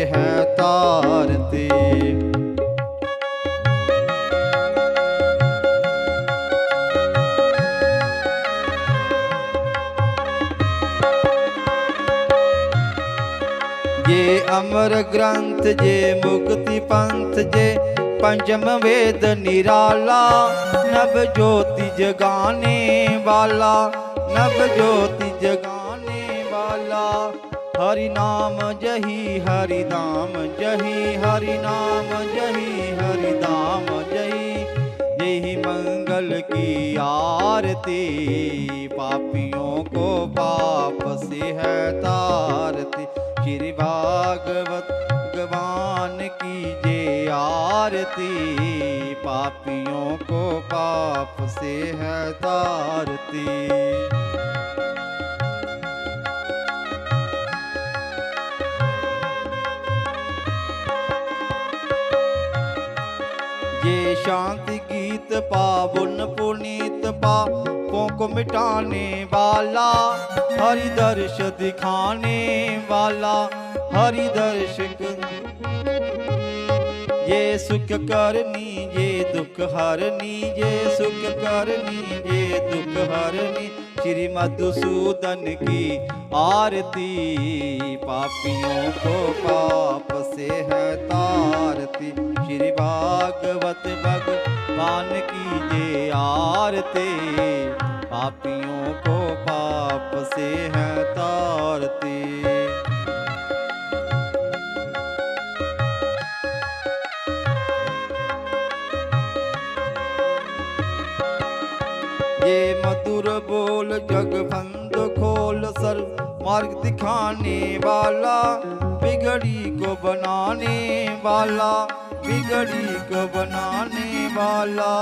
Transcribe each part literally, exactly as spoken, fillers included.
है तारती। जे अमर ग्रंथ, जे मुक्ति पंथ, जे पंचम वेद निराला, नव ज्योति जगाने वाला, नव ज्योति जगाने वाला। हरि नाम जही, हरि धाम जही, हरि नाम जही, हरि धाम जही। यही मंगल की आरती, पापियों को पाप से है तारती। श्री भागवत भगवान की जय आरती, पापियों को पाप से है तारती। ये शांति गीत पावन पुनीत, पापों को मिटाने वाला, हरि दर्श दिखाने वाला, हरि दर्शक। ये सुख करनी, ये दुख हरनी, ये सुख करनी, ये दुख हरनी। श्री मधुसूदन की आरती, पापियों को पाप से है तारती। श्री भागवत भगवान की ये आरती, पापियों को पाप से है तारती। ये मधुर बोल जग फंद खोल, सर मार्ग दिखाने वाला, बिगड़ी को बनाने वाला, बिगड़ी को बनाने वाला।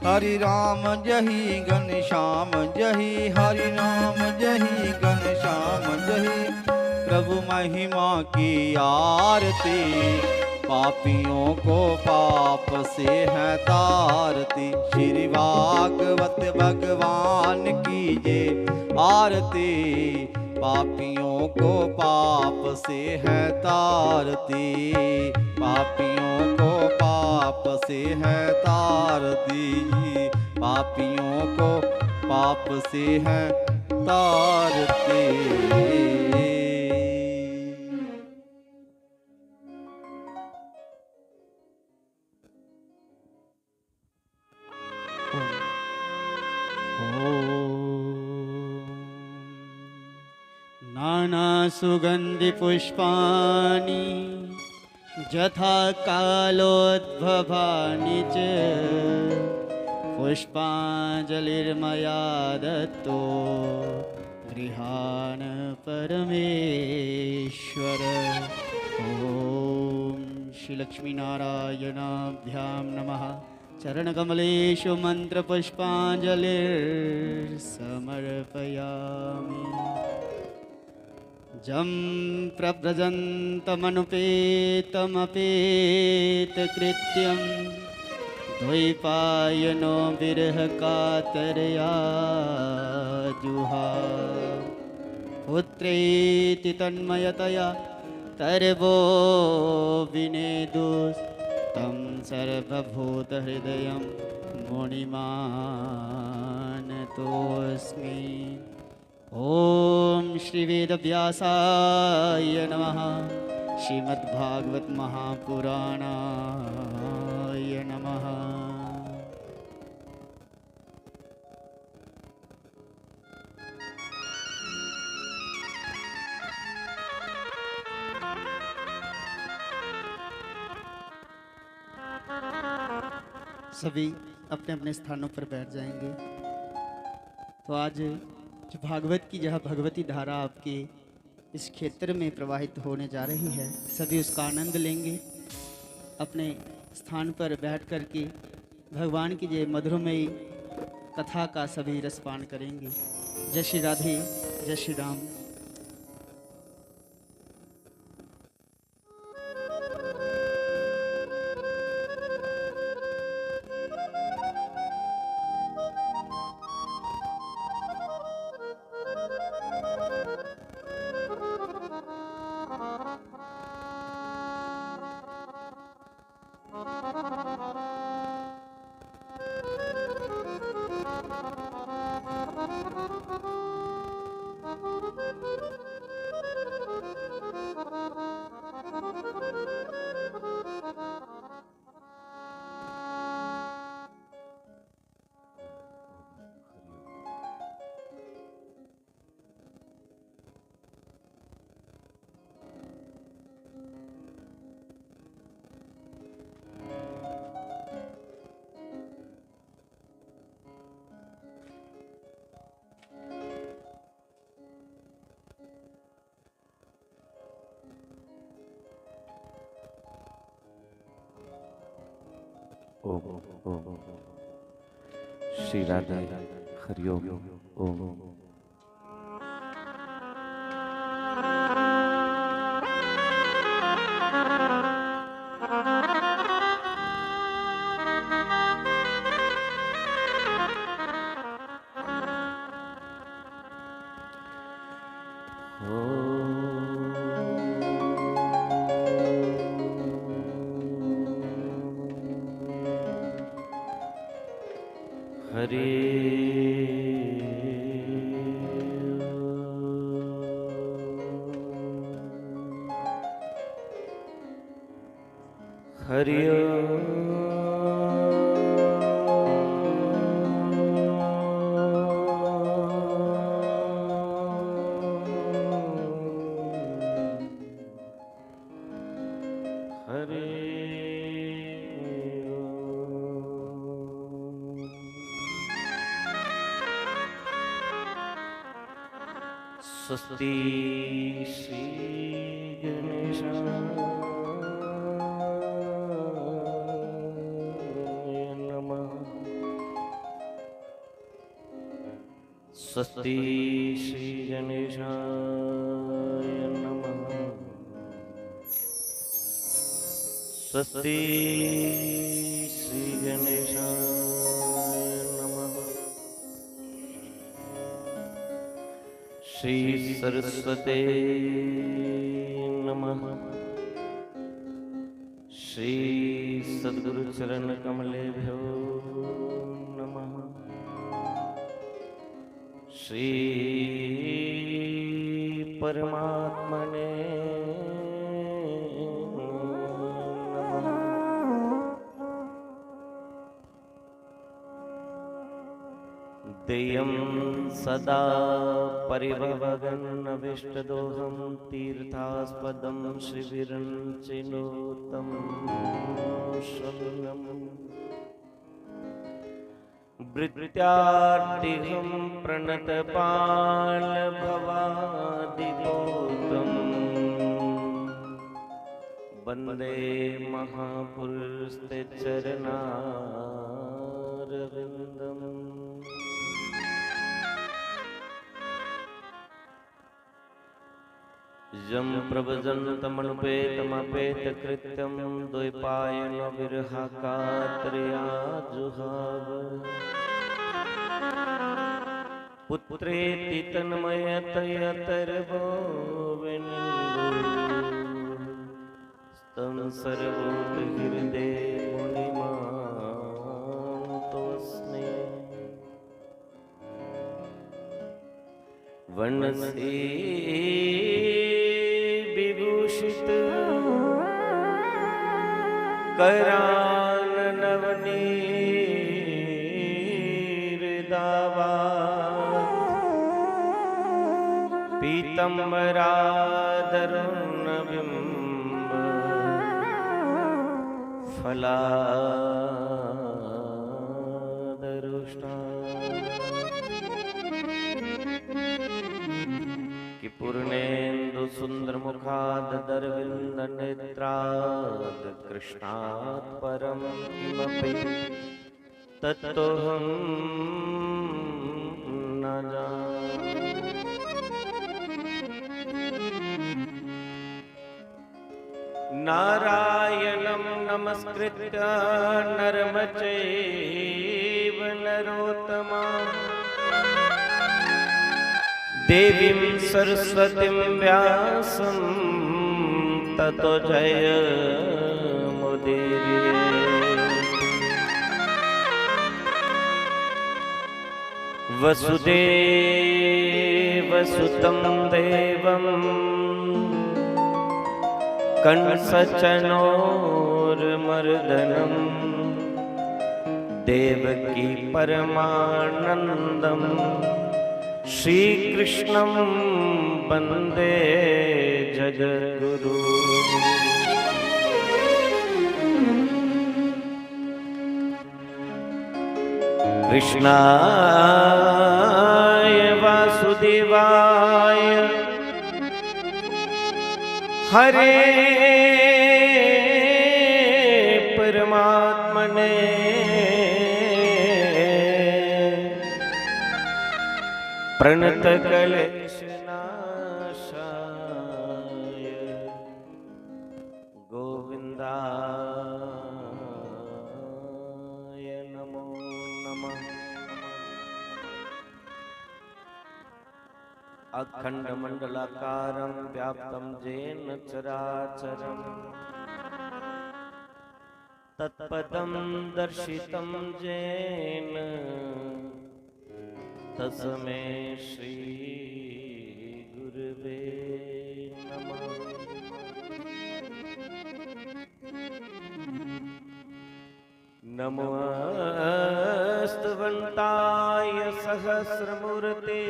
हरि राम जही घनश्याम जही, हरि राम जही घनश्याम जही। प्रभु महिमा की आरती, पापियों को पाप से है तारती। श्री भागवत भगवान की ये आरती, पापियों को पाप से है तारती, पापियों को पाप से है तारती, पापियों को पाप से है तारती। ॐ नानासुगन्धिपुष्पाणि यथा कालोद्भवानि च पुष्पाञ्जलिर्मया दत्तो गृहाण परमेश्वर। ॐ श्री लक्ष्मीनारायणाभ्यां नमः। चरणकमलेषु मन्त्रपुष्पाञ्जलिर्समर्पयामि। जं प्रव्रजन्तमनुपेतमपेतकृत्यं द्वैपायनो विरहकातरया जुहा। पुत्रेति तन्मयतया तरवो विनेदुस्तं सर्वभूतहृदयं मुनिमानतोऽस्मि। ॐ श्री वेदव्यासाय नमः। श्रीमद्भागवत महापुराणाय नमः। सभी अपने अपने स्थानों पर बैठ जाएंगे। तो आज जो भागवत की यह भगवती धारा आपके इस क्षेत्र में प्रवाहित होने जा रही है, सभी उसका आनंद लेंगे। अपने स्थान पर बैठ करके भगवान की ये मधुरमयी कथा का सभी रसपान करेंगे। जय श्री राधे, जय श्री राम। ओम, ओम। श्री राधे। हरिओम। ओम। हरि हरि ओम। हरि ओम। स्वस्ति श्री गणेशाय नमः। स्वस्ति श्री गणेशाय नमः। स्वस्ति श्री गणेशाय नमः। श्री सरस्वते नमः। श्री सद्गुरु चरण कमलेभ्यो नमः। श्री परमात्मने नमः। देयं सदा परिभवगन्नविष्टदोहं तीर्थास्पदं शिविरं चिनोतं शमनम्। वृत्त्यार्थिहं प्रणतपालभवादिभूतम्। वन्दे महापुरुषते चरणारविन्दम्। यं प्रव्रजन्तमनुपेतमपेतकृत्यं द्वैपायनो विरहकातरया जुहाव। पुत्रेति तन्मयतया तर्वो विनिन्दु। तं सर्वोत्तहृदे मुनिमानतोऽस्मि। वनसी विभूषित करान नवनीर दावा। पीतम्बरादरुण बिम्ब फलादरुष्टा। कि पूर्णेन्दु सुन्दर मुखादरविन्द नेत्राद कृष्णात् परं किमपि तत्त्वहं न जाने। नारायणं नमस्कृत्य नरं चैव नरोत्तमम्। देवीं सरस्वतीं व्यासं ततो जयमुदीरये। वसुदेवसुतं देवं कंसचनोर्मर्दनम्। देवकी परमानन्दं श्रीकृष्णं वन्दे जगद्गुरु। कृष्णाय वासुदेवाय हरे परमात्मने प्रणत क्लेश नाशाय गोविंदाय नमो नमः। अखंडमंडलाकारं व्याप्तं येन चराचरं तत्पदं दर्शितं येन तस्मै श्री गुरवे नमः। नमोऽस्तवन्ताय सहस्रमूर्ते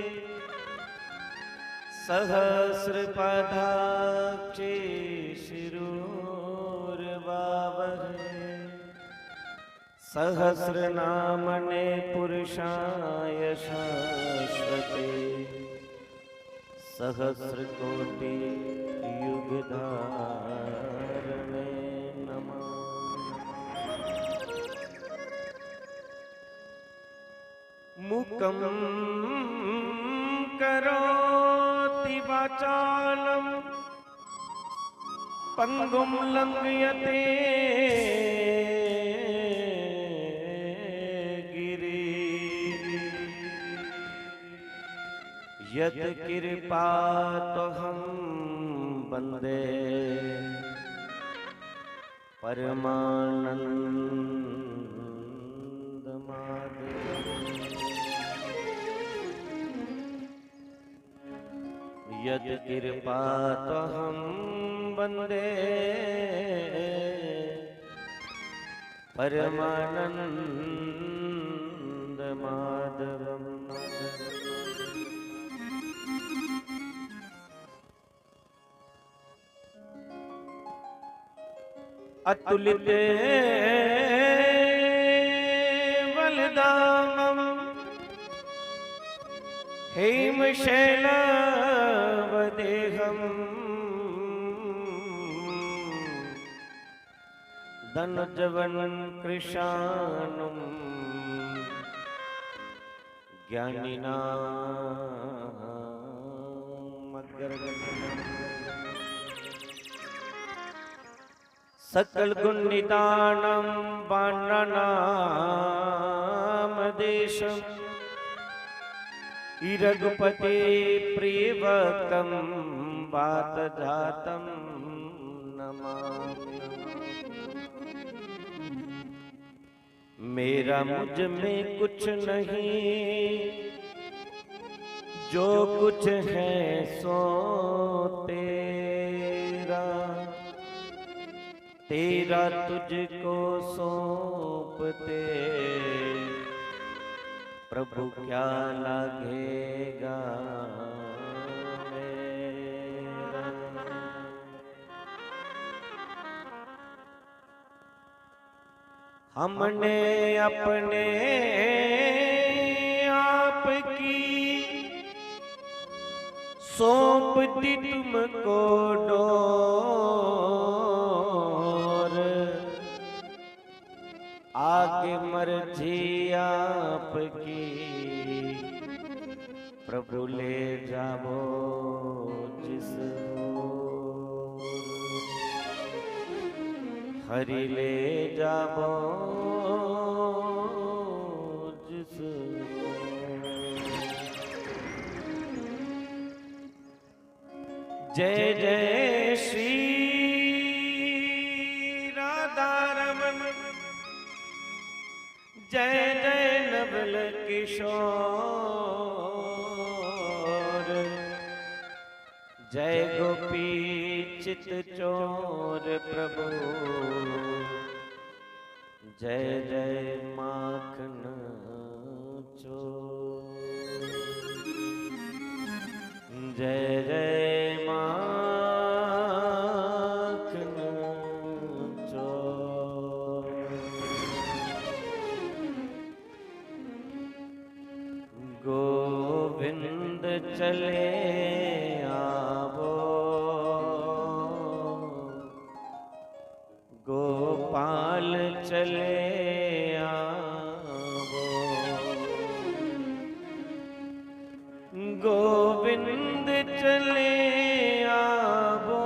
सहस्रपादाक्षे शिरोर्वावहे। सहस्रनामने पुरुषाय शाश्वते सहस्रकोटि युगधारणे नमः। मूकं करोति वाचालं पंगुं लंघयते गिरि। यत कृपा त्वहं वंदे परमानंद माधव। यत कृपा त्वहं वंदे परमानंद माधवम। अतुलित बलधामम हेम शैलावदेहम। धनुजवन कृशानुम ज्ञानिनाम अग्रगण्यम। सकल गुण निधानम बाणानाम देशम। रघुपति प्रिय भक्तम वात जातम नमामि। मेरा मुझ में कुछ नहीं, जो कुछ है सो तेरा। तेरा तुझको सौंपते प्रभु क्या लागेगा मेरा। हमने अपने आप की सौंप दी तुमको डोर, आगे मर्जी आपकी, प्रभु ले जावो जिस ओर, हरि ले जावो जिस ओर। जय जय श्री राधा रमन, जय जय नवल किशोर, जय गोपी चित चोर प्रभु, जय जय माखन चोर, जय जय माखन चोर। गोविंद चले आवो, गोपाल चले आवो, गोविंद चले आवो,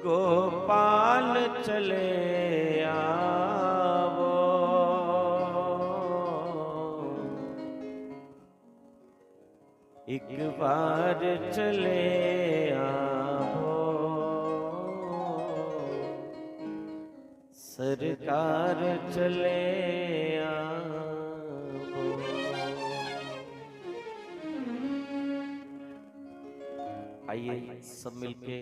गोपाल चले आवो। एक बार चले आवो, सरकार चले आवो। आइए, सब मिलके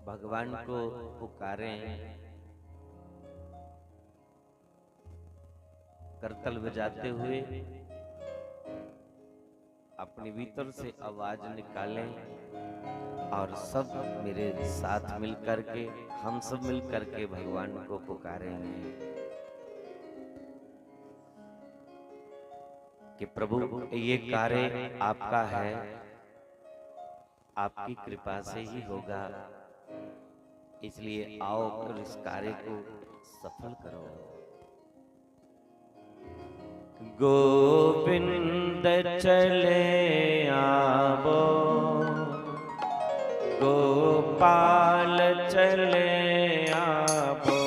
भगवान को पुकारें। करतल बजाते हुए अपने भीतर से आवाज निकालें और सब मेरे साथ मिल करके, हम सब मिल करके भगवान को पुकारेंगे कि प्रभु, ये कार्य आपका है, आपकी कृपा से ही होगा, इसलिए आओ और इस कार्य को सफल करो। गोविंद चले आवो, गोपाल चले आवो,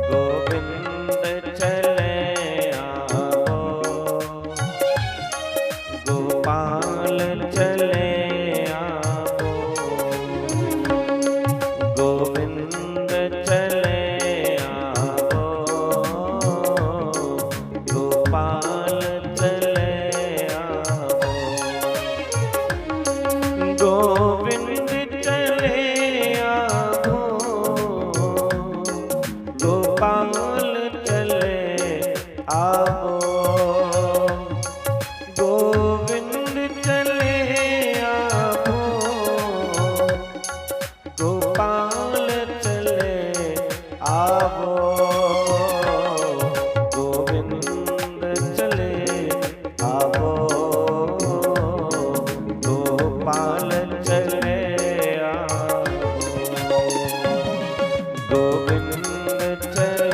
गोविंद चले आवो, गोपाल चले आवो, गोविंद चले आवो, गोपाल चले आवो, गोविंद चले आवो, गोपाल चले आवो, गोविंद चले आवो, गोपाल चले आवो, गोविंद चले आवो, गोपाल चले आवो, गोविंद चले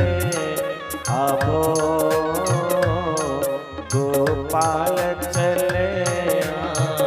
आवो, गोपाल चले आवो।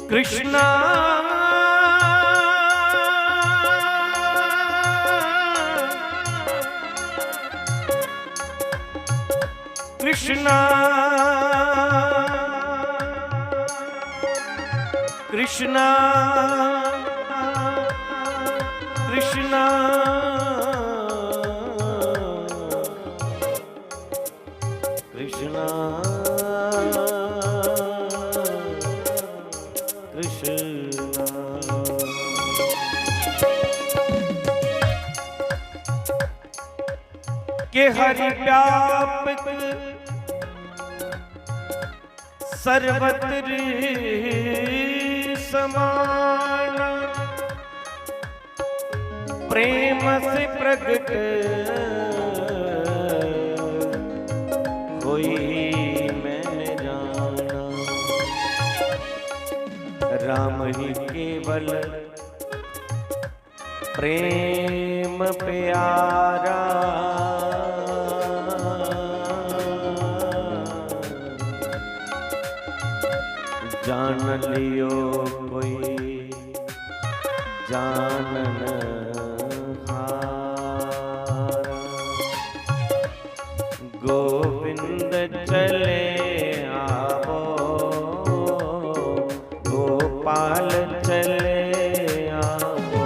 कृष्णा, कृष्णा, कृष्णा, कृष्णा, कृष्णा। कृष्णा। के हरि व्यापक सर्वत्र समाना, प्रेम से प्रगट होई मैंने जाना। राम ही केवल प्रेम प्यारा, जान लियो कोई जानन हारा। गोविंद चले आवो, गोपाल चले आवो।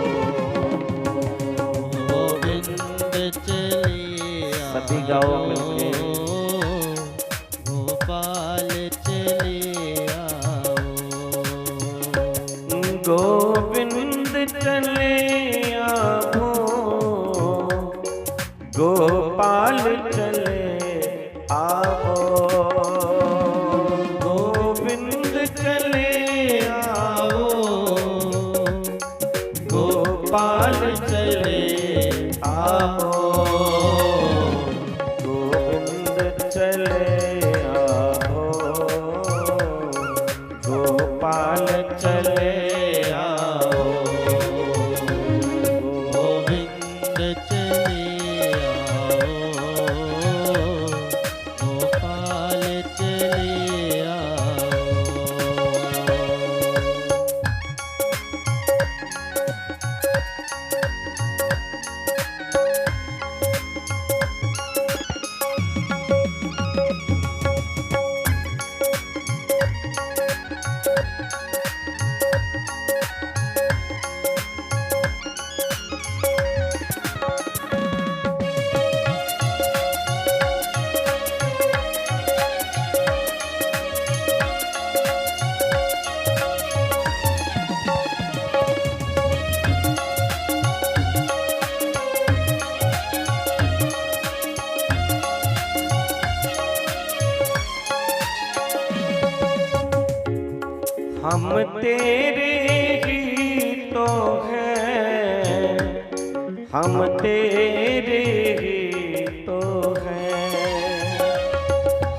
गोविंद गोविंद चले आवो, गोपाल चले आवो। गोविंद चले आवो, गोपाल चले आवो। गोविंद चले आवो, गोपाल चले आवो। गोविंद चले आवो, गोपाल चले आवो। हम तेरे ही तो हैं, हम तेरे ही तो हैं,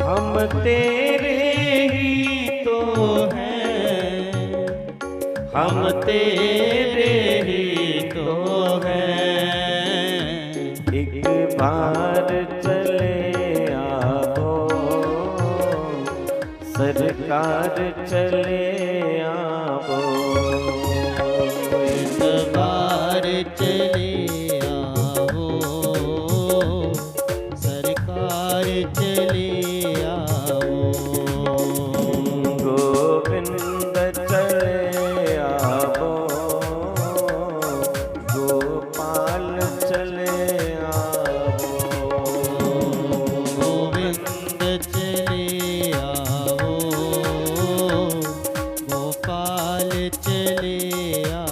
हम तेरे ही तो हैं, हम तेरे ही तो हैं। एक बार चले आवो, सरकार चले आवो। एक बार चले आवो, सरकार चले आवो। गोविंद चले आवो, गोपाल चले आवो। गोविंद चले आवो, गोपाल चले आवो।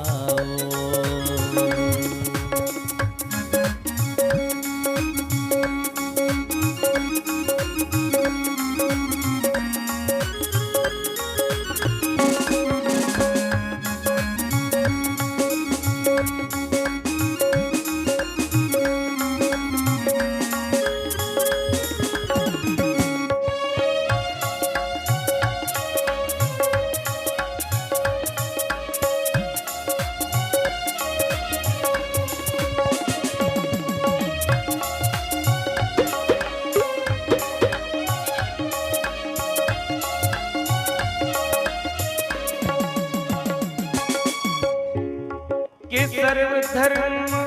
कि सर्वधर्माणि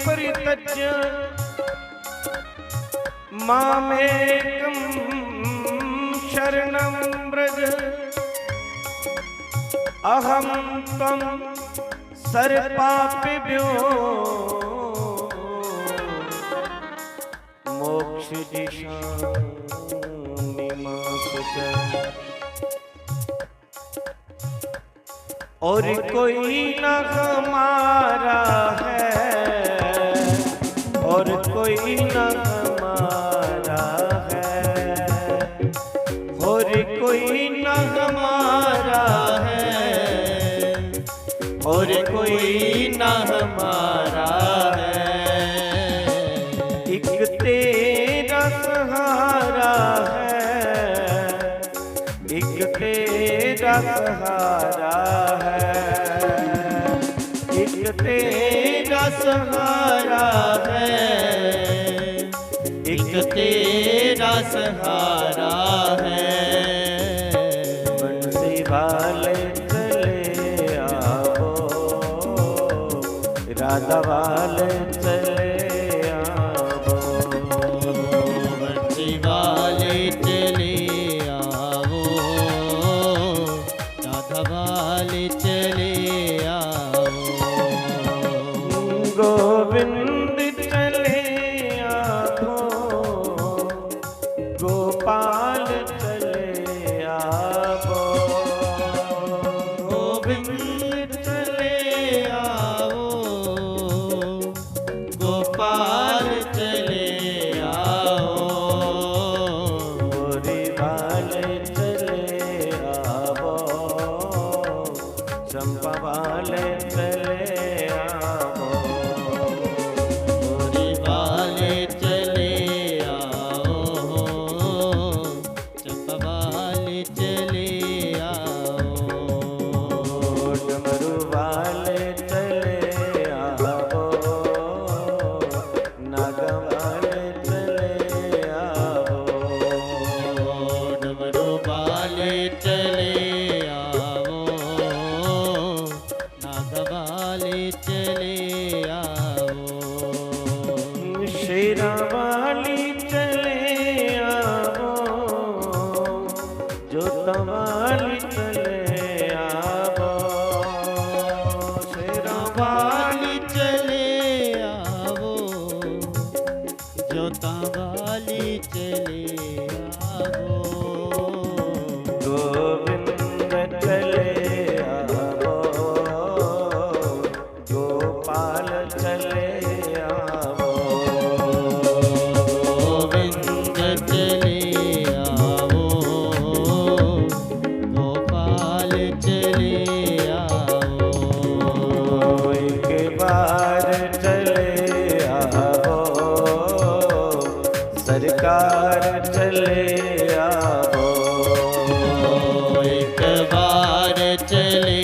परित्यज्य मामेकं शरणं व्रज। अहं त्वं सर्वपापेभ्यो मोक्षयिष्यामि मा शुचः। और कोई ना हमारा है, और कोई ना हमारा है, और कोई ना हमारा है, और कोई ना हमारा है। एक तेरा सहारा है, एक तेरा सहारा है, एक तेरा सहारा है, एक तेरा सहारा है। बंसी वाले चले आवो, राधा वाले चले आवो। बंसी वाले चले आवो, राधा वाले चले आवो। गोविंद चले आवो, गोपाल चले आवो। चले आओ, गोपाल चले आओ, गोरी वाले चले आओ, चंपा वाले चले आओ, गोरी वाले चले आओ, चंपा वाले चले आओ, डमरू वाले चले आओ, नागा वाले चले आओ, डमरू वाले चले आओ, नागा वाले चले आओ, शेरा वाली चले आओ, जोता वाली चले आओ, शेरा वाली चले आओ, जोता वाली चले आओ, गोविंद चले आओ, गोपाल चले आओ, गोविंद चले आओ, गोपाल चले आओ, एक बार चले आओ, सरकार चले आओ, एक बार चले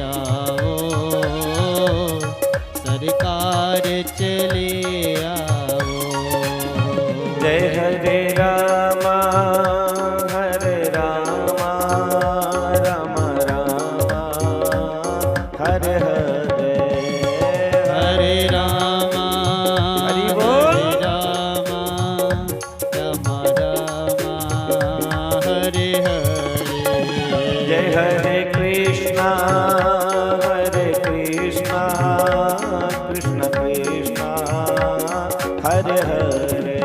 आओ, सरकार चले आओ, जय हरे रामा, हरे रामा, रामा रामा, हरे हरे, हरे रामा, हरि बोल। हरे रामा, रामा रामा, हरे हरे, जय हरे कृष्णा, हरे कृष्णा, कृष्ण कृष्णा, हरे हरे,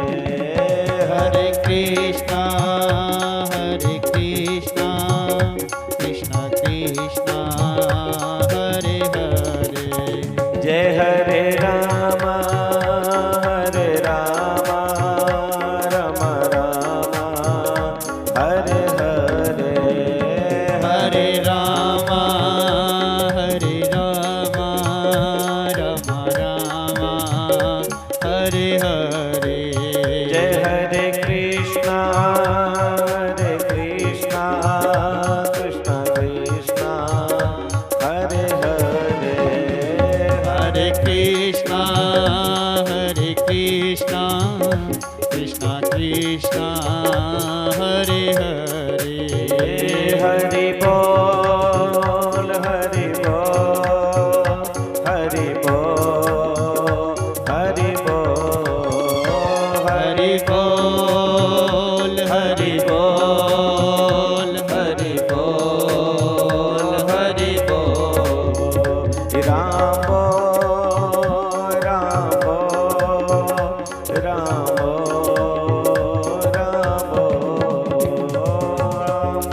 हरे कृष्णा, हरे कृष्णा, कृष्णा कृष्णा, हरे हरे, जय हरे रामा, हरे रामा, रामा रामा, हरे हरे, हरे रामा, हरे रामा, रामा रामा, हरे हरे, जय हरे कृष्णा, हरे कृष्णा, कृष्णा कृष्णा, हरे हरे, हरे कृष्णा, हरे कृष्णा, कृष्णा कृष्णा, हरे हरे, हरि बोल, हरि बोल, हरि बोल, हरि बोल, हरि बोल, हरि बोल, हरि बोल, हरि बोल। राम बोल, राम बोल, राम बोल, राम बोल, राम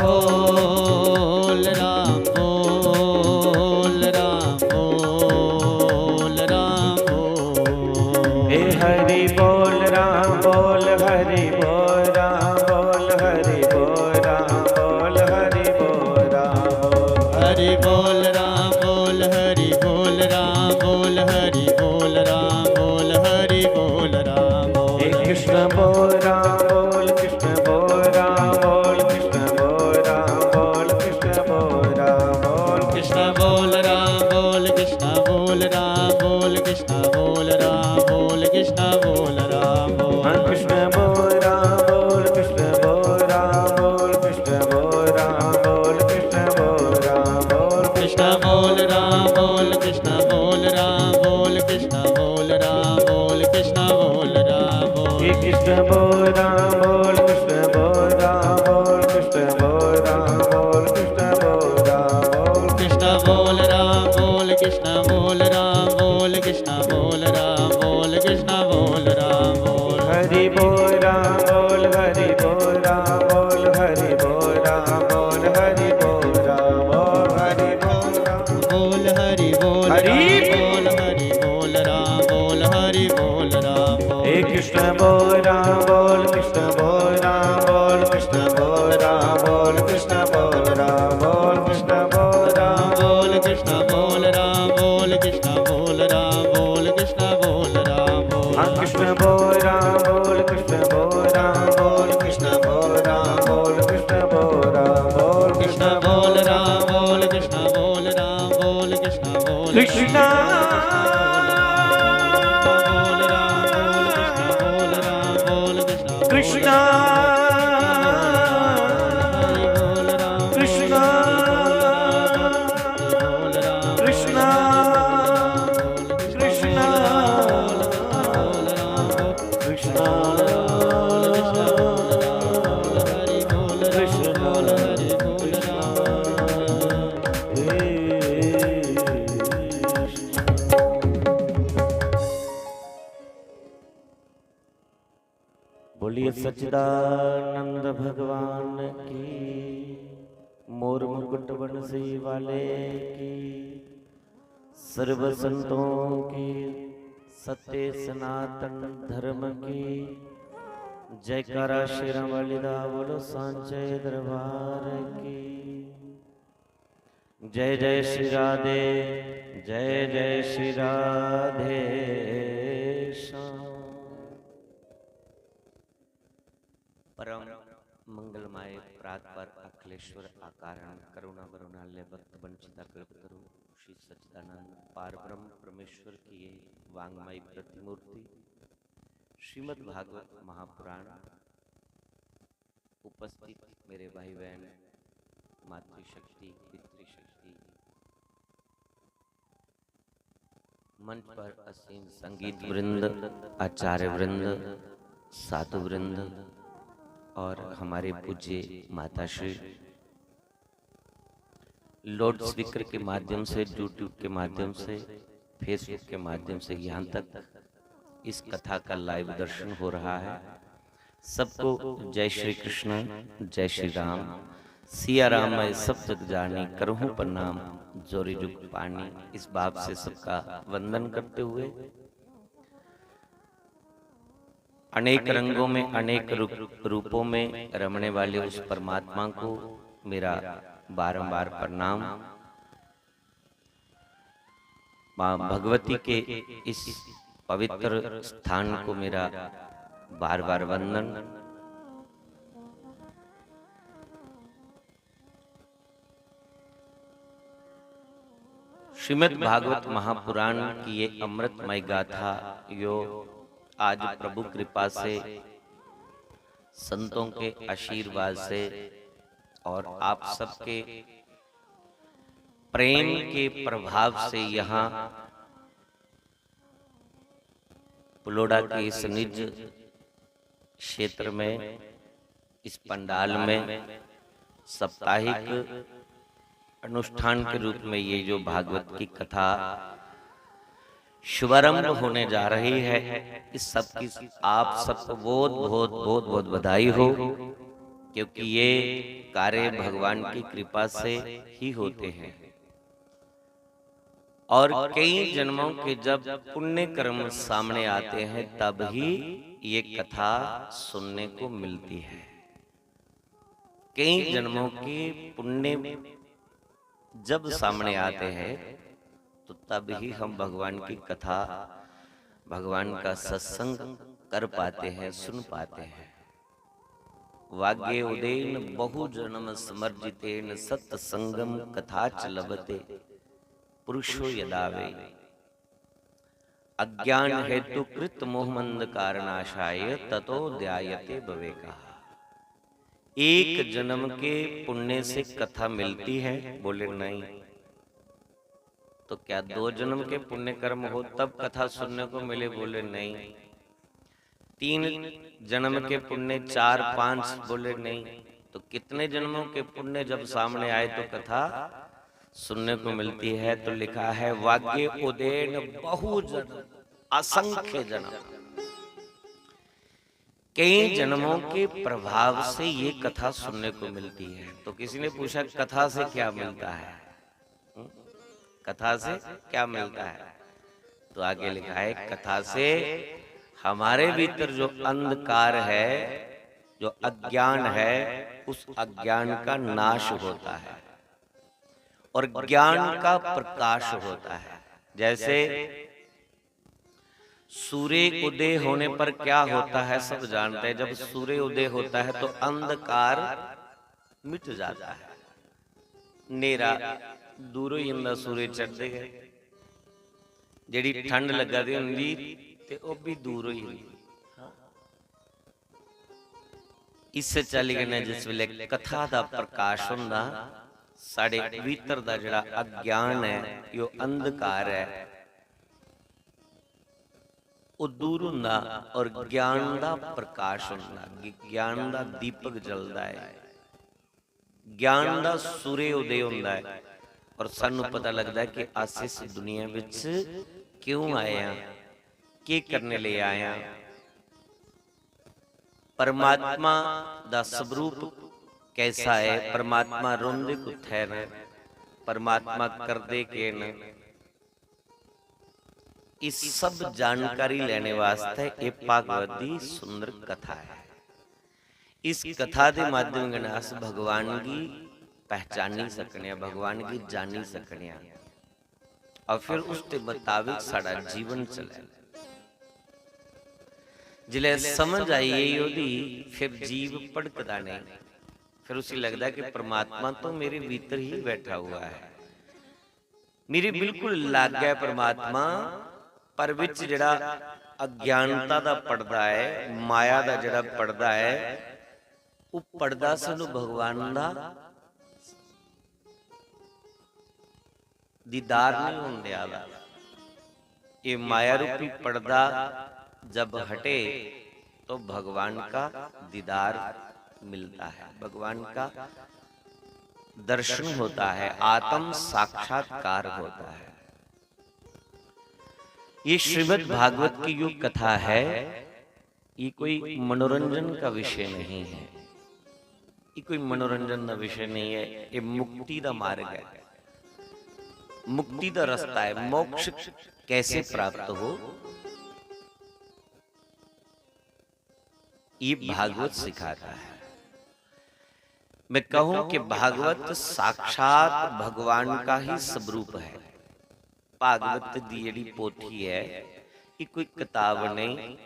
बोल, राम बोल, राम बोल, राम बोल। हे हरि बोल, राम बोल, हरि बोल, राम बोल, हरि बोल, राम बोल, हरि बोल, राम बोल। हरि बोल, राम बोल, हरि बोल, राम बोल, हरि बोल, राम बोल, हरि बोल, राम बोल। हे कृष्ण बोल, राम बोल, कृष्ण बोल, राम बोल, कृष्ण बोल, राम बोल, कृष्ण बोल, राम बोल। कृष्ण बोल, राम बोल, कृष्ण बोल, राम बोल, कृष्ण बोल, राम बोल, कृष्ण बोल, राम बोल। हाँ, कृष्ण बोल, राम बोल, कृष्ण बोल, राम बोल, कृष्ण बोल, राम बोल, कृष्ण बोल, राम बोल। कृष्ण बोल, राम बोल, कृष्ण बोल, राम बोल, कृष्ण बोल, राम बोल, कृष्ण बोल, राम बोल। हे कृष्ण बोल, राम बोल, कृष्ण बोल, राम बोल, कृष्ण बोल, राम बोल, कृष्ण बोल, राम बोल। कृष्ण बोल, राम बोल, कृष्ण बोल, राम बोल, कृष्ण बोल, राम बोल, कृष्ण बोल, राम बोल। हरि बोल, राम बोल, हरि बोल, राम बोल, हरि बोल, राम बोल, हरि बोल, राम बोल, हरि बोल, राम हरि बोल, हरि बोल राम बोल, हरि बोल राम बोल। हे कृष्ण बोल राम बोल, कृष्ण बोल राम बोल, कृष्ण बोल राम बोल, कृष्ण बोल राम बोल, कृष्ण बोल राम बोल, कृष्ण बोल राम बोल, कृष्ण बोल राम बोल, कृष्ण बोल राम बोल। हाँ, कृष्ण बोल राम बोल, कृष्ण बोल राम बोल, कृष्ण बोल राम बोल, कृष्ण बोल राम बोल, कृष्ण बोल राम बोल, कृष्ण बोल राम बोल, कृष्ण बोल कृष्णा। कृष्णा। कृष्णा। कृष्णा। कृष्णा। कृष्णा। कृष्णा। कृष्णा। बोलिए सच्चिदानंद भगवान की, मोर मुकुट बंसी वाले की, सर्व संतों की, सत्य सनातन धर्म की। जयकारा शेरां वाली दा, बोलो सांचे दरबार की। जय जय श्री राधे, जय जय श्री राधे श्याम। परम मंगलमय प्रात पर अखिलेश्वर आकारण करुणा वरुणालय भक्त वंचिता कल्पतरु श्री सच्चिदानंद पार ब्रह्म परमेश्वर की ये वांगमय प्रतिमूर्ति श्रीमद् भागवत महापुराण। उपस्थित मेरे भाई बहन, मातृशक्ति, पितृशक्ति, मंच पर आसीन संगीत वृंद, आचार्य वृंद, साधु वृंद और हमारे पूज्य माताश्री, लाउड स्पीकर के माध्यम से, YouTube के माध्यम से, Facebook के माध्यम से यहाँ तक इस कथा का लाइव दर्शन हो रहा है। सबको जय श्री कृष्ण, जय श्री राम। सिया राम मैं सब जग जानी, करहूँ प्रणाम जोरी जुग पानी। इस भाव से सबका वंदन करते हुए अनेक रंगों में, अनेक रूप, रूपों में रमने वाले उस परमात्मा को मेरा बारंबार प्रणाम। माँ भगवती के इस पवित्र स्थान को मेरा बार बार वंदन। श्रीमद् भागवत महापुराण की ये अमृतमय गाथा, यो आज प्रभु कृपा से, संतों के आशीर्वाद से और आप सबके प्रेम के प्रभाव से यहाँ पुलोड़ा के इस निज क्षेत्र में, इस पंडाल में साप्ताहिक अनुष्ठान के रूप में ये जो भागवत की कथा शुभारंभ होने जा रही है, इस सब की आप सबको बहुत, बहुत, बहुत, बहुत बधाई हो, क्योंकि ये कार्य भगवान की कृपा से ही होते हैं। और कई जन्मों के जब पुण्य कर्म सामने आते हैं, तब ही ये कथा सुनने को मिलती है। कई जन्मों के पुण्य जब सामने आते हैं, तो तब ही हम भगवान की कथा, भगवान का सत्संग कर पाते हैं, सुन पाते हैं। वाग्येवोदेन बहुजन्म समर्जितेन सत्संगम कथा च लभते पुरुषो यदा वै। अज्ञान हेतु कृत मोहमंद कारणाशाय ततो ध्यायते भवे कहा। एक जन्म के पुण्य से कथा मिलती है? बोले नहीं। तो क्या दो जन्म के पुण्य कर्म हो तब कथा सुनने को मिले? बोले नहीं। तीन जन्म के पुण्य, चार, पांच, बोले नहीं। तो कितने जन्मों के पुण्य जब सामने आए तो कथा सुनने को मिलती है? तो लिखा है, वाग्येवोदेन बहुजन्म, असंख्य जन्म। कई जन्मों के प्रभाव से ये कथा सुनने को मिलती है। तो किसी ने पूछा, कथा से क्या मिलता है? हम्म? कथा से क्या मिलता है? तो आगे लिखा है, कथा से हमारे भीतर जो अंधकार है, जो अज्ञान है, उस अज्ञान का नाश होता है और ज्ञान का प्रकाश होता है। जैसे सूर्य उदय होने पर क्या होता है, सब जानते हैं। जब सूर्य उदय होता है तो अंधकार मिट जाता है, नेरा दूर हो जाता, सूर्य चढ़दे गै जेड़ी ठंड लगा दी होंदी ते ओह भी दूर हो जाती। इस चाल्ली कन्नै जिस वेले कथा दा प्रकाश होंदा, साढ़े भीतर दा जेड़ा अज्ञान है, जो अंधकार है, ओह दूर होंदा और ज्ञान दा प्रकाश होंदा, ज्ञान दा दीपक जलदा है, ज्ञान दा सूर्य उदय होंदा है और सानू पता लगदा है कि अस इस दुनिया विच क्यों आए हां, की करने लेई आए हां। परमात्मा दा स्वरूप कैसा है, परमात्मा रौंदे कुत्थै न, परमात्मा करदे केह न, इस सब जानकारी लेने वास्ते ये भागवत दी सुंदर कथा है। इस कथा दे माध्यम कन्नै अस भगवान गी पहचानी सकने आं, भगवान गी जानी सकने आं। और फिर उसके मुताबिक साढ़ा जीवन चले। जिसलै समझ आई गई ओह्दी, फिर जीव भटकदा नहीं, फिर उसी लगदा कि परमात्मा तो मेरे भीतर ही बैठा हुआ है, मेरे बिल्कुल लागै परमात्मा, पर विच जेह्ड़ा अज्ञानता दा पड़दा है, माया दा जेह्ड़ा पड़दा है, ओह् पड़दा सानू भगवान दा दीदार नहीं होन देआ दा। ये माया रूपी पर्दा जब हटे तो भगवान का दीदार मिलता है, भगवान का दर्शन होता है, आत्म साक्षात्कार होता है। ये श्रीमद् भागवत की जो कथा है, ये कोई मनोरंजन का विषय नहीं है, ये कोई मनोरंजन का विषय नहीं है, ये मुक्ति का मार्ग है। मुक्ति का रास्ता है। मोक्ष कैसे प्राप्त हो, ये भागवत सिखाता है। मैं कहूं कि भागवत साक्षात भगवान का ही स्वरूप है। भागवत दी जेह्ड़ी पोथी है, ये कोई किताब नहीं,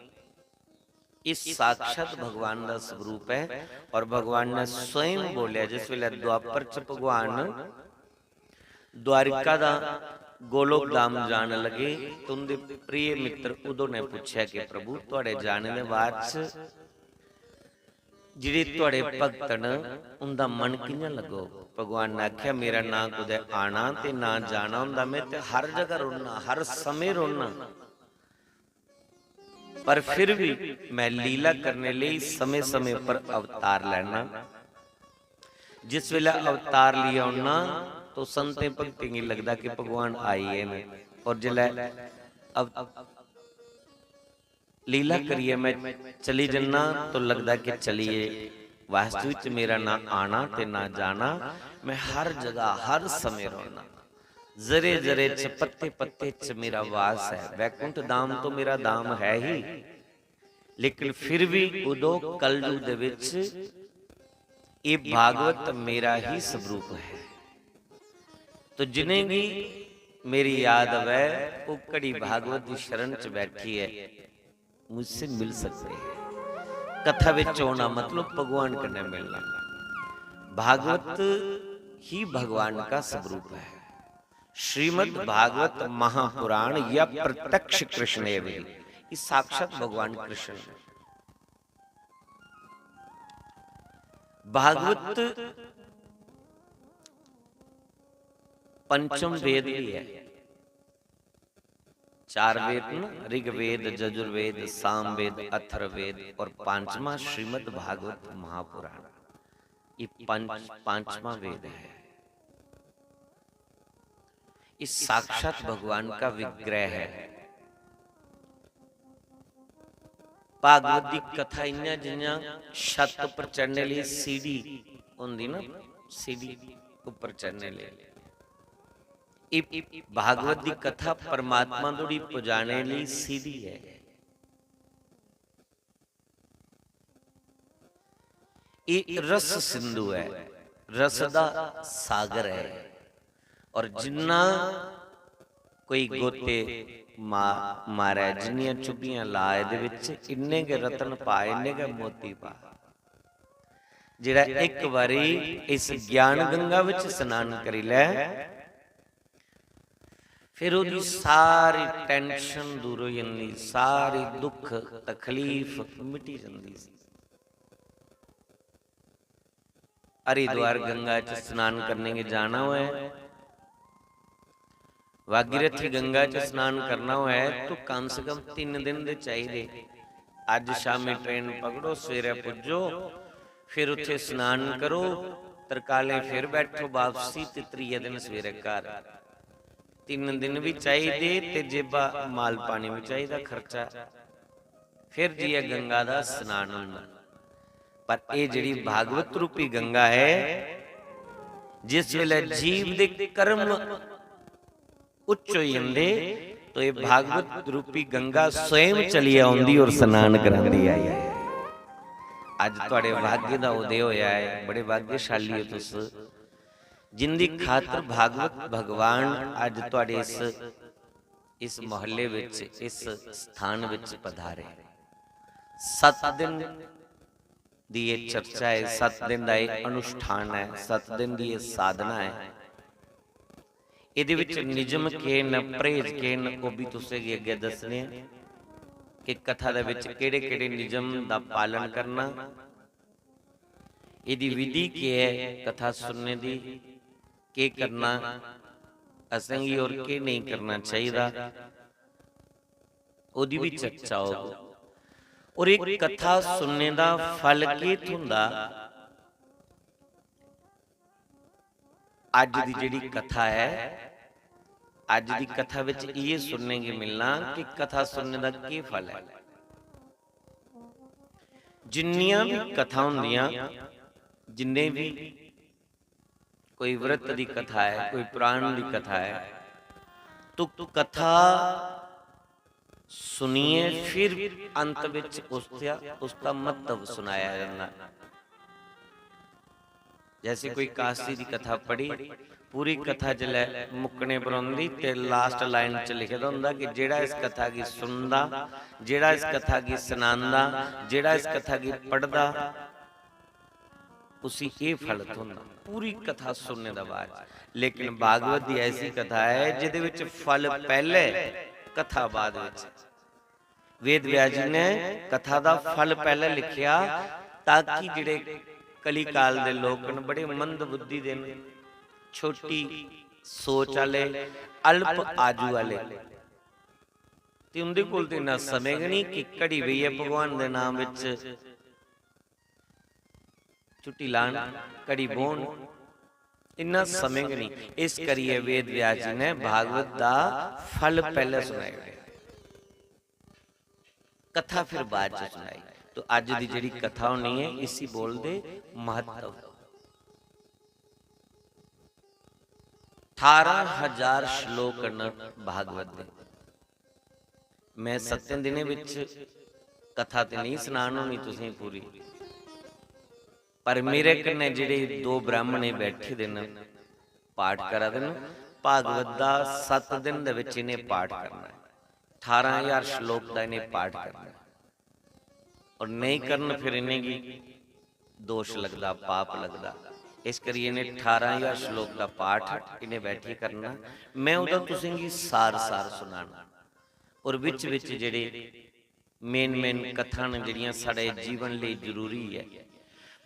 ये साक्षात भगवान का स्वरूप है। और भगवान ने स्वयं बोलिया, जिस वेले द्वापर च भगवान द्वारिका दा गोलोक धाम जान लगे, तो उंदे प्रिय मित्र उद्धव ने पूछया कि प्रभु, तुहाड़े जाने दे बाद च जेह्ड़े तुहाड़े भक्त न, उंदा मन कि'यां लग्गोग? भगवान ने आखेआ, मेरा ना कुतै आना ते ना जाना होंदा, में ते हर जगह रौह्ना, हर समें रौह्ना। पर फिर भी मैं लीला करने लेई समें-समें पर अवतार लैना। जिस वेले अवतार लेई औना, तो संतें भक्तें गी लगदा कि भगवान आई गे न। और जिसलै अव-, लीला करियै मैं चली जन्ना, तो लगदा कि चलिए, वास्तविक च मेरा ना आना ते ना जाना, मैं हर जगह, हर समें रौह्ना। जरे जरे च, पत्ते पत्ते च मेरा वास है। वैकुंठ धाम तो मेरा धाम है ही, लेकिन फिर भी उदो कलयुग दे विच ये भागवत मेरा ही स्वरूप है। तो जिनेंगी मेरी याद आवे, वो घड़ी भागवत दी शरण च बैठी है, मुझसे मिल सकते हैं। कथा विच होना मतलब भगवान कन्नै मिलना। भागवत ही भगवान का स्वरूप है। श्रीमद् भागवत महापुराण या प्रत्यक्ष कृष्ण एव ही, ये साक्षात भगवान कृष्ण है। भागवत पंचम वेद भी है। चार वेद ना, ऋग्वेद, यजुर्वेद, सामवेद, अथर्ववेद और पांचवा श्रीमद् भागवत महापुराण। ये पंच, पांचवा वेद है। ये साक्षात भगवान का विग्रह है। भागवत दी कथा इ'यां जि'यां छत उप्पर चढ़ने लेई सीढ़ी होंदी ना, सीढ़ी उप्पर चढ़ने लेई। ਇਹ ਭਾਗਵਤ ਦੀ ਕਥਾ ਪਰਮਾਤਮਾ ਥੋੜੀ ਪਹੁੰਚਾਣੇ ਲਈ सीधी है। ਇਹ रस सिंधु है, रस ਦਾ सागर है। और जिन्ना कोई गोते मा-, मारै, जिन्नियां चुब्बियां ला ਇਹਦੇ ਵਿੱਚ, इन्ने गै रतन पा, इन्ने गै मोती पा। ਜਿਹੜਾ ਇੱਕ ਵਾਰੀ इस ज्ञान गंगा ਵਿੱਚ स्नान करी लै, फिर ਉਹਦੀ सारी tension दूर हो जाती, सारी दुख तकलीफ मिटी जाती। हरिद्वार गंगा च स्नान करने गी जाना होऐ, भागीरथी गंगा च स्नान करना होऐ, तो कम से कम तीन दिन दे चाहिए। अज शामी train पकड़ो, सवेरे पुज्जो, फिर उत्थे स्नान करो, तरकालें फिर बैठो वापसी, ते त्रिये दिन सवेरे घर। तीन दिन भी चाहिए, ते जेबा माल पानी भी चाहिए, खर्चा। फिर जाइयै गंगा दा स्नान होंदा। पर एह् जेह्ड़ी भागवत रूपी गंगा ऐ, जिस बेल्लै जीव दे कर्म उच्च होई जंदे, तो एह् भागवत रूपी गंगा स्वयं चली औंदी और स्नान करांदी आई ऐ। अज्ज थुआढ़े भाग्य दा उदय होया ऐ, बड़े भाग्यशाली ओ तुस, जिंदी खातर भागवत भगवान अज्ज थुआढ़े इस, इस मोहल्ले विच, इस स्थान विच पधारे। सत दिन दी एह् चर्चा ऐ, सत दिन दा एह् अनुष्ठान ऐ, सत दिन दी एह् साधना ऐ। एह्दे विच निजम केह् न, परहेज केह् न, ओह् बी तुसें गी अग्गें दस्सने आं कि कथा दे विच केह्ड़े-केह्ड़े निजम दा पालन करना, एह्दी विधि केह् ऐ कथा सुनने दी, केह् करना असेंगी और केह् नेईं करना चाहिदा, ओह्दी बी चर्चा होग। और एह् कथा सुनने दा फल केह् थ्होंदा, अज्ज दी जेह्ड़ी कथा ऐ, अज्ज दी कथा विच इ'यै सुनने गी मिलना कि कथा सुनने दा केह् फल ऐ। जिन्नियां भी कथा होंदियां, जिन्ने भी कोई व्रत दी कथा ऐ, कोई पुराण दी कथा ऐ, तो कथा सुनियै फिर अंत विच उसदा, उसदा महत्व सुनाया जंदा। जैसे कोई काशी दी कथा पढ़ी, पूरी कथा जिसलै मुक्कने पर औंदी ते last line च लिखे दा होंदा कि जेह्ड़ा इस कथा गी सुनदा, जेह्ड़ा इस कथा गी सनांदा, जेह्ड़ा इस कथा गी पढ़दा, उसी एह् फल थ्होंदा पूरी कथा सुनने दे बाद। लेकिन भागवत दी ऐसी कथा ऐ जेह्दे विच फल पैह्ले, कथा बाद विच। वेद व्यास जी ने कथा दा फल पैह्ले लिखेआ, ताकि जेह्ड़े कलिकाल दे लोक न, बड़े मंद बुद्धि दे न, छोटी सोच आह्ले, अल्प आजु आह्ले, ते उं'दे कोल ते इन्ना समें गै निं कि घड़ी बेहियै भगवान दे नाम बिच छुट्टी लान, घड़ी बौह्न, इन्ना समें गै निं। इस करियै वेद व्यास जी ने भागवत दा फल पैह्ले सनाई ओड़ेआ, कथा फिर बाद च सनाई। तो अज्ज दी जेह्ड़ी कथा होनी ऐ, इसी बोलदे महत्व। ठारां हजार श्लोक न भागवत दे। मैं सत्तें दिनें बिच कथा ते नेईं सनान होनी तुसें पूरी, पर मेरे कन्नै जेह्ड़े दो ब्राह्मण बैठे दे न, पाठ करा दे न, भागवत दा सत्त दिन दे बिच इ'नें पाठ करना ऐ। ठारां हजार श्लोक दा इ'नें पाठ करना ऐ। और नेईं करन फिर इ'नेंगी दोश लगदा, पाप लगदा। इस करियै इ'नें ठारां हजार श्लोक दा पाठ इ'नें बैठियै करना। मैं ओह्दा तुसेंगी सार-सार सनाना। और बिच-बिच जेह्ड़े main-main कथां न, जेह्ड़ियां साढ़े जीवन लेई जरूरी ऐ,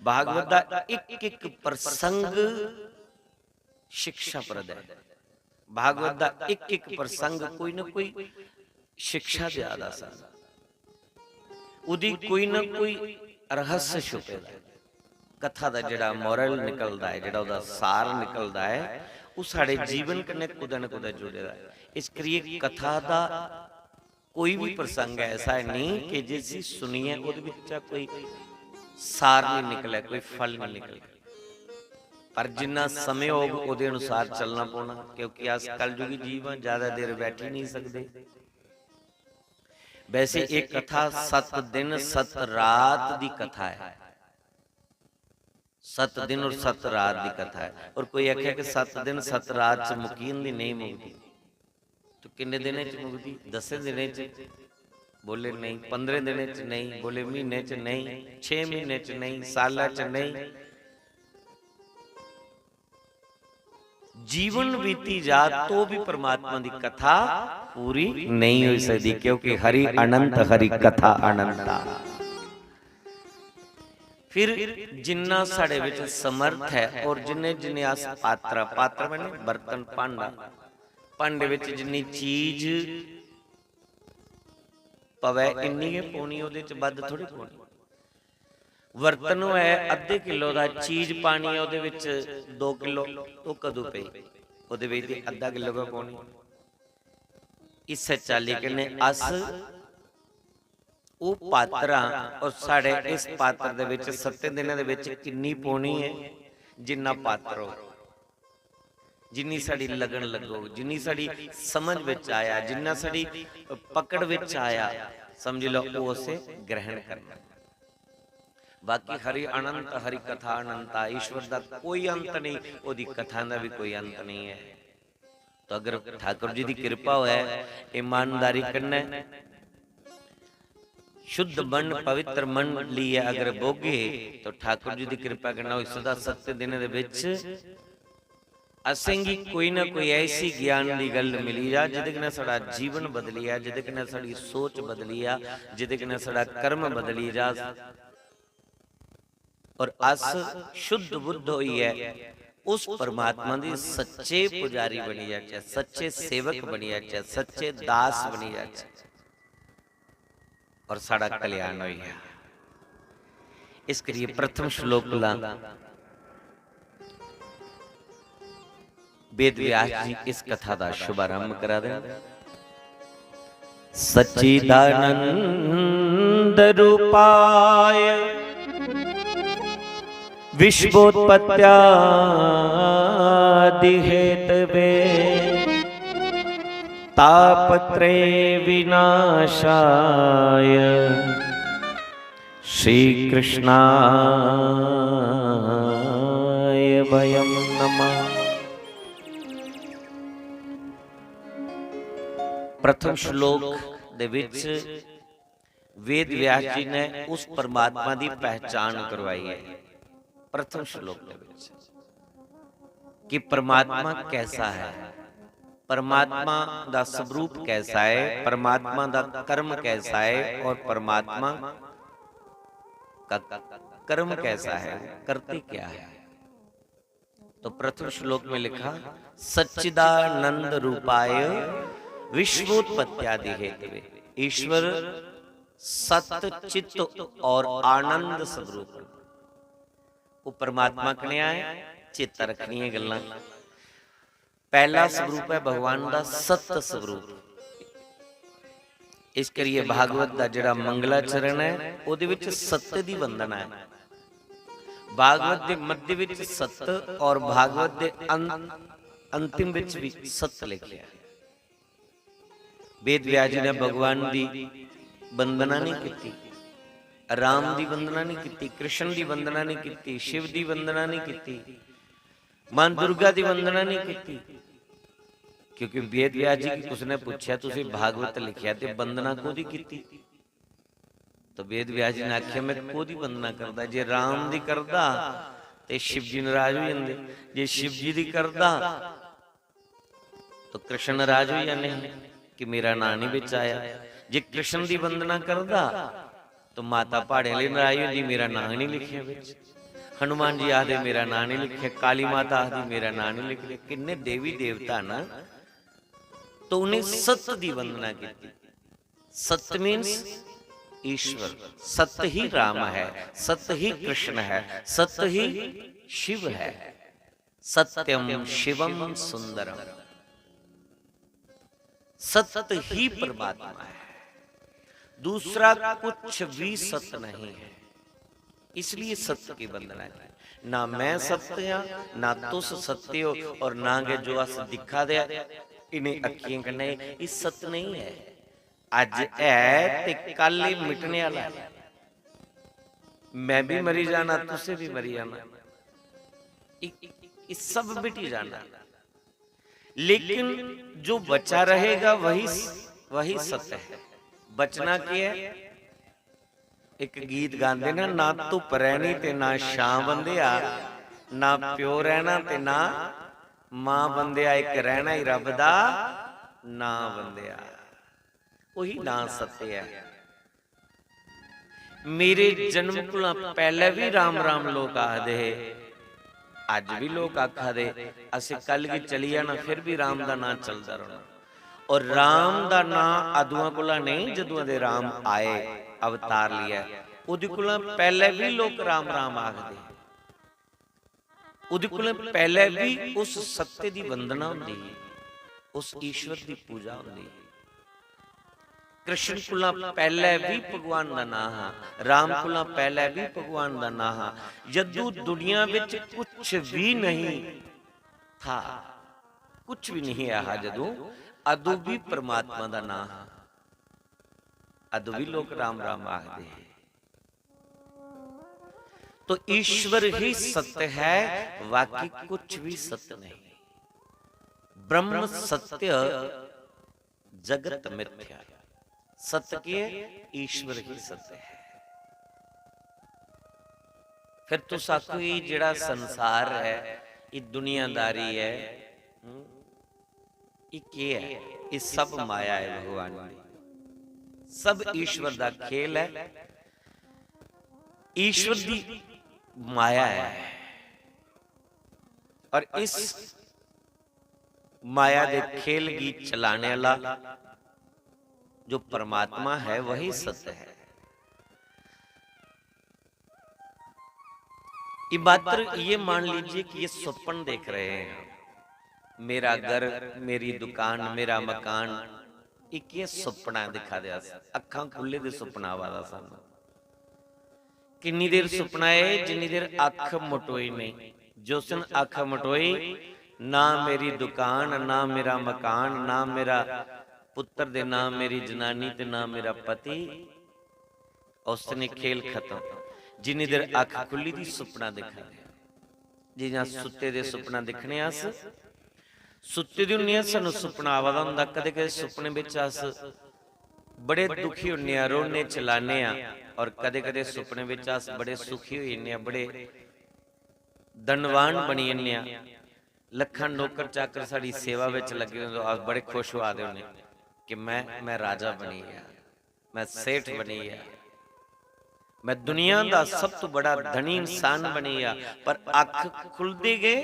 भागवत दा इक-इक प्रसंग शिक्षाप्रद ऐ। भागवत दा इक-इक प्रसंग कोई ना कोई शिक्षा देआ दा सानूं। ओह्दी कोई ना कोई रहस्य छुपे दा ऐ। कथा दा जेह्ड़ा moral निकलदा ऐ, जेह्ड़ा ओह्दा सार निकलदा ऐ, ओह् साढ़े जीवन कन्नै कुतै ना कुतै जुड़े दा ऐ। इस करियै कथा दा कोई भी प्रसंग ऐसा नेईं कि जिसी सुनियै ओह्दे बिच्चा कोई सार निं निकलै, कोई फल निं निकलै। पर जिन्ना समें होग, ओह्दे अनुसार चलना पौना, क्योंकि अस कलयुगी जीव आं, ज्यादा देर बैठी नहीं सकदे। वैसे एह् कथा सत्त दिन सत्त रात दी कथा ऐ। सत्त दिन और सत्त रात दी कथा ऐ। और कोई आखे कि सत्त दिन सत्त रात च मुक्की जंदी, नहीं मुकदी। तो किन्ने दिनें च मुकदी? दसें दिनें च? बोले नहीं। पंद्रहें दिनें च नहीं? बोले महीने च नहीं, छे महीने च नहीं, साला च नहीं। जीवन बीती जा तो भी परमात्मा दी कथा पूरी नहीं हो सकती, क्योंकि हरि अनंत, हरि कथा अनंता। फिर जिन्ना साढ़े विच समर्थ है और जिन्ने जिन्ने अस पात्र, पात्र माने बर्तन, भांडा, भांडे विच जिन्नी चीज पवै, इन्नी गै पौनी, ओह्दे च बद्ध थोड़ी पौनी। बर्तन होऐ अद्धे किलो दा, चीज पानी ऐ ओह्दे विच दो किलो, ओह् कदूं पेई? ओह्दे विच ते अद्धा किलो गै पौनी। इस्सै चाल्ली कन्नै अस ओह् पात्र आं, और साढ़े इस पात्र दे विच सत्तें दिनें दे विच किन्नी पौनी ऐ, जिन्ना पात्र हो, जिन्नी साढ़ी लगन लगोग, जिन्नी साढ़ी समझ विच आया, जिन्ना साढ़ी पकड़ विच आया, समझी लैओ, ओह् असें ग्रहण करना। बाकी हरि अनंत, हरि कथा अनंता, ईश्वर दा कोई अंत नहीं, ओह्दी कथा दा भी कोई अंत नहीं है। तो अगर ठाकुर जी दी कृपा होऐ, ईमानदारी कन्नै शुद्ध मन, पवित्र मन लेइयै अगर बोगे, तो ठाकुर जी दी कृपा कन्नै होई सकदा सत्त दिनें दे विच असेंगी कोई ना कोई ऐसी ज्ञान दी गल्ल मिली जा, जिदे कन्नै साढ़ा जीवन बदली जा, जिदे कन्नै साढ़ी सोच बदली जा, जिदे कन्नै साढ़ा कर्म बदली जा। और अस शुद्ध बुद्ध होइयै उस परमात्मा दी सच्चे पुजारी बनी जाचै, सच्चे सेवक बनी जाचै, सच्चे दास बनी जाचै और साढ़ा कल्याण होई जा। इस करियै प्रथम श्लोक ला वेद व्यास जी इस कथा दा शुभारंभ करा दे न। सच्चिदानंद रूपाय विश्वोत्पत्त्यादि हेतवे तापत्रय विनाशाय श्री कृष्णाय वयम नमः। प्रथम श्लोक दे विच वेद व्यास जी ने उस परमात्मा दी पहचान करवाई है। प्रथम श्लोक दे विच कि परमात्मा कैसा है, परमात्मा दा स्वरूप कैसा है, परमात्मा दा कर्म कैसा है और परमात्मा का कर्म कैसा है, करते क्या है। तो प्रथम श्लोक में लिखा, सच्चिदानंद रूपाय विश्वोत्पत्त्यादि हेतवे। ईश्वर सत चित्त और आनंद स्वरूप। वो परमात्मा कनेहा है, चेता रखनियां गल्लां। पहला स्वरूप है भगवान दा सत स्वरूप। इस करियै भागवत दा जेह्ड़ा मंगलाचरण है, ओह्दे विच सत्य दी वंदना है। भागवत दे मध्य विच सत्य और भागवत दे अं-, अंतिम विच भी सत्य लिखिया है। वेद व्यास जी ने भगवान दी वंदना नहीं कीती, राम दी वंदना नहीं कीती, कृष्ण दी वंदना नहीं कीती, शिव दी वंदना नहीं कीती, मां दुर्गा दी वंदना नहीं कीती। क्योंकि वेद व्यास जी गी कुसै ने पुच्छेआ, "तुसीं भागवत लिखेआ ते वंदना कोह्दी कीती?" तो वेद व्यास जी ने आखेआ, "मैं कोह्दी वंदना करदा? जे राम दी करदा ते शिव जी नाराज होई जंदे, जे शिव जी दी करदा तो कृष्ण नाराज होई जाने हे कि मेरा नांऽ नहीं बिच आया। जे कृष्ण दी वंदना करदा तो माता प्हाड़ें आह्ली नाराज होंदी, मेरा नांऽ नहीं लिखेआ बिच। हनुमान जी आखदे, मेरा नांऽ नहीं लिखेआ, काली माता आखदी, मेरा नांऽ नहीं लिखदे।" किन्ने देवी देवता न, तो उन्हें सत्य दी वंदना की। सत्य मीन्स ईश्वर, सत्य ही राम है, सत्य ही कृष्ण है, सत्य ही शिव है। सत्यम शिवम सुंदरम, सत्य ही परमात्मा है, दूसरा कुछ भी सत्य नहीं है। इसलिए सत्य की वंदना की। ना मैं सत्य हां, ना तुस सत्य हो, और ना गै जो अस दिक्खा दे आ इ'नें अक्खियें कन्नै, एह् सत्य नेईं ऐ। अज्ज ऐ ते कल एह् मिटने आह्ला ऐ। मैं भी मरी जाना, तुसें भी मरी जाना, एह्, एह् सब मिटी जाना। लेकिन जो बचा रहेगा वही, वही सत्य है। बचना केह् ऐ? इक गीत गांदे ना, "ना धुप्प रैह्नी ते ना छां बंदेआ, ना प्यो रैह्ना ते ना मां बंदेआ, इक रैह्ना ई रब दा नां बंदेआ।" ओही नां सत्य ऐ। मेरे जन्म कोला पैह्ले बी राम राम लोक आखदे हे, अज्ज बी लोक आखा दे। असें कल गी चली जाना, फिर बी राम दा नां चलदा रौह्ना। और राम दा नां अदुआं कोला नेईं, जदुआं दे राम आए अवतार लेइयै, ओह्दे कोला पैह्ले बी लोक राम राम आखदे हे। ओह्दे कोला पैह्ले बी उस सत्य दी वंदना होंदी ही, उस ईश्वर दी पूजा होंदी ही। कृष्ण कोला पैह्ले बी भगवान दा नां हा, राम कोला पैह्ले बी भगवान दा नां हा। जदू दुनिया विच कुछ भी नहीं था, कुछ भी नहीं आया जदू, अदू भी परमात्मा दा नां हा, अदू भी लोक राम राम आखदे हे। तो ईश्वर ही सत्य है, बाकी कुछ भी सत्य नहीं। ब्रह्म सत्य, जगत मिथ्या। सत्य के है? ईश्वर ही सत्य है। फिर तुस आखो, ये जेड़ा संसार है, ये दुनियादारी है, हम्म? ये केह् ऐ? एह् सब माया ऐ भगवान दी, सब ईश्वर दा खेल ऐ, ईश्वर दी माया ऐ। और इस माया दे खेल गी चलाने आह्ला जो परमात्मा है, वही सत्य है। ये मात्र ये मान लीजिए कि ये स्वप्न देख रहे हैं, मेरा घर, मेरी दुकान, मेरा मकान, एक ये सुपना दिखा दिया, अखां खुले दे सुपना आवा दा सानू। किन्नी देर सुपना है? जिन्नी देर अख मटोई नहीं। जिस दिन अख मटोई, ना मेरी दुकान, ना मेरा मकान, ना मेरा पुत्र दे, ना मेरी जनानी ते ना मेरा पति, उस दिन खेल खत्म। जिन्नी देर अख खुल्ली दी सुपना दिखा दे, जियां सुत्ते दे सुपना दिखने अस, सुत्ते दे होने आं, सानू सुपना आवा दा होंदा। कदे कदे सुपने बिच अस बड़े दुखी होने आं, रोने चिल्लाने आं, और कदे कदे सुपने बिच अस बड़े सुखी होई जन्ने आं, बड़े धनवान बनी जन्ने आं। लक्खां नौकर चाकर साढ़ी सेवा बिच लग्गे होंदे, अस बड़े खुश होआ दे होने कि मैं, मैं राजा बनी गया, मैं सेठ बनी गया, मैं दुनिया दा सब तो बड़ा धनी इंसान बनी गया। पर अख खुलदे गै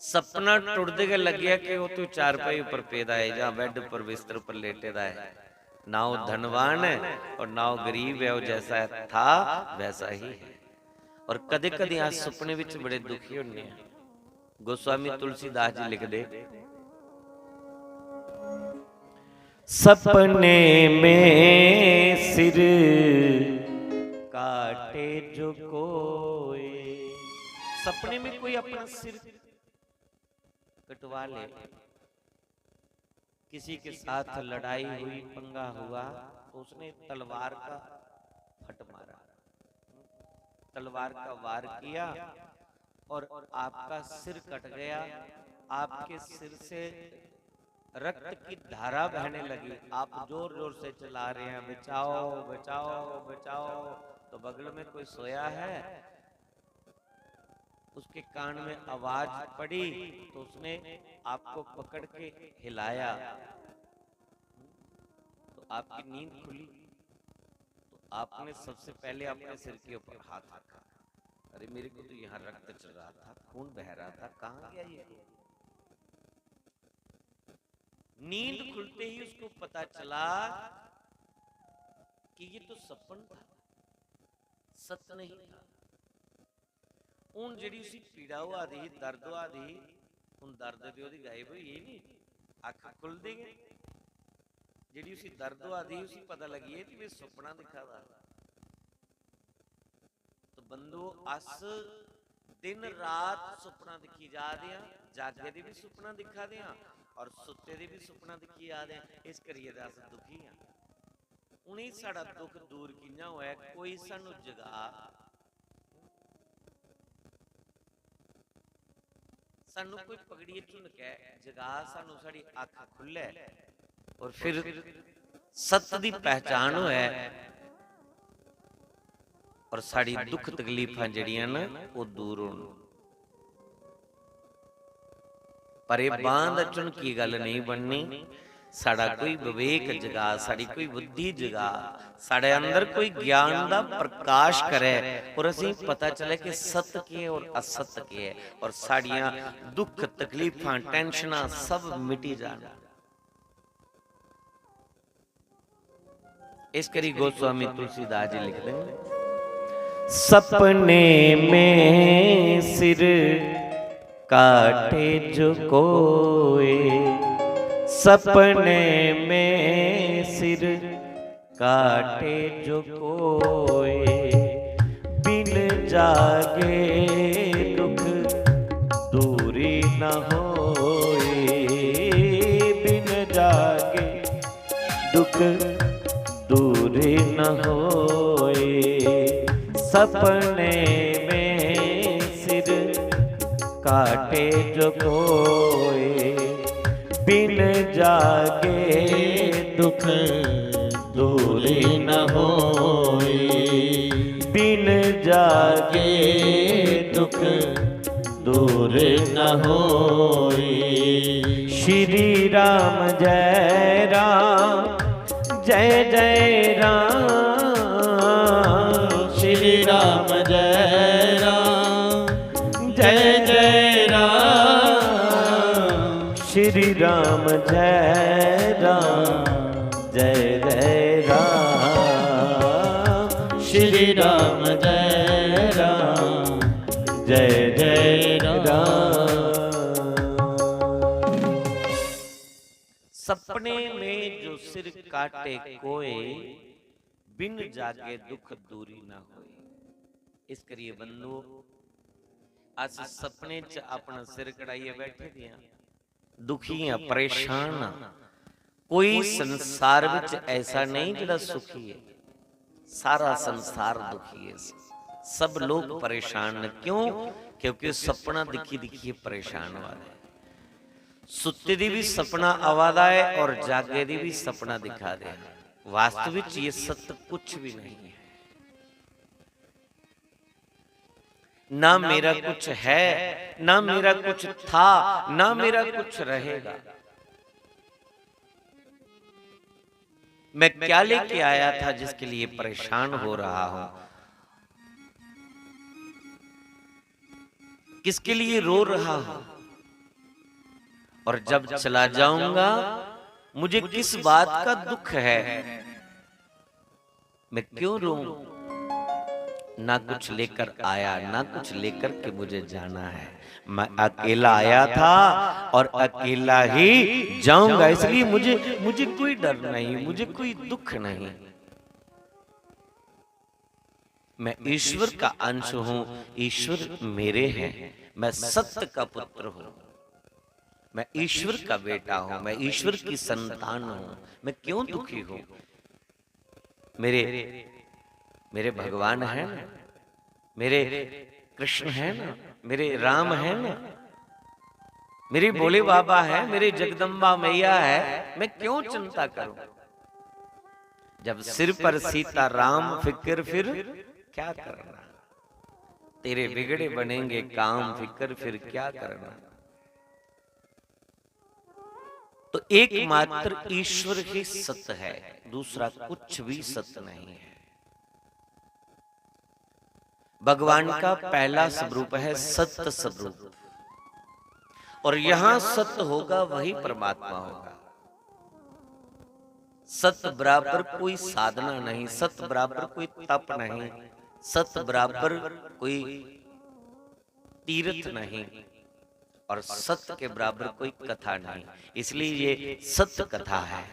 सपना टुटदे गै लग्गेआ कि ओह् तो चारपाई उप्पर पेदा ऐ जां बैड उप्पर, बिस्तर उप्पर लेटे दा ऐ। ना ओह् धनवान ऐ और ना ओह् गरीब ऐ, ओह् जैसा था वैसा ही है। और कदे-कदे अस सुपने विच बड़े दुखी होने आं। गोस्वामी तुलसीदास जी लिखदे, "सपने में सिर काटे जो कोई।" सपने में कोई अपना सिर कटवा ले, किसी के साथ लड़ाई हुई, पंगा हुआ, तो उसने तलवार का फट मारा, तलवार का वार किया और आपका सिर कट गया। आपके सिर से रक्त की धारा बहने लगी। आप जोर जोर से चिल्ला रहे हैं, "बचाओ, बचाओ, बचाओ।" तो बगल में कोई सोया है, उसके कान में आवाज पड़ी, तो उसने आपको पकड़ के हिलाया, तो आपकी नींद खुली। तो आपने सबसे पहले अपने सिर के ऊपर हाथ रखा। "अरे, मेरे को तो यहाँ रक्त चल रहा था, खून बह रहा था, कहाँ गया ये खून?" नींद खुलते ही उसको पता चला कि ये तो सपन था, सत्य नहीं था। हुन जेह्ड़ी उसी पीड़ा होआ दी ही, दर्द होआ दी ही, हुन दर्द ते ओह्दी गायब होई गेई नी, अक्ख खुलदी गै। जेह्ड़ी उसी दर्द होआ दी ही, उसी पता लग्गी गेआ कि में सुपना दिक्खा दा। तो बंधो, अस दिन रात सुपना दिक्खी जा दे आं, जागे दे बी सुपना दिक्खा दे आं और सुत्ते दे बी सुपना दिक्खी जा दे आं। इस करियै ते अस दुखी आं। उ'नें साढ़ा दुख दूर कि'यां होऐ? कोई सानू जगा, सानू कोई पकड़ियै झुनकै जगा, सानू साढ़ी अख खु'ल्लै और फिर सत्त दी पहचान होऐ और साढ़ी दुख तकलीफां जेह्ड़ियां न, ओह् दूर होन। पर एह् बांह दा झुनकी गल्ल नेईं बननी। साढ़ा कोई विवेक जगा, साढ़ी कोई बुद्धि जगा, साढ़े अंदर कोई ज्ञान दा प्रकाश करे और असें पता चले कि सत्य केह् ऐ और असत्य केह् ऐ, और साढ़ियां दुख तकलीफां, टैंशनां सब मिटी जान। इस करी गोस्वामी तुलसीदास जी लिखदे न, "सपने में सिर काटे जो कोई, सपने में सिर काटे जो कोई, बिन जागे दुख दूरी न होई, बिन जागे दुख दूरी न होई, सपने में सिर काटे जो कोई, बिन जागे दुख दूरी न होई, बिन जागे दुख दूर न होई।" श्री राम जय राम, जय जय राम। श्री राम जय राम, जय जय राम। श्री राम जय राम, जय जय राम। श्री राम जय राम, जय जय राम। सपने में जो सिर काटे कोई, बिन जागे दुख दूरी ना होई। इस करिए बंधुओ, अस सपने च अपना सिर कढ़ाइयै बैठे दे आं, दुखी आं, परेशान आं। कोई संसार विच ऐसा नहीं जेड़ा सुखी है, सारा संसार दुखी है। सब लोग परेशान न। क्यों? क्योंकि सपना दिखी दिखिए परेशान होआ दे। सुत्ते दी भी सपना आवा दा है और जागे दी भी सपना दिखा दे हैं। वास्तविक ये सत्य कुछ भी नहीं है। ना मेरा कुछ है, ना मेरा कुछ था, ना मेरा कुछ रहेगा। मैं क्या लेके आया था जिसके लिए परेशान हो रहा हूं, किसके लिए रो रहा हूं, और जब चला जाऊंगा मुझे किस बात का दुख है? मैं क्यों रोऊं? ना कुछ लेकर आया, ना कुछ लेकर के मुझे जाना है। मैं अकेला आया था और अकेला ही जाऊंगा, इसलिए मुझे, मुझे कोई डर नहीं, मुझे कोई दुख नहीं। मैं ईश्वर का अंश हूं, ईश्वर मेरे हैं, मैं सत्य का पुत्र हूं, मैं ईश्वर का बेटा हूं, मैं ईश्वर की संतान हूं। मैं क्यों दुखी हूं? मेरे, मेरे भगवान हैं ना, मेरे कृष्ण हैं ना, मेरे राम हैं ना, मेरे भोले बाबा हैं, मेरे जगदम्बा मैया है, मैं क्यों चिंता करूं? जब सिर पर सीता राम फिक्र फिर क्या करना, तेरे बिगड़े बनेंगे काम फिक्र फिर क्या करना। तो एकमात्र ईश्वर ही सत्य है, दूसरा कुछ भी सत्य नहीं है। भगवान का पहला स्वरूप है सत्य स्वरूप, और यहां सत्य होगा वही परमात्मा होगा। सत्य बराबर कोई साधना नहीं, सत्य बराबर कोई तप नहीं, सत्य बराबर कोई तीर्थ नहीं, और सत्य के बराबर कोई कथा नहीं। इसलिए ये सत्य कथा है,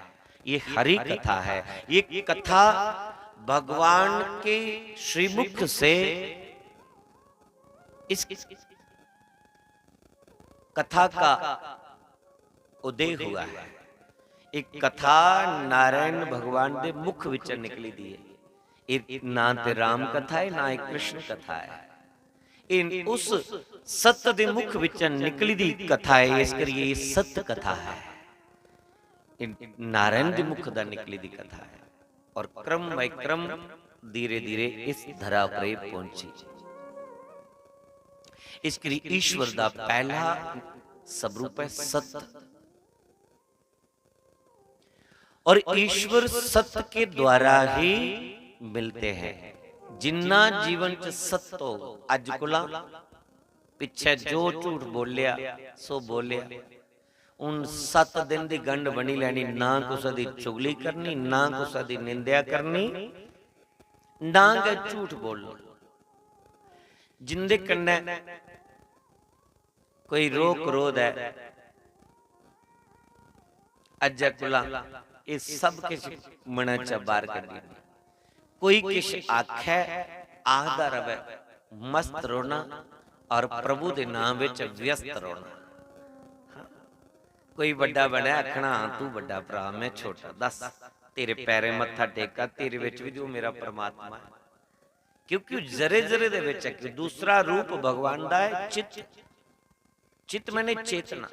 ये हरि कथा है, ये कथा भगवान के श्रीमुख से इस कथा का उदय हुआ है। एक कथा नारायण भगवान दे मुख विचों निकली दी है। ये ना ते राम कथा है, ना ही कृष्ण कथा है। इन उस सत्य दे मुख विचों निकली दी कथा है, इस करिए ये सत्य कथा है। इन नारायण दे मुख दा निकली दी कथा है। और क्रम by क्रम धीरे धीरे इस धरा पर पहुंची। इस करी ईश्वर दा पहला स्वरूप है सत्य। और ईश्वर सत्य के द्वारा ही मिलते हैं। जिन्ना जीवन च सत्य हो, अज कोला पिछे जो झूठ बोलिया, सो बोलिया। उन सत्त दिन दी गंढ बनी लैनी, ना कुसै दी चुगली करनी, ना कुसै दी निंदेआ करनी, ना गै झूठ बोलना। जिंदे कन्नै कोई रोह क्रोध ऐ, अज्जै कोला एह् सब किश मनै चा बाहर कड्ढी ओड़ो। कोई किश आखै, आखदा रवै, मस्त रौह्ना और प्रभु दे नाम बिच व्यस्त रौह्ना। हाँ। कोई बड्डा बनै, आखना, "हां, तू बड्डा भ्रा, मैं छोटा। दस, तेरे पैरें मत्था टेका, तेरे बिच भी जो मेरा परमात्मा है।" क्योंकि जरे जरे दे बिच है, कि दूसरा रूप भगवान दा है चित्त। चित्त मैंने चेतना।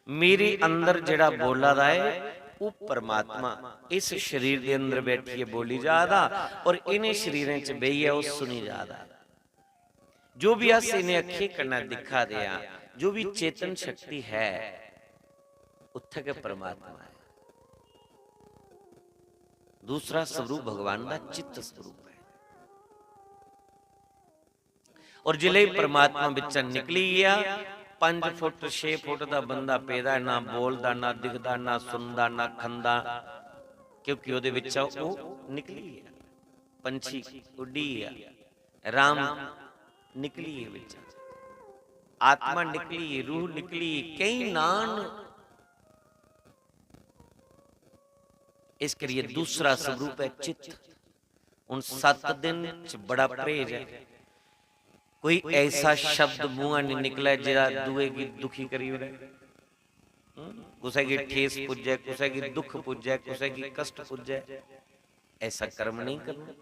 मेरे अंदर जेड़ा बोला दा है, वो परमात्मा इस शरीर दे अंदर बैठिए बोली जा दा और इन्हें शरीरें च बेहियै वो सुनी जा दा। जो भी अस इन्हें अखीं कन्नै दिक्खा दे आं, जो भी चेतन शक्ति है, उत्थै गै परमात्मा है। दूसरा स्वरूप भगवान दा चित्त स्वरूप है। और जिसलै परमात्मा बिच्चा निकली गेआ, पंज फुट, छे फुट दा बंदा पेदा ऐ, ना बोलदा, ना दिखदा, ना सुनदा, ना खंदा, क्योंकि ओह्दे बिच्चा ओह् निकली गेआ, पंछी उड्डी गेआ, राम निकली गे बिच्चा, आत्मा निकली गे, रूह निकली गे, केई नांऽ न। इस करियै दूसरा स्वरूप ऐ चित्त। हुन सत्त दिन च बड़ा परहेज ऐ। कोई ऐसा शब्द मूंहा निं निकलै जेह्ड़ा दूए गी दुखी करी ओड़ै। हं? कुसै गी ठेस पुज्जै, कुसै गी दुख पुज्जै, कुसै गी कष्ट पुज्जै, ऐसा कर्म नेईं करना।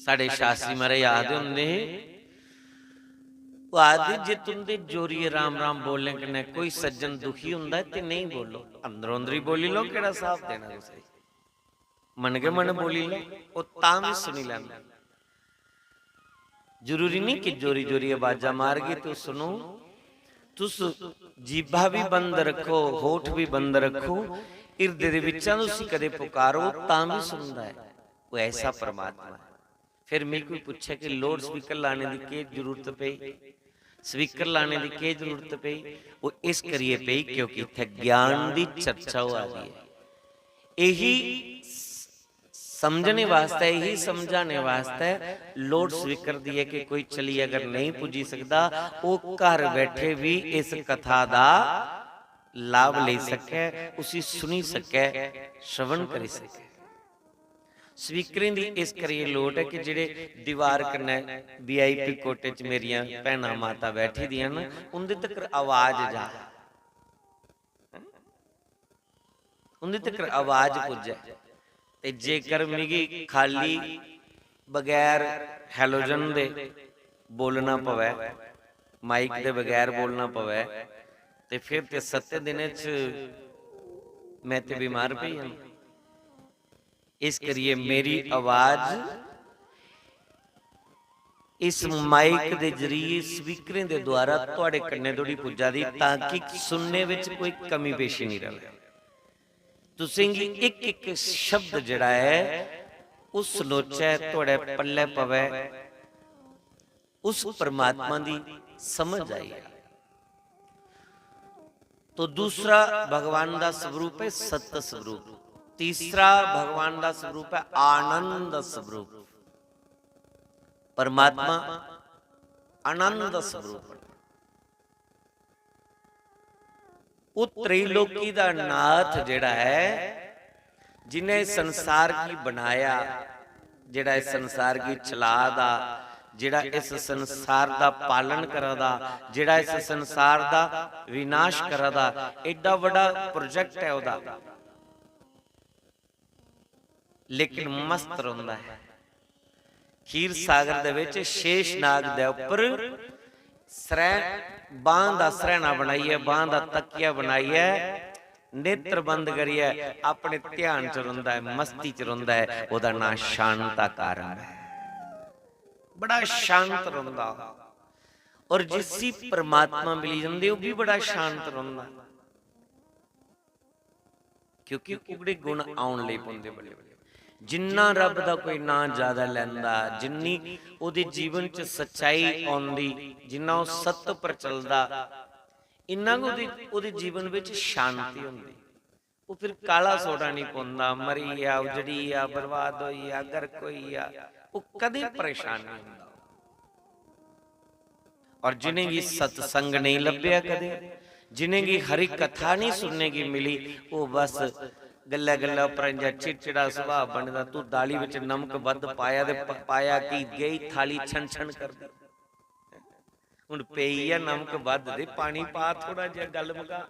साढ़े शास्त्री महाराज आखदे होंदे हे, ओह् आखदे, "जे तुं'दे जोरियै राम राम बोलने कन्नै कोई सज्जन दुखी होंदा ऐ ते नेईं बोलो, अंदरो अंदरी बोली लो, केह्ड़ा स्हाब देना कुसै गी। मन गै मन बोली लो, ओह् तां बी सुनी लैंदा।" जरूरी निं कि जोरी जोरी अवाजां मारगे ते ओह् सुनो। तुस जीभा बी बंद रक्खो, होठ बी बंद रक्खो, हिरदे दे बिच्चा उसी कदें पुकारो, तां बी सुनदा ऐ। ओह् ऐसा परमात्मा ऐ। फिर मिगी कोई पुच्छै कि लाउड स्पीकर लाने दी केह् जरूरत पेई, स्पीकर लाने दी केह् जरूरत पेई? ओह् इस करियै पेई क्योंकि इत्थै ज्ञान दी चर्चा होआ दी ऐ। यही समझने वास्तै, यही समझाने वास्तै लाउड स्पीकर दी ऐ कि कोई चली अगर नेईं पुज्जी सकदा, ओह् घर बैठे बी इस कथा दा लाभ लेई सकै, उसी सुनी सकै, श्रवण करी सकै। स्पीकरें दी इस करियै लोड़ ऐ कि जेह्ड़े दीवार कन्नै वीआईपी कोटे च मेरियां भैनां माता बैठी दियां न, उं'दे तक्कर आवाज जा, उं'दे तक्कर आवाज पुज्जै। ते जेकर मिगी खाली बगैर हैलोजन दे बोलना पवै, माइक दे बगैर बोलना पवै, ते फिर ते सत्तें दिनें च में ते बीमार पेई जाना। इस करियै मेरी आवाज इस माइक दे जरिए स्पीकरें दे द्वारा थुआड़े कन्नै धोड़ी पुज्जा दी, ताकि सुनने विच कोई कमी पेशी निं र'वै। तुसें गी इक इक शब्द जेह्ड़ा ऐ, ओह् सनोचै, थुआड़े पल्लै पवै, उस परमात्मा दी समझ आई। तो दूसरा भगवान दा स्वरूप है सत्य स्वरूप, तीसरा भगवान दा स्वरूप है आनंद स्वरूप। परमात्मा आनंद स्वरूप। ओह् त्रैलोकी दा नाथ जेह्ड़ा ऐ, जिन्नै इस संसार गी बनाया, जेह्ड़ा इस संसार गी चला दा, जेह्ड़ा इस संसार दा पालन करा दा, जेह्ड़ा इस संसार दा विनाश करा दा, एड्डा बड्डा प्रोजेक्ट ऐ ओह्दा, लेकिन मस्त रौंह्दा ऐ। खीर सागर दे विच शेष नाग दे उप्पर सरै-, बांह दा सरैना बनाइयै, बांह दा तकिया बनाइयै, नेत्र बंद करियै अपने ध्यान च रौंह्दा ऐ, मस्ती च रौंह्दा ऐ। ओह्दा नां शांताकारम ऐ। बड़ा शांत रौंह्दा। और जिसी परमात्मा मिली जंदे, ओह् भी बड़ा शांत रौंह्दा। क्योंकि उगड़े गुण औन लगी पौंदे बल्लें बल्लें। जिन्ना रब दा कोई नां ज्यादा लैंदा, जिन्नी ओह्दे जीवन च सच्चाई औंदी, जिन्ना ओह् सत्य पर चलदा, इन्ना गै ओह्दे, ओह्दे जीवन बिच शांति होंदी। ओह् फिर काला सोडा नहीं पौंदा, मरी गेआ, उजड़ी गेआ, बर्बाद होई गेआ, गर्क होई गेआ, ओह् कदें परेशान नहीं होंदा। और जिनेंगी सत्संग नहीं लभ्या कदे, जिनेंगी हरि कथा नहीं सुनने की मिली, वो बस गल्लै गल्लै उप्पर इंजा चिड़चिड़ा सुभाऽ बने दा। तू दाली बिच नमक बद्ध पाया ते प-, पाया की गई थाली छन छन करदी। हुन पेई ऐ नमक बद्ध ते पानी पा थोड़ा जिहा, गल्ल मका,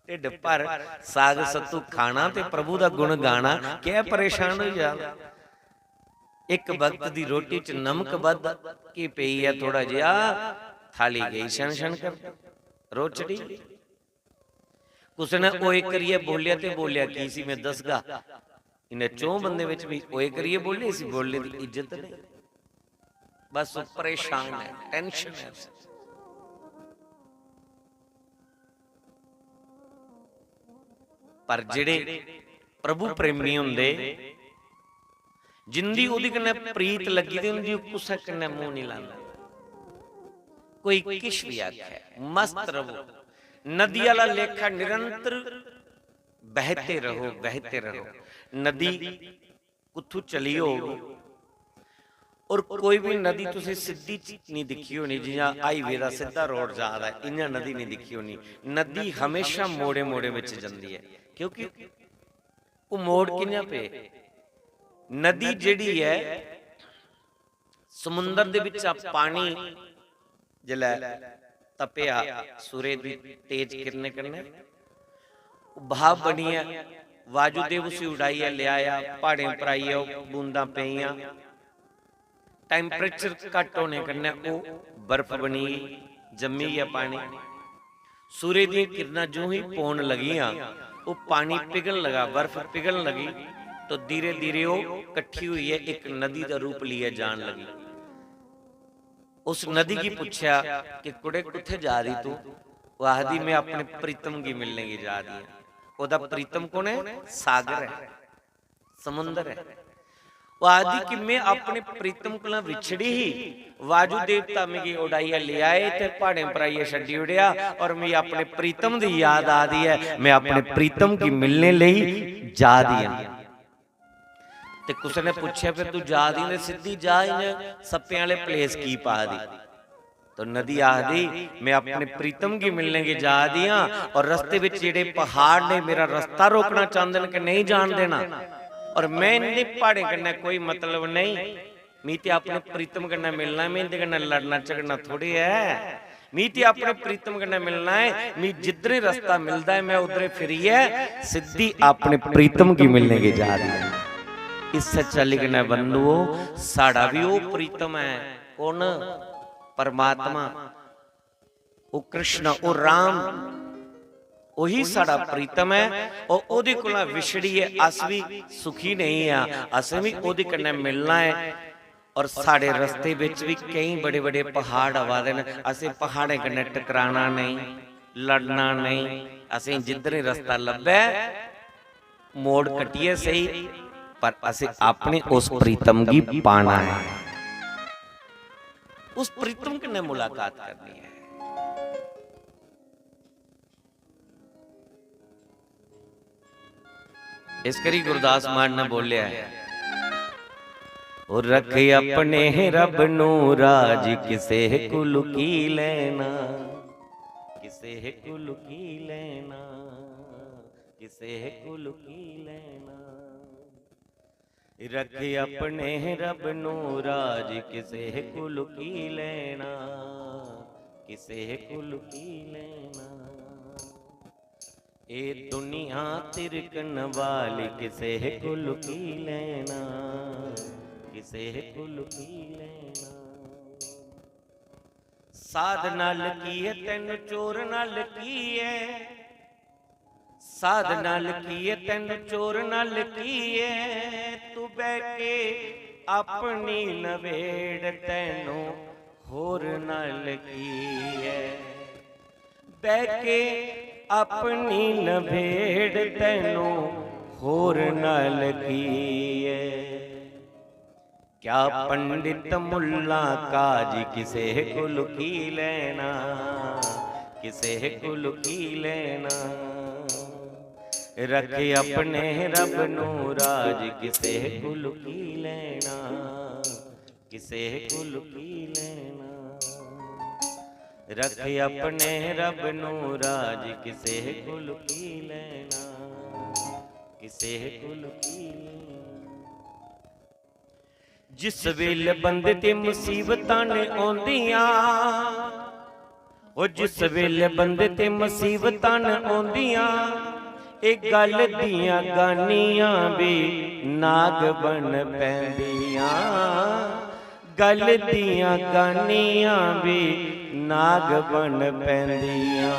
ढिड्ड भर, साग सत्तू खाना ते प्रभु दा गुण गाना, क्या परेशान होई जा? इक वक्त दी रोटी च नमक बद्ध की पेई ऐ थोड़ा जिहा, थाली गई छन छन करदी, रोचड़ी। कुसै ने ओए करियै बोलेआ ते बोलेआ की सी, मैं दसगा। इन्हें चौं बंदे विच भी ओए करियै बोले, इसी बोलने दी इज्जत नहीं। बस ओह् परेशान है, टेंशन है उसी। पर जेड़े प्रभु प्रेमी होंदे, जिंदी ओह्दे कन्नै प्रीत लग्गी दी होंदी, ओह् कुसै कन्नै मूंह नहीं लांदे। कोई किश भी आखे, मस्त रवो, नदी आह्ला लेखा निरंतर बहते रहो, बहते रहो। नदी कुत्थू चली होग, और कोई भी नदी तुसें सिद्धी च नहीं दिक्खी होनी, जियां highway दा सिद्धा रोड जा दा ऐ, इयां नदी नहीं दिक्खी होनी। नदी हमेशा मोड़े मोड़े विच जंदी ऐ, क्योंकि ओह् मोड़ कि'यां पे? नदी जेह्ड़ी ऐ, समुंदर दे बिच्चा पानी जिसलै तपेआ, सूरज दी तेज किरणें कन्नै, ओह् भाप बनियै वायुदेव उसी उड़ाइयै लेआया, प्हाड़ें पर आइयै ओह् बूंदां पेइयां। Temperature घट्ट होने कन्नै ओह् बर्फ बनी गेई, जम्मी गेआ पानी। सूरज दियां किरणां जूं ही पौन लगियां, ओह् पानी पिघलन लगा, बर्फ पिघलन लगी, तो धीरे-धीरे ओह् कट्ठी होइयै इक नदी दा रूप लेइयै जान लगी। उस नदी गी पुच्छेआ कि "कुड़े, कुत्थै जा दी तूं?" ओह् आखदी, "में अपने प्रीतम गी मिलने गी जा दी आं।" ओह्दा प्रीतम कु'न ऐ? सागर ऐ। समुंदर ऐ। ओह् आखदी कि "में अपने प्रीतम कोला विछड़ी ही, वायु देवता मिगी उड़ाइयै लेआए ते प्हाड़ें पर आइयै छड्डी ओड़ेआ, और मिगी अपने प्रीतम दी याद आ दी ऐ, में अपने प्रीतम गी मिलने लेई जा दी आं।" ते कुसै ने पुच्छेआ, "फिर तू जा दी ते सिद्धी जा, इ'यां सप्पें आह्ले place की पा दी?" तो नदी आखदी, "में अपने प्रीतम गी मिलने गी जा दी आं, और रस्ते बिच जेह्ड़े प्हाड़ ने मेरा रस्ता रोकना चांह्दे न कि नेईं जान देना, और में इ'नें प्हाड़ें कन्नै कोई मतलब नेईं। मी ते अपने प्रीतम कन्नै मिलना ऐ, में इं'दे कन्नै लड़ना झगड़ना थोड़े ऐ। मी ते अपने प्रीतम कन्नै मिलना ऐ, मी जिद्धरे रस्ता मिलदा ऐ, में उद्धरे फिरियै सिद्धी अपने प्रीतम गी मिलने गी जा दी आं।" इस्सै चाल्ली कन्नै बंधुओ, साढ़ा बी ओह् प्रीतम ऐ, कु'न? परमात्मा, ओह् कृष्ण, ओह् राम, ओही साढ़ा प्रीतम ऐ। और ओह्दे कोला विछड़ियै अस बी सुखी नेईं आं, असें बी ओह्दे कन्नै मिलना ऐ। और साढ़े रस्ते बिच बी केईं बड़े-बड़े प्हाड़ आवा दे न, असें प्हाड़ें कन्नै टकराना नेईं, लड़ना नेईं, असें जिद्धरें रस्ता लब्भै, मोड़ कट्टियै सेही, पर असें अपने उस प्रीतम गी पाना ऐ, उस प्रीतम कन्नै मुलाकात करनी ऐ। इस करी गुरदास मान ने बोलेआ ऐ, "ओ रख अपने रब नू राज, किसे को लुकी लेना, किसे को लुकी लेना।" किसे को लुकी लेना। रख अपने रब नू राज, किसे को लुकी लेना, किसे को लुकी लेना। ए दुनिया तिरकन वाली, किसे को लुकी लेना, किसे को लुकी लेना। साध नाल की है तैनू, चोर नाल की है, साध नाल की है तैनू, चोर नाल की है। तू बह के अपनी नवेड़, तैनू होर नाल की है। बह के अपनी नवेड़, तैनू होर नाल की है। क्या पंडित मुल्ला काजी, किसे को लुकी लेना, किसे को लुकी लेना। रख अपने रब नू राज, किसे को लुकी लेना, किसे को लुकी लेना। रख अपने रब नू राज, किसे को लुकी लेना, किसे को लुकी लेना। जिस वेले बंदे ते मुसीबतां ने औंदियां, ओ जिस वेले बंदे ते मुसीबतां ने औंदियां, ए गल दियां गानियां भी नाग बन पैंदियां, गल दियां गानियां भी नाग बन पैंदियां।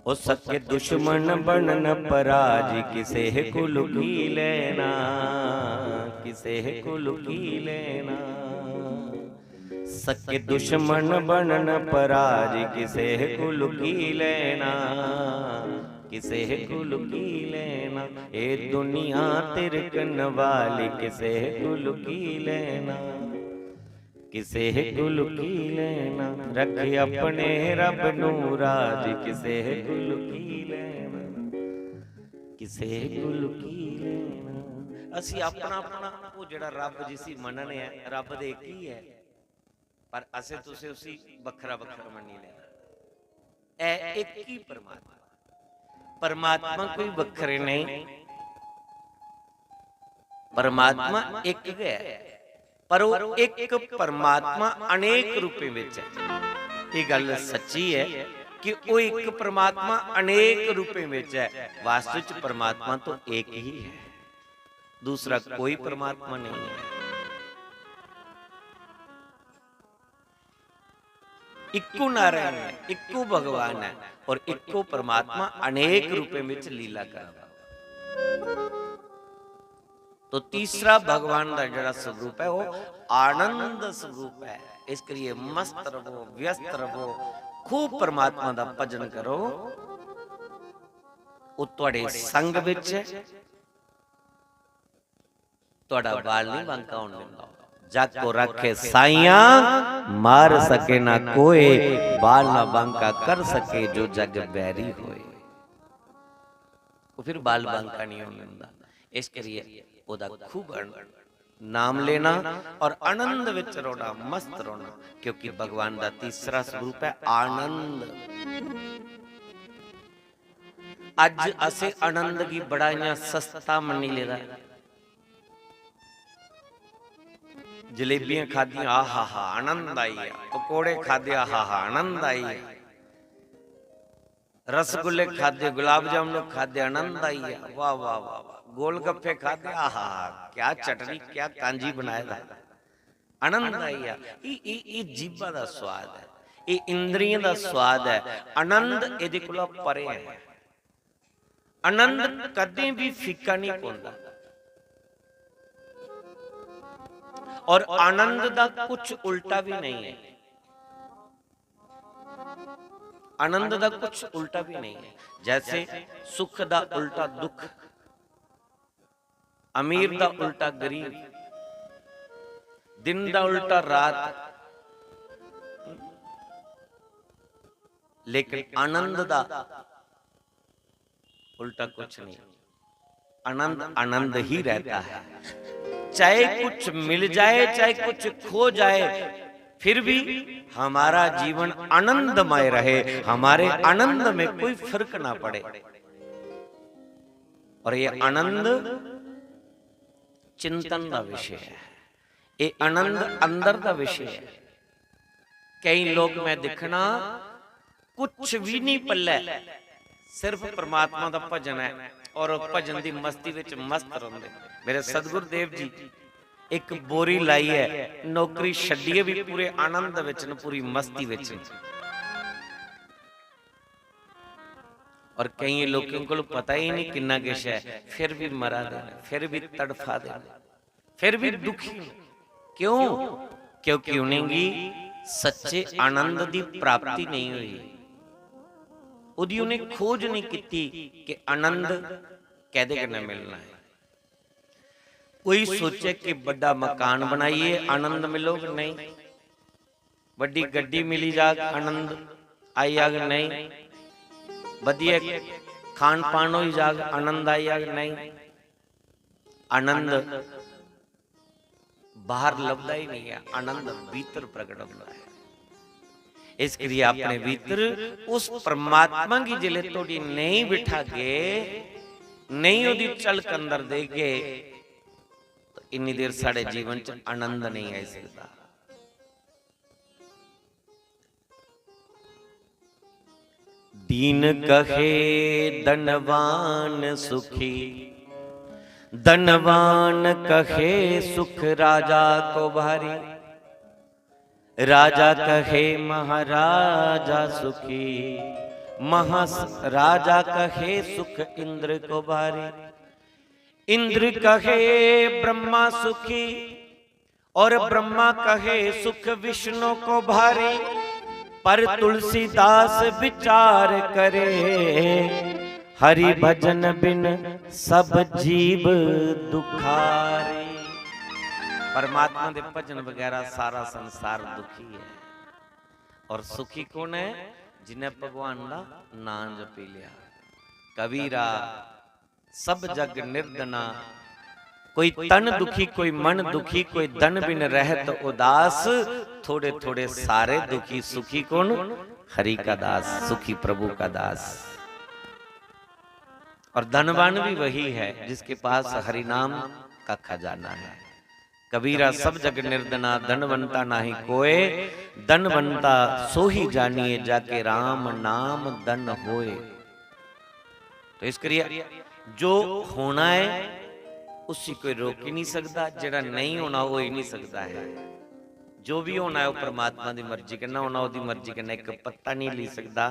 ओ सक्के दुश्मन बनन पराज, किसे को लुकी लेना, किसे को लुकी लेना। सक्के दुश्मन बनन पराज, किसे को लुकी लेना, किसे को लुकी लेना। ए दुनिया तिरकन वाली, किसे को लुकी लेना, किसे को लुकी लेना। रख अपने रब नू राज, किसे को लुकी लेना, किसे को लुकी लेना। ਅਸੀਂ ਆਪਣਾ ਆਪਣਾ ਉਹ ਜਿਹੜਾ ਰੱਬ ਜਿਸੀ ਮੰਨਣੇ ਆ, ਰੱਬ ਦੇ ਇੱਕ ਹੀ ਹੈ, ਪਰ ਅਸੀਂ ਤੁਸੀਂ ਉਸੀ ਵੱਖਰਾ ਵੱਖਰਾ ਮੰਨੀ ਲੈਣਾ। ਇਹ ਇੱਕ ਹੀ ਪਰਮਾਤਮਾ, ਪਰਮਾਤਮਾ ਕੋਈ ਵੱਖਰੇ ਨਹੀਂ। ਪਰਮਾਤਮਾ ਇੱਕ ਹੈ, ਪਰ ਉਹ ਇੱਕ ਪਰਮਾਤਮਾ ਅਨੇਕ ਰੂਪੇ ਵਿੱਚ ਹੈ। ਇਹ ਗੱਲ ਸੱਚੀ ਹੈ ਕਿ ਉਹ ਇੱਕ ਪਰਮਾਤਮਾ ਅਨੇਕ ਰੂਪੇ ਵਿੱਚ ਹੈ। ਵਾਸਤਵ ਵਿੱਚ ਪਰਮਾਤਮਾ ਤਾਂ ਇੱਕ ਹੀ ਹੈ, ਦੂਸਰਾ ਕੋਈ ਪਰਮਾਤਮਾ ਨਹੀਂ ਹੈ। ਇੱਕੋ ਨਾਰਾਇਣ ਹੈ, ਇੱਕੋ ਭਗਵਾਨ ਹੈ, ਔਰ ਇੱਕੋ ਪਰਮਾਤਮਾ ਅਨੇਕ ਰੂਪੇ ਵਿੱਚ ਲੀਲਾ ਕਰਦਾ। ਤੋ ਤੀਸਰਾ ਭਗਵਾਨ ਦਾ ਜਿਹੜਾ ਸਵਰੂਪ ਹੈ, ਉਹ ਆਨੰਦ ਸਵਰੂਪ ਹੈ। ਇਸ ਕਰੀਏ ਮਸਤ ਰਵੋ, ਵਿਅਸਤ ਰਵੋ, ਖੂਬ ਪਰਮਾਤਮਾ ਦਾ ਭਜਨ ਕਰੋ। ਉਹ ਤੁਹਾਡੇ ਸੰਗ ਵਿੱਚ ਹੈ, ਤੁਹਾਡਾ ਬਾਲ ਨਹੀਂ ਬਾਂਕਾ ਹੋਣ ਦਿੰਦਾ। ਜਗ ਕੋ ਰਾਖੇ ਸਾਈਆਂ, ਮਾਰ ਸਕੇ ਨਾ ਕੋਏ, ਬਾਲ ਨਾ ਬਾਂਕਾ ਕਰ ਸਕੇ, ਜੋ ਜਗ ਬੈਰੀ ਹੋਏ। ਉਹ ਫਿਰ ਬਾਲ ਬਾਂਕਾ ਨਹੀਂ ਹੋਣ ਦਿੰਦਾ। ਇਸ ਕਰੀਏ ਉਹਦਾ ਖੂਬ ਅਨ-, ਨਾਮ ਲੈਣਾ ਔਰ ਆਨੰਦ ਵਿੱਚ ਰੋਣਾ, ਮਸਤ ਰੋਣਾ, ਕਿਉਂਕਿ ਭਗਵਾਨ ਦਾ ਤੀਸਰਾ ਸਵਰੂਪ ਹੈ ਆਨੰਦ। ਅੱਜ ਅਸੀਂ ਆਨੰਦ ਕੀ ਬੜਾ ਇਆਂ ਸਸਤਾ ਮੰਨੀ ਲੈਦਾ। ਜਲੇਬੀਆਂ ਖਾਧੀਆਂ, ਆਹਾਹਾ, ਆਨੰਦ ਆਈ ਆ। ਪਕੌੜੇ ਖਾਧੇ, ਆਹਾਹਾ, ਆਨੰਦ ਆਈ ਆ। ਰਸਗੁੱਲੇ ਖਾਧੇ, ਗੁਲਾਬ ਜਾਮੁਨ ਖਾਧੇ, ਆਨੰਦ ਆਈ ਆ। ਵਾਹ, ਵਾਹ, ਵਾਹ, ਵਾਹ। ਗੋਲ ਗੱਫੇ ਖਾਧੇ, ਆਹਾਹਾ, ਕਿਆ ਚਟਨੀ, ਕਿਆ ਕਾਂਜੀ ਬਣਾਇਆ ਦਾ। ਆਨੰਦ ਆਈ ਆ। ਇਹ, ਇਹ, ਇਹ ਜੀਭਾਂ ਦਾ ਸਵਾਦ ਹੈ, ਇਹ ਇੰਦਰੀਆਂ ਦਾ ਸਵਾਦ ਹੈ। ਆਨੰਦ ਇਹਦੇ ਕੋਲੋਂ ਪਰੇ ਹੈ। ਆਨੰਦ ਕਦੇ ਵੀ ਫੀਕਾ ਨਹੀਂ ਪਾਉਂਦਾ। ਔਰ ਆਨੰਦ ਦਾ ਕੁਝ ਉਲਟਾ ਵੀ ਨਹੀਂ ਹੈ। ਆਨੰਦ ਦਾ ਕੁਝ ਉਲਟਾ ਵੀ ਨਹੀਂ ਹੈ। ਜੈਸੇ ਸੁਖ ਦਾ ਉਲਟਾ ਦੁੱਖ, ਅਮੀਰ ਦਾ ਉਲਟਾ ਗਰੀਬ, ਦਿਨ ਦਾ ਉਲਟਾ ਰਾਤ, ਲੇਕਿਨ ਆਨੰਦ ਦਾ उल्टा कुछ नहीं। आनंद आनंद ही रहता है। चाहे कुछ मिल जाए, चाहे कुछ खो जाए, फिर भी हमारा जीवन आनंदमय रहे, हमारे आनंद में कोई फर्क ना पड़े। और ये आनंद चिंतन दा विशे ऐ, एह् आनंद अंदर दा विशे ऐ। केईं लोक मैं दिक्खना, कुछ भी नहीं पल्लै, सिर्फ परमात्मा दा भजन ऐ और भजन दी मस्ती विच मस्त रौंह्दे। मेरे सतगुरुदेव जी इक बोरी लाइयै, नौकरी छड्डियै भी पूरे आनंद विच न, पूरी मस्ती विच न। और केइयें लोकें कोल पता ही नहीं किन्ना किश है, फिर भी मरा दे न, फिर भी तड़फा दे न, फिर भी दुखी न। क्यों? क्योंकि उनेंगी सच्चे आनंद दी प्राप्ति नहीं हुई, उदी उनें खोज नहीं कीती कि आनंद कैदे कन्नै मिलना है। कोई सोचे कि बड़ा मकान बनाइए, आनंद मिलोग? नहीं। वड्डी गड्डी मिली जाग, आनंद आई जाग? नहीं। वधिया खान पान होई जाग, आनंद आई जाग? नहीं। आनंद बाहर लभदा ही नहीं है, आनंद भीतर प्रगट होंदा है। इस करियै अपने भीतर उस परमात्मा गी जिले तोड़ी नहीं बिठागे, नहीं ओदी झलक अंदर देगे, तो इन्नी देर साढ़े जीवन च आनंद नहीं आई सकदा। दीन कहे धनवान सुखी, धनवान कहे सुख राजा को भारी। राजा कहे महाराजा सुखी, महाराजा कहे सुख इंद्र को भारी। इंद्र कहे ब्रह्मा सुखी, और ब्रह्मा कहे सुख विष्णु को भारी। पर तुलसीदास विचार करे, हरि भजन बिन सब जीव दुखारी। परमात्मा दे भजन बगैरा सारा संसार दुखी है। और सुखी कौन है? जिन्हें भगवान दा नाम जपी लिया। कबीरा सब जग निर्धना, कोई तन दुखी, कोई मन दुखी, कोई धन बिन रहत उदास। थोड़े थोड़े सारे दुखी, सुखी कौन? हरि का दास, सुखी प्रभु का दास। और धनवान भी वही है जिसके पास हरि नाम का खजाना है। कबीरा सब जग निर्धना, धनवंता नाहीं कोय। धनवंता सोही जानिए, जाके राम नाम धन होय। तो इस करियै जो होना है, उसी कोई रोक ही नहीं सकता, जेड़ा नहीं होना, हो ही नहीं सकता है। जो भी होना है, वो परमात्मा दी मर्जी कन्नै होना, ओदी मर्जी कन्नै इक पत्ता नहीं ली सकता।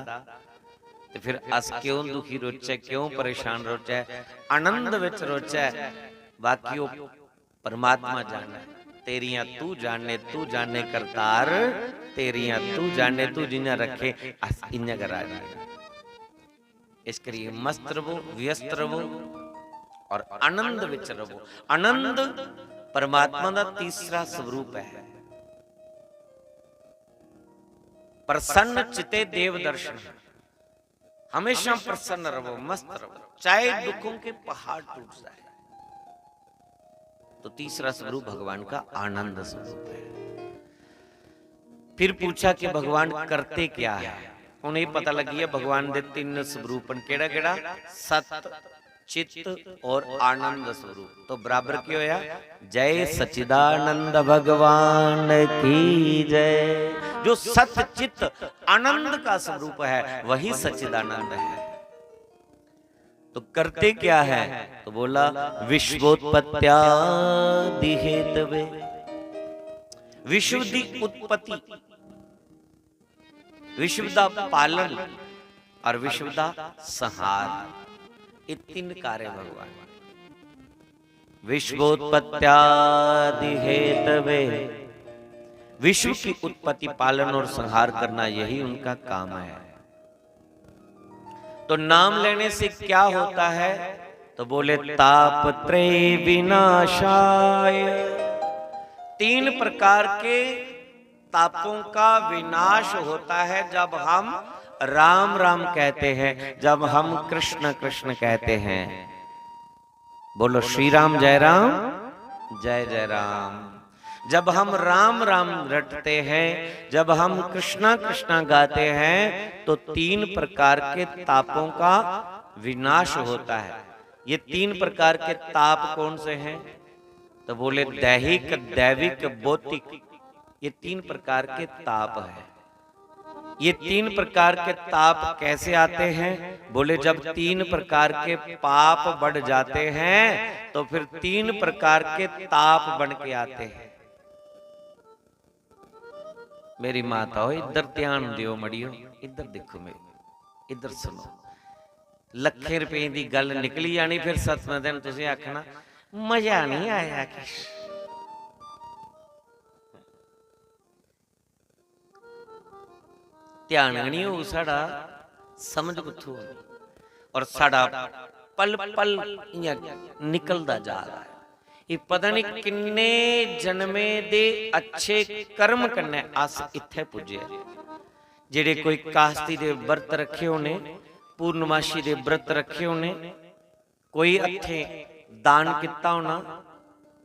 ते फिर अस क्यों दुखी रोचै, क्यों परेशान रोचै? आनंद विच रोचै। बाकी वो परमात्मा जाने, तेरियां तू जाने, तू जाने करतार, तेरियां तू जाने, तू जियां रखे, अस इयां गै राजी आं। इस करियै मस्त रवो, व्यस्त रवो और आनंद विच रवो। आनंद परमात्मा दा तीसरा स्वरूप है। प्रसन्न चिते देव दर्शन। हमेशा प्रसन्न रवो, मस्त रवो, चाहे दुखों के पहाड़ टूट जाए। तो तीसरा स्वरूप भगवान का आनंद स्वरूप है। फिर पूछा कि भगवान करते क्या है? हुन एह् पता लग्गी गेआ भगवान दे तिन्न स्वरूप न। केह्ड़ा केह्ड़ा? सत, चित्त और आनंद स्वरूप। तो बराबर की होया? जय सच्चिदानंद भगवान की जय। जो सत चित्त आनंद का स्वरूप है, वही सच्चिदानंद है। तो करते क्या है? तो बोला, विश्वोत्पत्त्यादि हेतवे। विश्व की उत्पत्ति, विश्व का पालन और विश्व का संहार, ये तीन कार्य भगवान। विश्वोत्पत्त्यादि हेतवे, विश्व की उत्पत्ति, पालन और संहार करना, यही उनका काम है। तो नाम लेने से क्या होता है? तो बोले, तापत्रय विनाशाय। तीन प्रकार के तापों का विनाश होता है जब हम राम राम कहते हैं, जब हम कृष्ण कृष्ण कहते हैं। बोलो, श्री राम जय राम, जय जय राम। जब हम राम राम रटते हैं, जब हम कृष्णा कृष्णा गाते हैं, तो तीन प्रकार के तापों का विनाश होता है। ये तीन प्रकार के ताप कौन से हैं? तो बोले, दैहिक, दैविक, भौतिक, ये तीन प्रकार के ताप है। ये तीन प्रकार के ताप कैसे आते हैं? बोले, जब तीन प्रकार के पाप बढ़ जाते हैं तो फिर तीन प्रकार के ताप बन के आते हैं। मेरी माता हो, इधर ध्यान दियो मड़ियो, इधर देखो मेरी, इधर सुनो। लक्खें रुपये दी गल निकली जानी, फिर सतमें दिन तुसें आखना, "मजा नहीं आया किश।" ध्यान गै नहीं होग साढ़ा, समझ कुत्थों होनी? और साढ़ा पल पल इ'यां निकलदा जा रहा है। ये पता नहीं किन्ने जन्में दे अच्छे कर्म कन्नै अस इत्थै पुज्जे। जेह्ड़े कोई कास्ती दे व्रत रखे होने, पूर्णमाशी दे व्रत रखे होने, कोई हत्थें दान कीता होना,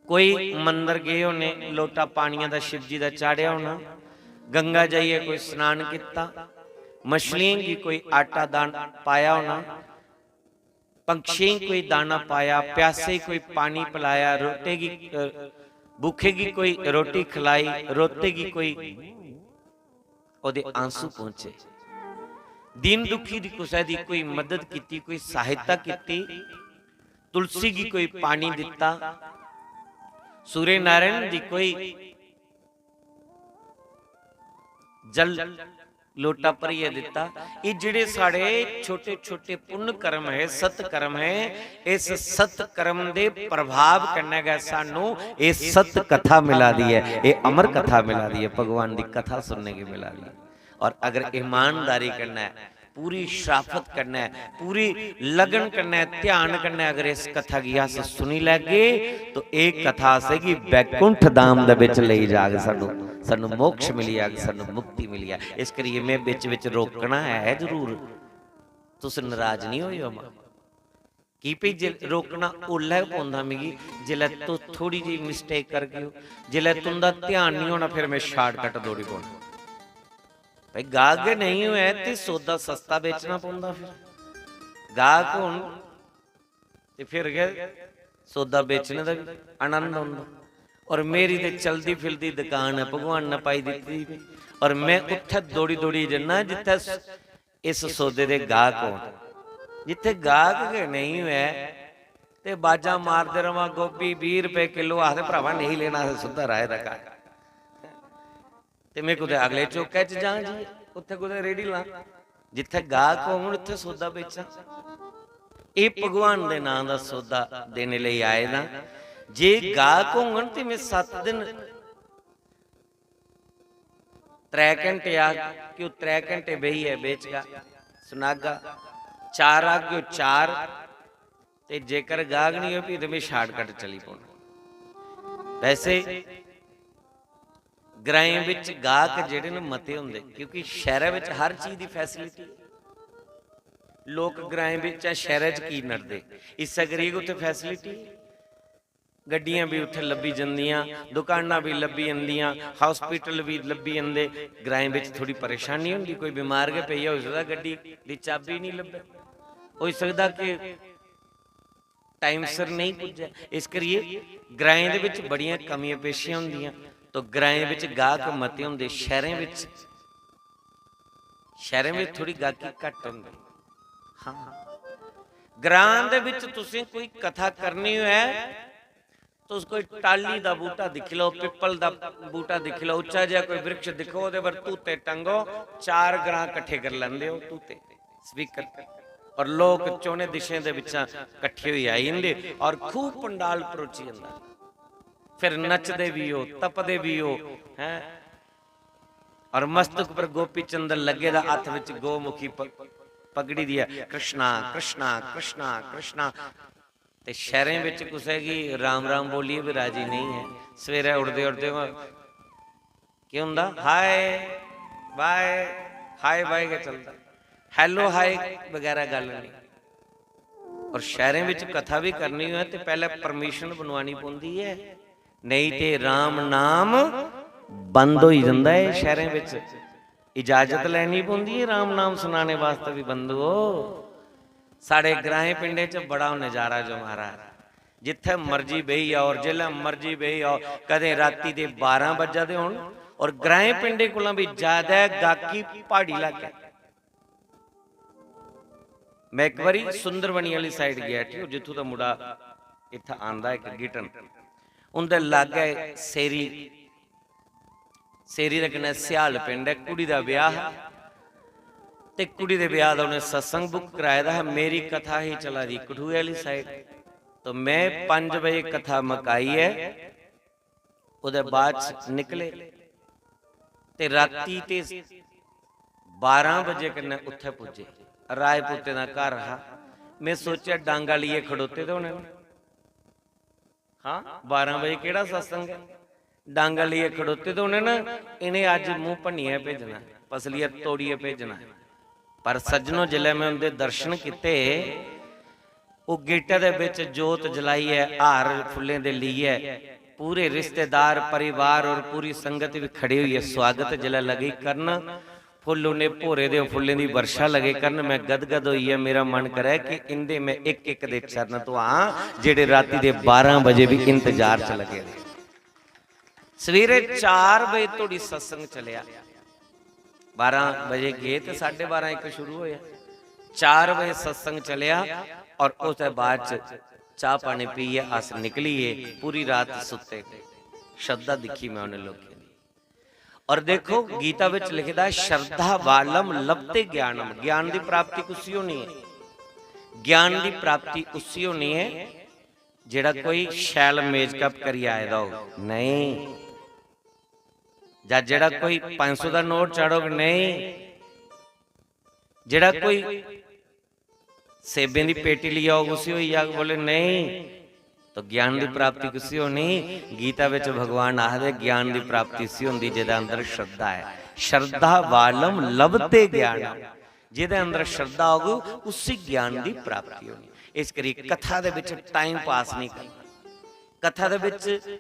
कोई मंदर गए होने, लोटा पानिया दा शिव जी दा चाढ़ेआ होना, गंगा जाइयै कोई स्नान कीता, मछलियें गी कोई आटा दान पाया होना, पंछियें गी कोई दाना पाया, प्यासे गी कोई पानी पिलाया, रोटे गी, अ, भूखे गी कोई रोटी खिलाई, रोते गी कोई ओदे आंसू पहुंचे। दीन दुखी दी कुसै दी कोई मदद कीती, कोई सहायता कीती, तुलसी गी कोई पानी दिता, सूर्य नारायण दी कोई जल लोटा भरियै दिता। एह् जेह्ड़े साढ़े छोटे छोटे पुण्य कर्म है, सत कर्म है, इस सत कर्म दे प्रभाव कन्नै गै सानू एह् सत कथा मिला दी ऐ, एह् अमर कथा मिला दी ऐ, भगवान दी कथा सुनने की मिला दी ऐ। और अगर ईमानदारी कन्नै, पूरी शराफत कन्नै, पूरी लगन कन्नै, ध्यान कन्नै अगर इस कथा गी अस सुनी लैगे, तो एह् कथा असेंगी बैकुंठ धाम दे बिच लेई जाग, सानू, सानू मोक्ष मिली जाग, सानू मुक्ति मिली जाग। इस करियै में बिच बिच रोकना है जरूर, तुस नाराज नहीं होएओ मां। की भई जे रोकना ओल्लै गै पौंदा मिगी, जिसलै तुस थोड़ी जेही mistake करगे ओ, जिसलै तुं'दा ध्यान निं होना, फिर में shortcut दौड़ी पौना। भई गाह्क गै नेईं होऐ ते सौदा सस्ता बेचना पौंदा, फिर गाह्क होन ते फिर गै सौदा बेचने दा बी आनंद औंदा। और मेरी ते चलदी फिरदी दकान ऐ, भगवान ने पाई दित्ती दी। और में उत्थै दौड़ी दौड़ी जन्ना जित्थै इस सौदे दे गाह्क होन। जित्थै गाह्क गै नेईं होऐ ते बाजां मारदे र'वां, "गोभी बीह् रपेऽ किलो," आखदे, "भरावा, नेईं लेना, असें सुद्धा राहे दा घर।" ते में कुतै अगले चौकै च जां जाइयै, उत्थै कुतै रेह्ड़ी लां, जित्थै गाह्क होङन, उत्थै सौदा बेचां। एह् भगवान दे नांऽ दा सौदा देने लेई आए दा। जे गाह्क होङन ते में सत्त दिन त्रै घैंटे आग कि ओह् त्रै घैंटे बेहियै बेचगा, सुनागा, चार आग कि ओह् चार, ते जेकर गाह्क निं होए, फ्ही ते में shortcut चली पौना। वैसे ग्राएं बिच गाह्क जेह्ड़े न मते होंदे, क्योंकि शैह्रै बिच हर चीज दी facility ऐ। लोक ग्राएं बिच जां शैह्रै च की नठदे? इस्सै करियै कि उत्थै facility ऐ। गड्डियां बी उत्थै लब्भी जंदियां, दुकानां बी लब्भी जंदियां, hospital बी लब्भी जंदे। ग्राएं बिच थोड़ी परेशानी होंदी, कोई बमार गै पेई जा, होई सकदा गड्डी दी चाबी निं लब्भै, होई सकदा कि time सिर नेईं पुज्जै। इस करियै ग्राएं दे बिच बड़ियां कमियां पेशियां होंदियां, तो ग्राएं बिच गाह्क मते होंदे, शैह्रें बिच, शैह्रें बिच थोड़ी गाह्की घट्ट होंदी। हां, ग्रां दे बिच तुसें कोई कथा करनी होऐ, तुस कोई टाली दा बूह्टा दिक्खी लैओ, पिप्पल दा बूह्टा दिक्खी लैओ, उच्चा जेहा कोई वृक्ष दिक्खो, ओह्दे पर तूते टंगो, चार ग्रां कट्ठे करी लैंदे ओ तूते, speaker, और लोक चौने दिशें दे बिच्चा कट्ठे होई आई जंदे और खूब पंडाल भरोची जंदा। फिर नचदे बी ओ, तपदे बी ओ, हैं? और मस्तक पर गोपी चंद लग्गे दा, हत्थ विच गोमुखी प-, पगड़ी दी ऐ, "कृष्णा, कृष्णा, कृष्णा, कृष्णा।" ते शैह्रें बिच कुसै गी राम राम बोलियै बी राजी नेईं ऐ। सवेरै उठदे उठदे गै केह् होंदा, हाय बाय, हाय बाय गै चलदा, hello हाय बगैरा गल्ल नेईं। और शैह्रें बिच कथा बी करनी होऐ ते पैह्लें permission बनवानी पौंदी ऐ, नेईं ते राम नाम बंद होई जंदा ऐ शैह्रें बिच। इजाजत लैनी पौंदी ऐ राम नाम सनाने वास्तै बी बंधुओ। साढ़े ग्राएं पिंडें च बड़ा नजारा जो महाराज, जित्थै मर्जी बेही जाओ और जिसलै मर्जी बेही जाओ, कदें राती दे बारां बज्जा दे होन और ग्राएं पिंडें कोला बी ज्यादा गाहकी प्हाड़ी इलाके। मैं इक बारी सुंदरबनी आह्ली side गेआ उठी, जित्थूं दा मुड़ा इत्थै आंदा इक गिटन, उं'दे लागै सेरी, सेरी दे कन्नै स्याल पिंड ऐ। कुड़ी दा ब्याह हा ते कुड़ी दे ब्याह दा उ'नें सत्संग book कराए दा हा। मेरी कथा ही चला दी कठुए आह्ली side, तो मैं पंज बजे कथा मकाइयै ओह्दे बाद च निकले ते राती ते बारां बजे कन्नै उत्थै पुज्जे। राजपूतें दा घर हा। मैं सोचेआ, डांगा लेइयै खड़ोते दे होने न। हां, बारां बजे केह्ड़ा सत्संग ऐ? डांगा लेइयै खड़ोते दे होने न। इ'नें अज्ज मूंह भन्नियै भेजना, पसलियै तोड़ियै भेजना। पर सज्जनो, जिसलै मैं उं'दे दर्शन कीते, ओह् गेटा दे बिच जोत जलाइयै, हार फुल्लें दे लेइयै, पूरे रिश्तेदार, परिवार और पूरी संगत भी खड़ी होइयै स्वागत जिसलै लगी करन, फुल्ल उ'नें भोरे दे फुल्लें दी वर्षा लगे करन, मैं गदगद होइयै, मेरा मन करै कि इं'दे मैं इक इक दे चरण धोआं, जेह्ड़े राती दे बारां बजे बी इंतजार च लगे दे। सवेरे चार बजे धोड़ी सत्संग चलेआ। बारां बजे गे ते साढ़े बारां इक शुरू होया। चार बजे सत्संग चलेआ और उसदे बाद च चाह पानी पीयै अस निकली गे। पूरी रात सुत्ते। श्रद्धा दिक्खी मैं उ'नें लोकें दी। और देखो, गीता विच लिखे दा ऐ, "श्रद्धावालम लभते ज्ञानम।" ज्ञान दी प्राप्ति कुसी होनी ऐ? ज्ञान दी प्राप्ति उसी होनी ऐ जेड़ा कोई शैल मेकअप करी आए दा हो। नहीं, जां जेड़ा कोई पंज सौ दा नोट चाढ़ोग, नहीं, जेड़ा कोई सेबें दी पेटी लेई आओ, उसी होई जाग, बोले, "नहीं।" तो ज्ञान दी प्राप्ति किसी होनी? गीता विच भगवान आखदे, ज्ञान दी प्राप्ति उसी होंदी जेह्दे अंदर श्रद्धा ऐ। श्रद्धावालम लभते ज्ञानम। जेह्दे अंदर श्रद्धा होग, उसी ज्ञान दी प्राप्ति होनी। इस करी कथा दे विच time pass नहीं करना, कथा दे विच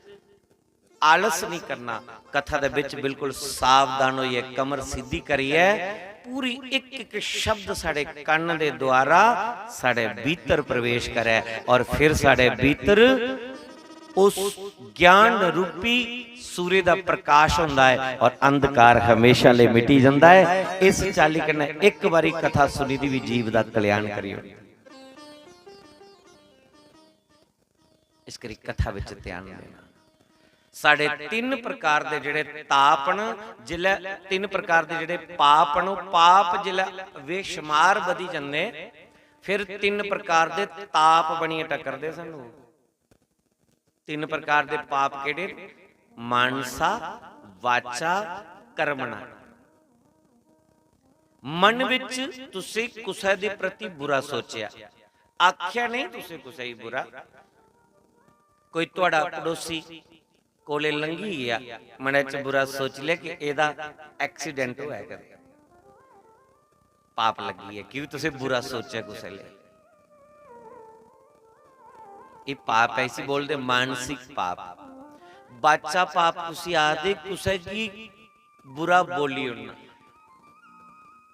आलस नहीं करना। कथा दे विच बिल्कुल सावधान होइए, कमर सीधी करिए, पूरी इक इक शब्द साढ़े कन्न दे द्वारा साढ़े भीतर प्रवेश करे और फिर साढ़े भीतर उस ज्ञान रूपी सूर्य दा प्रकाश होंदा है और अंधकार हमेशा ले मिटी जांदा है। इस चाल्ली कन्नै इक बारी कथा सुनी दी भी जीव दा कल्याण करियो। इस करी कथा विच ध्यान देना। साढ़े तिन्न प्रकार दे जेह्ड़े ताप न, जिसलै तिन्न प्रकार दे जेह्ड़े पाप न, ओह् पाप जिसलै बेशुमार बधी जंदे, फिर तिन्न प्रकार दे ताप बनियै टकरदे सानू। तिन्न प्रकार दे पाप केह्ड़े न? मानसा, वाचा, कर्मणा। मन विच तुसी कुसै दे प्रति बुरा सोचेआ, आखेआ नहीं तुसी कुसै गी बुरा, कोई तुहाड़ा पड़ोसी कोले लंघी गेआ, मनै च बुरा सोची लेआ कि एह्दा accident होआ ऐ कदें, पाप लग्गी गेआ, क्योंकि तुसें बुरा सोचेआ कुसै लेई। एह् पाप ऐ, इसी बोलदे मानसिक पाप। बाचा पाप उसी आखदे, कुसै गी बुरा बोली ओड़ना,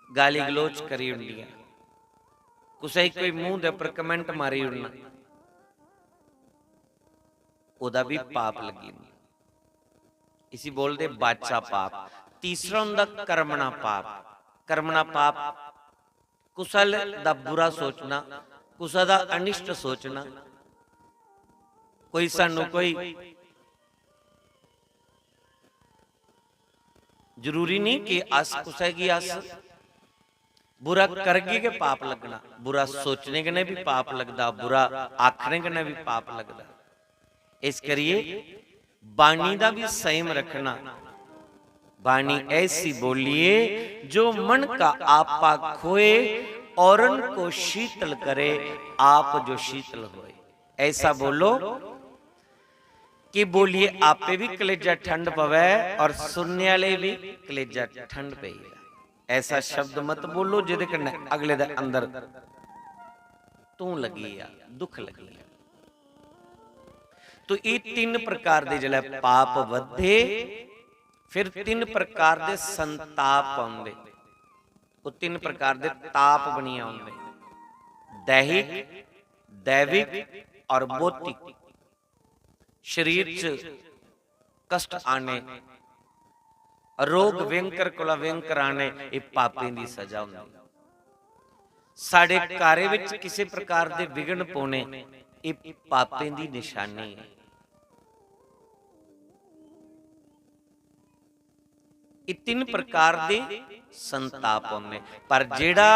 गाली गलोच करी ओड़नियां, कुसै गी कोई मूंह दे उप्पर comment मारी ओड़ना, ओह्दा बी पाप लग्गी जंदा। इसी बोलदे बाचा पाप। तीसरा होंदा कर्मणा पाप। कर्मणा पाप कुसै दा बुरा सोचना, कुसै दा अनिष्ट सोचना। कोई सानू कोई जरूरी नहीं कि अस कुसै गी अस बुरा करगे गै पाप लग्गना, बुरा सोचने कन्नै भी पाप लगदा, बुरा आखने कन्नै भी पाप लगदा। इस करिए बाणी दा भी संयम रखना। बाणी ऐसी बोलिए जो मन का आपा खोए, औरन को शीतल करे, आप जो शीतल होए। ऐसा बोलो कि बोलिए आपे भी कलेजा ठंड पवे और सुनने वाले भी कलेजा ठंड पई जाए। ऐसा शब्द मत बोलो जेह्दे कन्नै अगले दे अंदर तूं लगी जा, दुख लगी जा। तो ये तीन प्रकार दे जिसलै पाप बधे, फिर तीन प्रकार दे संताप आंदे। वो तीन प्रकार दे ताप बनियै आंदे, दैहिक, दैविक और बोती, शरीर च कष्ट आने, रोग व्यंकर कोला व्यंकर आने, ये पापें दी सजा होंदी। साढ़े कार्य विच किसी प्रकार दे विघ्न पौने, ये पापें दी निशानी है। ये तीन प्रकार दे संताप होंदे, पर जेड़ा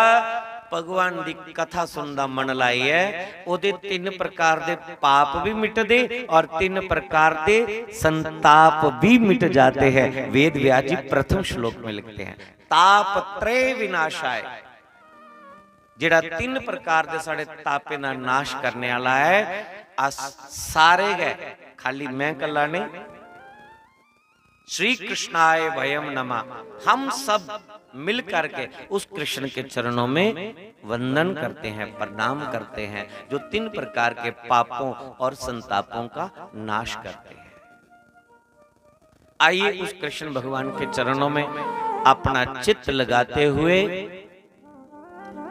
भगवान दी कथा सुनदा मन लाइयै, ओदे तीन प्रकार दे पाप भी मिटदे और तीन प्रकार दे संताप भी मिट जाते हैं। वेद व्यास जी प्रथम श्लोक में लिखते हैं, ताप त्रय विनाशाय। जेड़ा तीन प्रकार दे साढ़े तापें दा नाश करने वाला है, अस सारे गै, खाली मैं कल्ला नहीं, श्री कृष्णाय वयम नमः, हम सब मिल करके उस कृष्ण के चरणों में वंदन करते हैं, प्रणाम करते हैं, जो तीन प्रकार के पापों और संतापों का नाश करते हैं। आइए, उस कृष्ण भगवान के चरणों में अपना चित्त लगाते हुए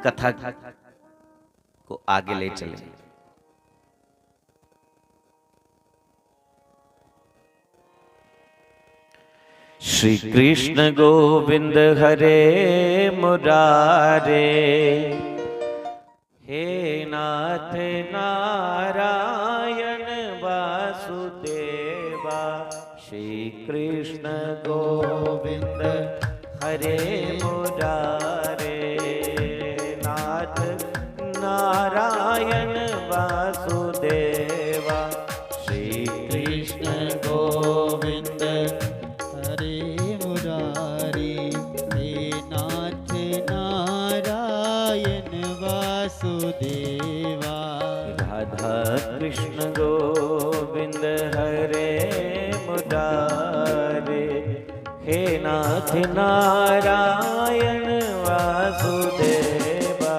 कथा को आगे ले चलें। श्री कृष्ण गोविंद हरे मुरारे, हे नाथ नारायण वासुदेवा। श्री कृष्ण गोविंद हरे मुरारे, नाथ नारायण वासुदेवा। श्री कृष्ण गोविंद हरे मुरारी, हे नाथ नारायण वासुदेवा। राधा कृष्ण गोविंद हरे मुरारे, हे नाथ नारायण वासुदेवा।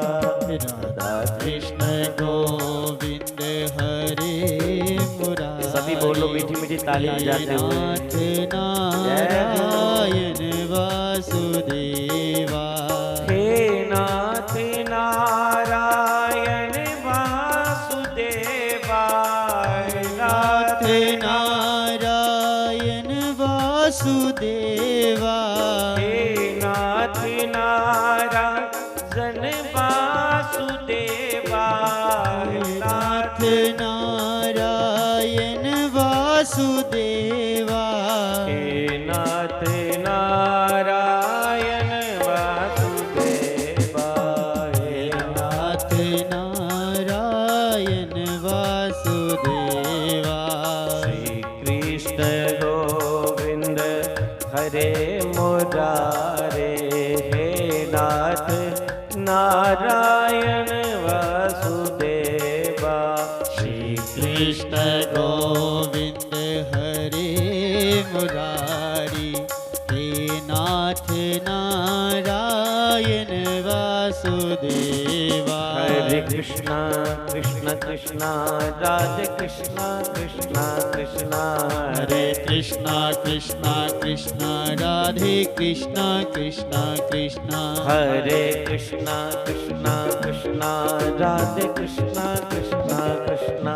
राधा कृष्ण गोविंद हरे मुरारी। सभी बोलो मीठी मीठी ताली बजाते हुए। नाथ नारायण वासुदेवा। हे नाथ नारायण वासुदेवा। नाथ नारायण वासुदेवा। हे नाथ नारायण जन वासुदेवा। नाथ नारायण वासुदेवा। हे नाथ नारायण वासुदेवा। हे नाथ नारायण वासुदेवा। श्री कृष्ण गोविंद हरे मुरारे, हे नाथ नारायण वासुदेवा। श्री कृष्ण गोविंद हरे मुरारी, हे नाथ नारायण वासुदेवा। हरे कृष्णा कृष्णा कृष्णा राधे कृष्णा कृष्णा कृष्णा कृष्णा। हरे कृष्णा कृष्णा कृष्णा राधे कृष्णा कृष्णा कृष्णा। हरे कृष्णा कृष्णा कृष्णा राधे कृष्णा कृष्णा कृष्णा।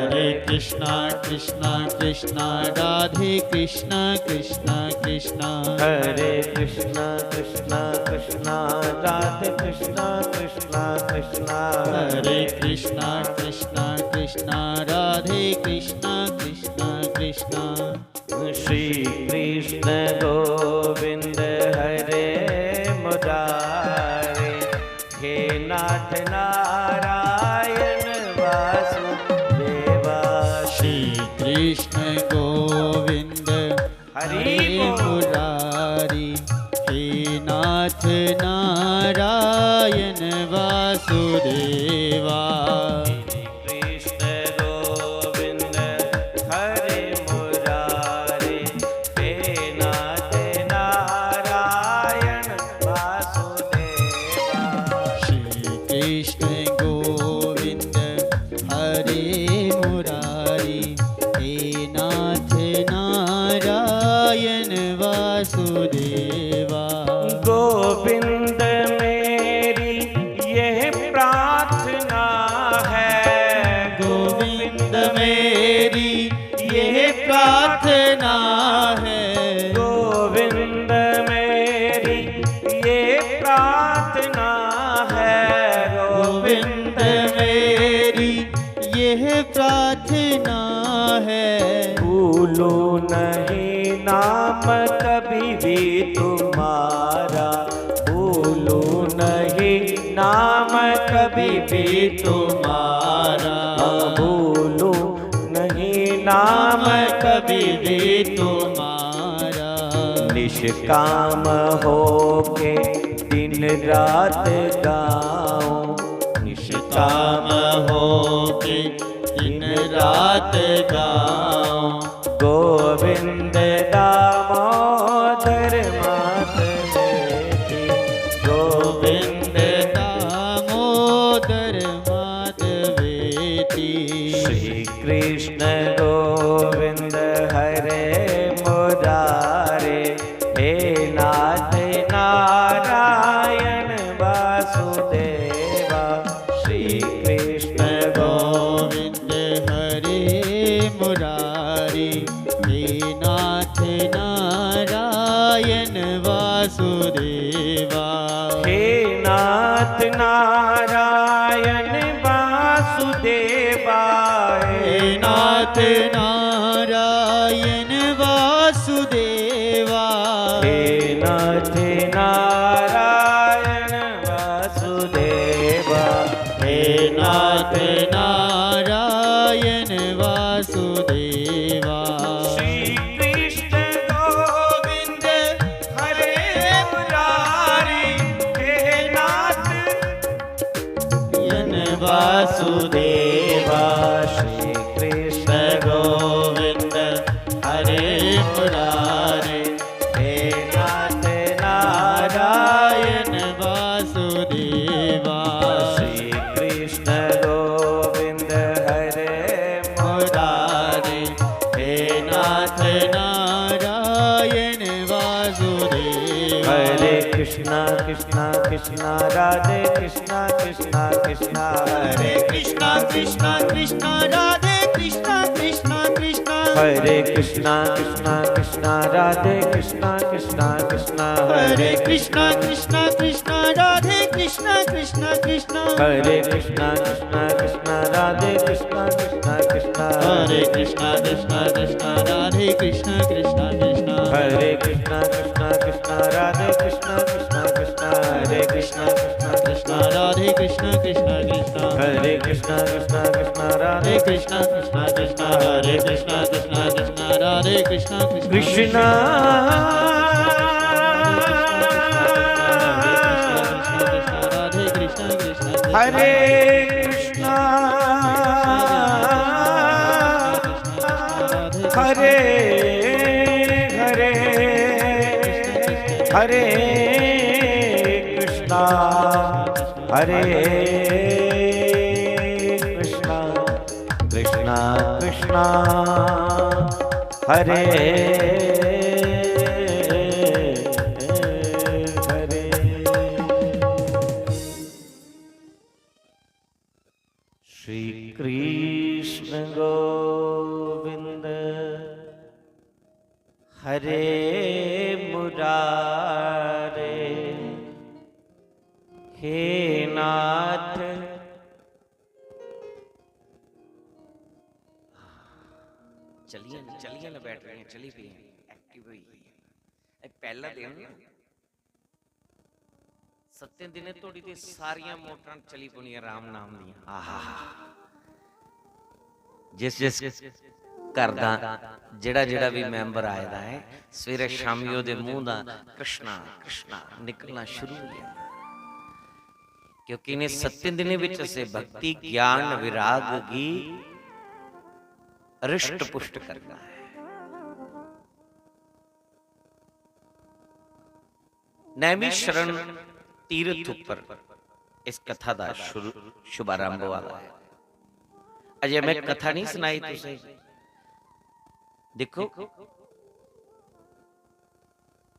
हरे कृष्णा कृष्णा कृष्णा राधे कृष्णा कृष्णा कृष्णा। हरे कृष्णा कृष्णा कृष्णा राधे कृष्णा कृष्णा कृष्णा। हरे कृष्णा कृष्णा कृष्णा राधे कृष्णा कृष्णा कृष्णा। श्री कृष्ण गोविंद हरे मुरारे, हे नाथ नारायण वासुदेवा। श्री कृष्ण गोविंद हरे हरे बोल। मुरारी, हे नाथ नारायण वासुदेवा। कृष्ण गोविंद हरे मुरारी, हे नाथ नारायण वासुदेवा। श्री कृष्ण गोविंद हरे मुरारी, हे नाथ नारायण वासुदेवा। गोविंद मेरी यह प्रार्थना है, प्रार्थना है गोविंद मेरी, यह प्रार्थना है। भूलू नहीं नाम कभी भी तुम्हारा, भूलू नहीं नाम कभी भी तुम्हारा, भूलू नहीं नाम कभी भी तुम्हारा। निष्काम होके दिन रात गाऊं, निष्काम होके दिन रात गाऊं। गोविंद दामोदर माधवेति, गोविंद दामोदर माधवेति। श्री कृष्ण गोविंद हरे मुरारे, हे नाथ नारायण वासुदेवा। श्री कृष्ण गोविंद हरे मुरारी, हे नाथ नारायण वासुदेवा। हे नाथ नारायण वासुदेवा। हे नाथ नारायण वासुदेवा। हे नाथ नारायण वासुदेवा। हे नाथ नारायण वासुदेवा। श्री कृष्ण गोविंद हरे मुरारी, हे नाथ नारायण वासुदेवा। श्री कृष्ण गोविंद हरे मुरारे, हे नाथ नारायण वासुदेवा। श्री कृष्ण गोविंद हरे मुरारे, हे नाथ नारायण वासुदेवा। हरे कृष्णा कृष्णा कृष्णा राधे कृष्णा कृष्णा कृष्णा। हरे कृष्णा कृष्णा कृष्णा राधे कृष्णा कृष्णा कृष्णा। हरे कृष्णा कृष्णा कृष्णा राधे कृष्णा कृष्णा कृष्णा। हरे कृष्णा कृष्णा कृष्णा राधे कृष्णा कृष्णा कृष्णा। हरे कृष्णा कृष्णा कृष्णा राधे कृष्णा कृष्णा कृष्णा। हरे कृष्णा कृष्णा कृष्णा राधे कृष्णा कृष्णा कृष्णा। हरे कृष्णा कृष्णा कृष्णा राधे कृष्णा कृष्णा कृष्णा। हरे कृष्णा कृष्णा कृष्णा राधे कृष्णा कृष्णा कृष्णा। हरे कृष्णा कृष्णा कृष्णा राधे कृष्णा कृष्णा कृष्णा। हरे कृष्णा कृष्णा कृष्णा राधे कृष्णा कृष्णा कृष्णा। राधे कृष्णा कृष्णा कृष्णा। हरे कृष्णा हरे हरे हरे कृष्णा हरे कृष्णा कृष्णा कृष्णा हरे हरे। श्री कृष्ण गोविंद हरे मुरारे। हे नाथ। चलिए न, चलिए न, बैठ रहे हैं, चली पई हैं, एक्टिव हुई है। ए, पहला दिन ना, सत्तें दिनें धोड़ी ते सारियां मोटरां चली पौनियां राम नाम दियां। आहा। जिस जिस घर दा जेह्ड़ा जेह्ड़ा बी मैंबर आए दा ऐ, सवेरे शामी ओह्दे मूंह दा कृष्णा कृष्णा निकलना शुरू होई जंदा। क्योंकि इ'नें सत्तें दिनें बिच असें भक्ति, ज्ञान, विराग गी रिष्ट पुष्ट करना ऐ। नैमिषारण्य तीर्थ उप्पर इस कथा दा शुरू, शुभारंभ होआ दा ऐ। अजें में कथा नहीं सनाई तुसें। दिक्खो,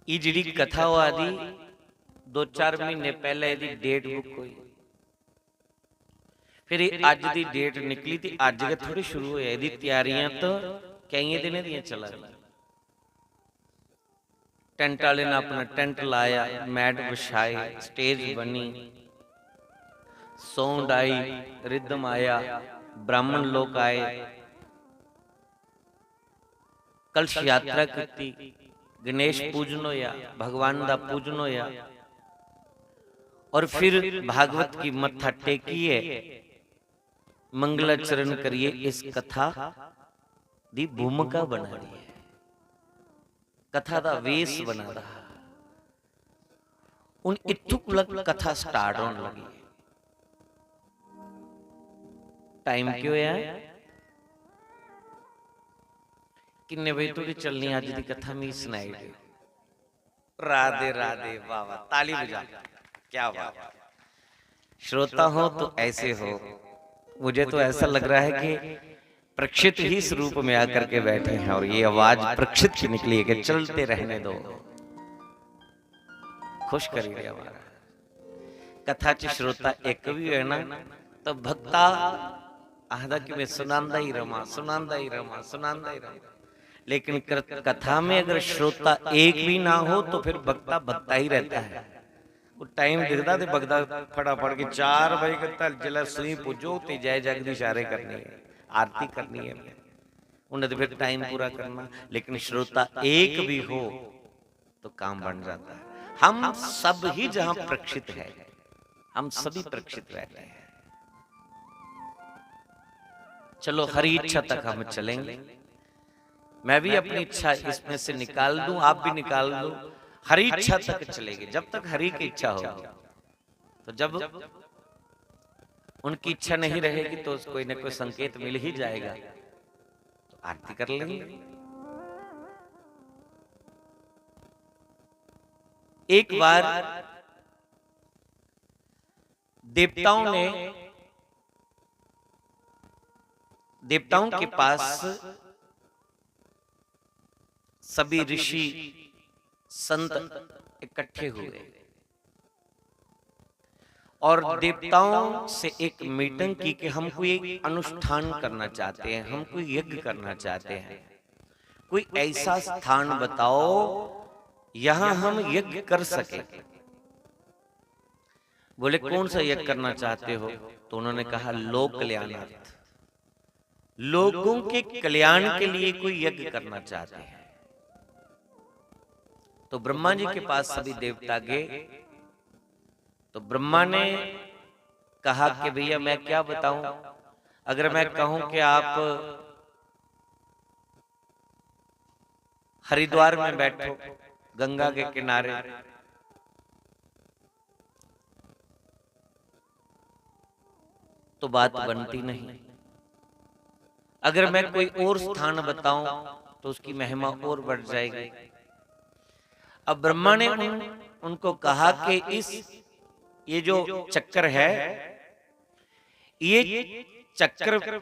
एह् जेह्ड़ी कथा होआ दी, दो चार म्हीने पैह्ले एह्दी डेट बुक होई, फिर एह् अज्ज दी डेट निकली ते अज्ज गै थोड़ी शुरू होई। एह्दी त्यारियां तो केइयें दिनें दियां चला दियां। टेंट वाले ने अपना टेंट लाया, मैट बिछाए, स्टेज बनी, साउंड आई, रिदम आया, ब्राह्मण लोक आए, कलश यात्रा कीती, गणेश पूजन होया, भगवान दा पूजन होया, और फिर भागवत की मत्था टेकिए मंगलाचरण करिए इस कथा दी भूमिका बनानी है, कथा दा वेस बना रहा। हुन इत्थों कोला कथा स्टार्ट होने लगी है। टाइम केह् होया? किन्ने बजे धोड़ी चलनी अज्ज दी कथा, मिगी सनाई दियो। राधे राधे। वाह वाह, ताली बजा, क्या बात। श्रोता हो तो ऐसे हो, मुझे तो ऐसा लग रहा है कि प्रेक्षित ही इस रूप में आकर के बैठे हैं और ये आवाज प्रेक्षित की निकली है कि चलते रहने दो। खुश करी रहे हमारा। कथा च श्रोता एक भी है ना, तो भक्ता आखदा कि मैं सुनांदा ही रवां, सुनांदा ही रवां, सुनांदा ही रवां। लेकिन कर-, कथा में अगर श्रोता एक भी ना हो तो फिर भक्ता भक्ता ही रहता है। वो टाइम दिखदा ते भक्ता फटाफट के चार बजे तक जिसलै सूई पुज्जो ते जय जगदीश हरे करनी है, आरती करनी है, उन्हें तो फिर टाइम पूरा करना। लेकिन श्रोता एक भी हो तो काम बन जाता है। हम सब ही जहां प्रेक्षित है, हम सभी प्रेक्षित रहते हैं। चलो, हरी इच्छा तक हम चलेंगे। मैं भी अपनी इच्छा इसमें से निकाल दूं, आप भी निकाल दो। हरी इच्छा तक चलेंगे, जब तक हरी की इच्छा होगी। तो जब उनकी इच्छा नहीं रहेगी तो कोई ना कोई संकेत मिल ही जाएगा, तो आरती कर लेंगे। एक बार देवताओं ने, देवताओं के पास सभी ऋषि संत इकट्ठे हुए और देवताओं से एक मीटिंग की कि हम कोई अनुष्ठान करना चाहते हैं, हम कोई यज्ञ करना चाहते हैं, कोई ऐसा स्थान बताओ, यहां हम यज्ञ कर सके। बोले, कौन सा यज्ञ करना चाहते हो? तो उन्होंने कहा, लोक कल्याणार्थ, लोगों के कल्याण के लिए कोई यज्ञ करना चाहते हैं। तो ब्रह्मा जी के पास सभी देवता गए। तो ब्रह्मा ने कहा कि भैया, मैं क्या बताऊं, अगर मैं कहूं कि आप हरिद्वार में बैठो, गंगा के किनारे, तो बात बनती नहीं। अगर मैं कोई और स्थान बताऊं तो उसकी महिमा और बढ़ जाएगी। अब ब्रह्मा ने उन, उनको कहा कि इस, ये जो चक्र है, ये चक्र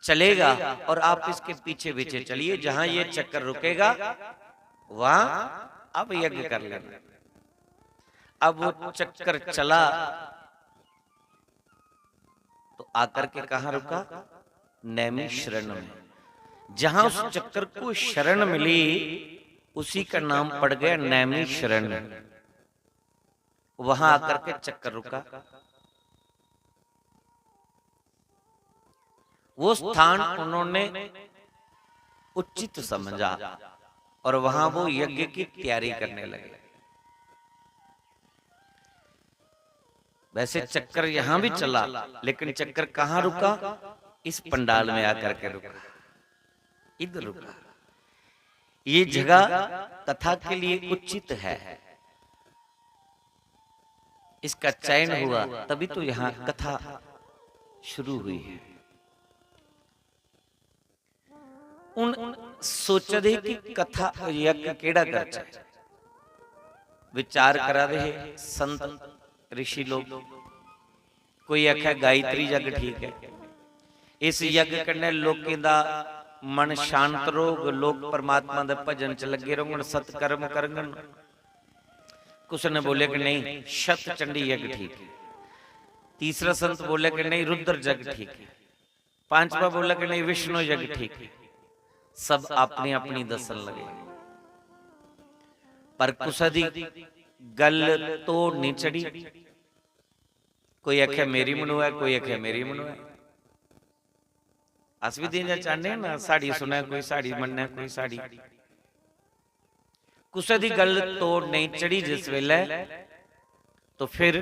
चलेगा और आप इसके पीछे पीछे चलिए, जहां ये चक्र रुकेगा वहां आप यज्ञ कर लेना। अब वो चक्कर चला तो आकर के कहां रुका? नैमिषारण्य में। जहां उस चक्कर को शरण मिली, उसी का नाम पड़ गया नैमिषारण्य। वहां आकर के चक्कर रुका। वो स्थान उन्होंने उचित समझा और वहां वो यज्ञ की तैयारी करने लगे। वैसे चक्कर यहां भी चला, लेकिन चक्कर कहां रुका? इस पंडाल में आकर के रुका, इधर रुका। ये जगह कथा के लिए उचित है, इसका चयन हुआ, तभी तो यहां कथा शुरू हुई है। उन सोचदे कि कथा यज्ञ केड़ा करचै। विचार करा दे हे संत ऋषि लोग। कोई आखै गायत्री यज्ञ ठीक है, इस यज्ञ कन्नै लोकें दा मन शांत रौह्ग, लोक परमात्मा दे भजन च लग्गे रौह्गन, सत्कर्म करगन। कुसै ने बोलेआ कि नेईं, शत चंडी यज्ञ ठीक है। तीसरा संत बोलेआ कि नेईं, रुद्र यज्ञ ठीक है। पांचवा बोलेआ कि नेईं, विष्णु यज्ञ ठीक है। सब अपनी अपनी दसन लगे। पर कुसै दी गल्ल तोड़ निं चढ़ी। कोई आखै मेरी मनोऐ, कोई आखै मेरी मनोऐ। अस बी देना चाह्न्ने आं ना, साढ़ी सुनै कोई, साढ़ी मन्नै कोई, साढ़ी कुसै दी गल्ल तोड़ नेईं चढ़ी जिस बेल्लै, तो फिर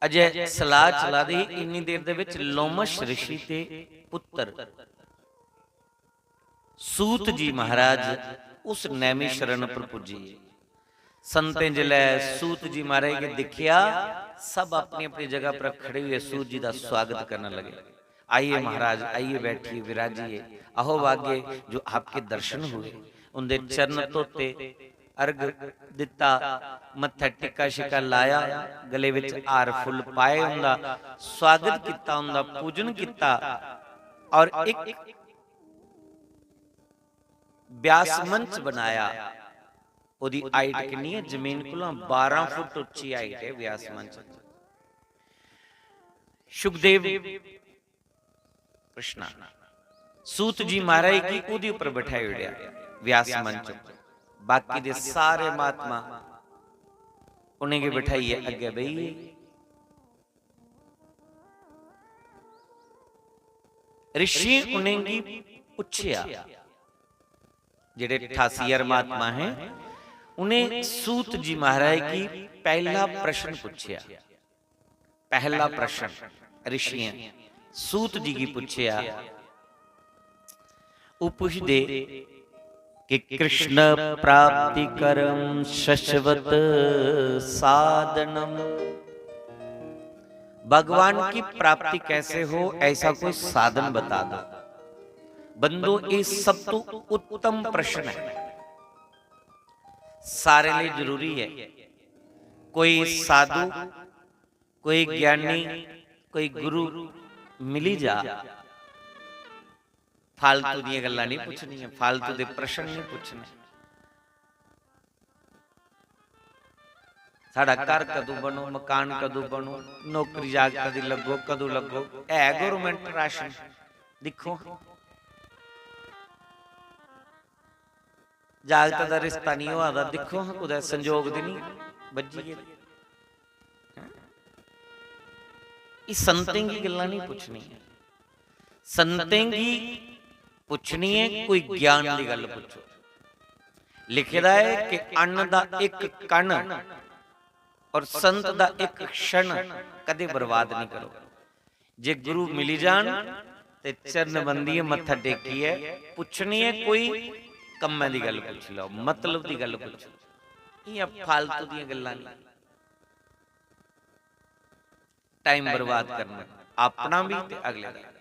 अजय सलाह चला दी ही, इन्नी देर दे विच लोमश ऋषि ते पुत्र सूत जी महाराज उस नैमिषारण्य पर पुज्जी। संतें जिसलै सूत जी महाराज गी दिक्खेआ, सब अपनी अपनी जगह पर खड़े हुए सूत जी दा स्वागत करन लगे। "आइए महाराज, आइए, बैठिए, विराजिए। अहोभाग्य जो आपके दर्शन हुए।" उंदे चरण धोते, अर्घ दिता, मत्थै टिक्का शिक्का लाया, गले विच हार फुल्ल पाए, उंदा स्वागत किता, उंदा पूजन किता। और एक व्यास मंच बनाया। ओदी हाइट किन्नी है? जमीन कोला बारां फुट उच्ची हाइट है व्यास मंच। सुखदेव, कृष्णा, सूत जी महाराज गी ओदे उपर बठाई ओड़ेआ, व्यास मंच उपर। बाकी दे सारे महात्मा उनेंगी बठाइयै अग्गै बेही गे। ऋषि उनेंगी पुच्छेआ, जेह्ड़े ठासी ज्हार महात्मा हैं, उनें सूत जी महाराज गी पैह्ला प्रश्न पुच्छेआ। पैह्ला प्रश्न ऋषियें सूत जी गी पुच्छेआ, ओह् पुछदे कि कृष्ण प्राप्ति कर्म शश्वत साधनम, भगवान की प्राप्ति कैसे हो, ऐसा कोई साधन बता दो। बंधु, ये सब तो उत्तम प्रश्न है, सारे लिए जरूरी है। कोई साधु, कोई ज्ञानी, कोई गुरु मिली जा, फालतू दियां गल्लां नहीं पुछनियां, फालतू दे प्रश्न नहीं पुछने। साढ़ा घर कदूं बनो, मकान कदूं बनो, नौकरी जागता दी लग्गो, कदूं लग्गो, है गवर्नमेंट राशन? दिक्खो, जागता दा रिश्ता नहीं होआ दा, दिक्खो हां कुतै संजोग दी नहीं बज्झी गेदी। हैं? एह् संतें गी गल्लां नहीं पुछनियां। संतें गी पुछनी है, कोई ज्ञान दी गल्ल पुछो। लिखे दा है कि अन्न दा इक कण और संत दा इक क्षण कदे बर्बाद नहीं करो। जे गुरु मिली जान ते चरण बंदियै मत्था टेकियै पुछनी है, कोई कम्मै दी गल्ल पुच्छी लैओ, मतलब दी गल्ल पुच्छो। इ'यां फालतू दियां गल्लां नहीं। टाइम बर्बाद करना, अपना भी ते अगले दा।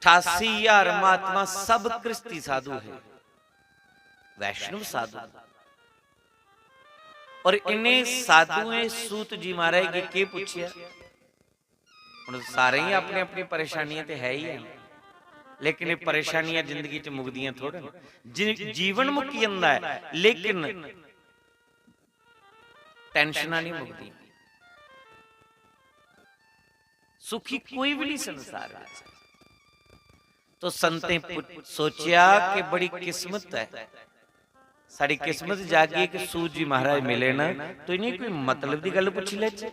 अठासी हजार महात्मा सब कृष्टी साधु है, वैष्णव साधु। और इन्हें साधुएं सूत जी महाराज गी केह् पुच्छेआ? हुन सारें गी अपनी अपनी परेशानियां ते है ही है, लेकिन एह् परेशानियां जिंदगी च मुकदियां थोड़े न। जी-, जीवन मुक्की जंदा है, लेकिन टेंशनां नहीं मुकदियां। सुखी कोई भी नहीं संसार विच। तो संतें पु-, सोचेआ कि बड़ी किस्मत है, साढ़ी किस्मत जागी कि सूत जी महाराज मिले न, तो इ'नें कोई मतलब दी गल्ल पुच्छी लैचे,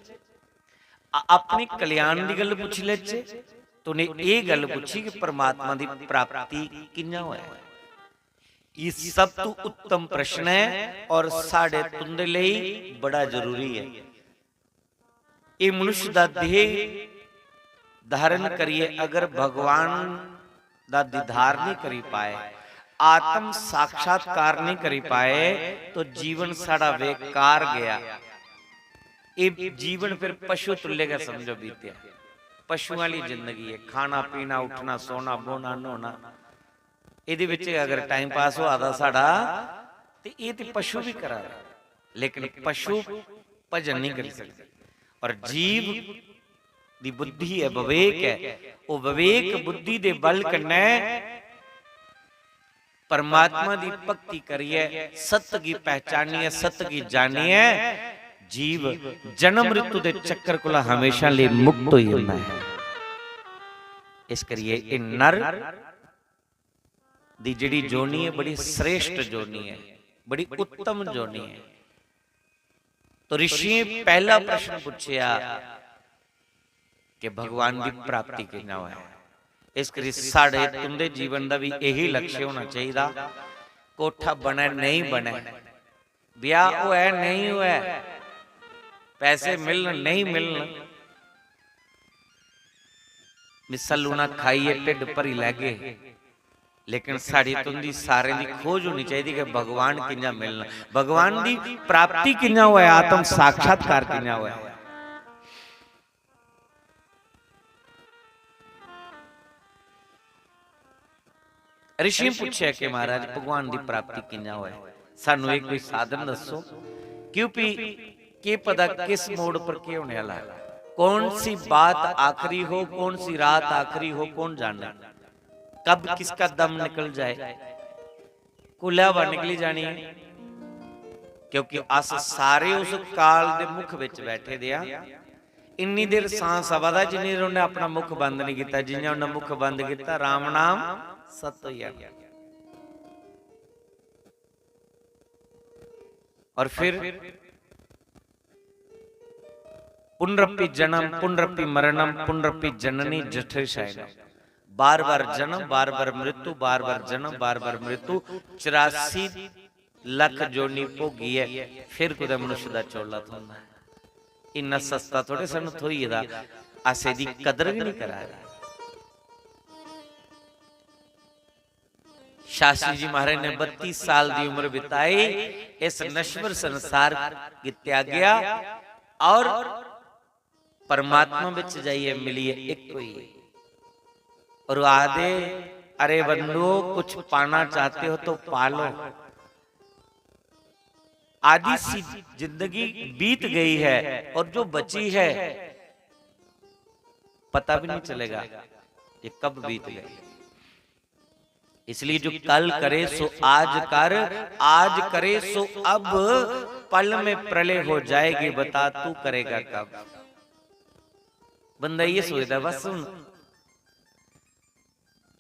अ-, अपने कल्याण दी गल्ल पुच्छी लैचे। तो उ'नें एह् गल्ल पुच्छी कि परमात्मा दी प्राप्ति कि'यां होऐ। ये सब तो उत्तम प्रश्न है और साढ़े तुंदे लेई बड़ा जरूरी है। एह् मनुष्य दा देह धारण करियै अगर भगवान दा दीदार नहीं करी पाए, आत्म साक्षात्कार नहीं करी पाए, तो जीवन साढ़ा बेकार गया। एह् जीवन फिर पशु तुल्य गै समझो बीतेआ। पशुआं आह्ली जिंदगी है, खाना पीना, उठना सोना, बोना न्होना, एह्दे बिच अगर टाइम पास होआ दा साढ़ा, ते एह् ते पशु बी करा दे, लेकिन पशु भजन नहीं करी सकदे। और जीव दी बुद्धि ऐ, विवेक ऐ, ओह् विवेक बुद्धि दे बल कन्नै परमात्मा दी भक्ति करियै, सत्य गी पहचानियै, सत्य गी जानियै जीव जन्म मृत्यु दे चक्कर कोला हमेशा लेई मुक्त होई जंदा ऐ। इस करियै एह् नर दी जेह्ड़ी जोनी ऐ, बड़ी श्रेष्ठ जोनी ऐ, बड़ी उत्तम जोनी ऐ। तो ऋषियें पैह्ला प्रश्न पुच्छेआ कि भगवान दी प्राप्ति कि'यां होऐ। इस करी साढ़े तुं'दे जीवन दा बी यही लक्ष्य होना चाहिदा। कोठा बनै नेईं बनै, ब्याह होऐ नेईं होऐ, पैसे मिलन नेईं मिलन, मिस्सा लूना खाइयै ढिड्ड भरी लैगे, लेकिन साढ़ी तुं'दी सारें दी खोज होनी चाहिदी कि भगवान कि'यां मिलन, भगवान दी प्राप्ति कि'यां होऐ, आत्म साक्षात्कार कि'यां होऐ। ऋषि ने पूछेआ कि महाराज, भगवान दी प्राप्ति कि'यां होऐ, सानू एक कोई साधन दस्सो, क्योंकि केह् पता किस मोड़ पर केह् होने वाला है, कौन सी बात आखिरी हो, कौन सी रात आखिरी हो, कौन जाने कब किसका दम निकल जाए, कुल्लै हवा निकली जानी है, क्योंकि अस सारे उस काल दे मुख विच बैठे दे आं। इन्नी देर सांस आवा दा जिन्नी देर उन्नै अपना मुख बंद नहीं कीता, जियां उन्नै मुख बंद कीता, राम नाम सत होई जाना। और फिर पुनरपि जन्म, पुनरपि मरणम, पुनरपि जननी जठर शयनम। बार बार जन्म, बार बार मृत्यु, बार बार जन्म, बार बार मृत्यु। चौरासी लख जोनी भोगियै फिर कुतै मनुष्य दा चोला थ्होंदा ऐ। इन्ना सस्ता थोड़े सानू थ्होई गेदा, अस एह्दी कदर गै नहीं करा दे। शास्त्री जी महाराज ने बत्तीस साल दी उम्र बिताई, इस नश्वर संसार गी त्यागेआ और परमात्मा बिच जाइयै मिलियै इक होई। और आखदे, "अरे बंदुओ, कुछ पाना चाहते हो तो पा लो। आधी सी जिंदगी बीत गई है और जो बची है, पता भी नहीं चलेगा ये कब बीत गई।" इसलिए जो कल करे सो आज कर, आज करे सो अब, पल में प्रलय हो जाएगी, बता तू करेगा कब। बंदा ये सोचदा, बस हुन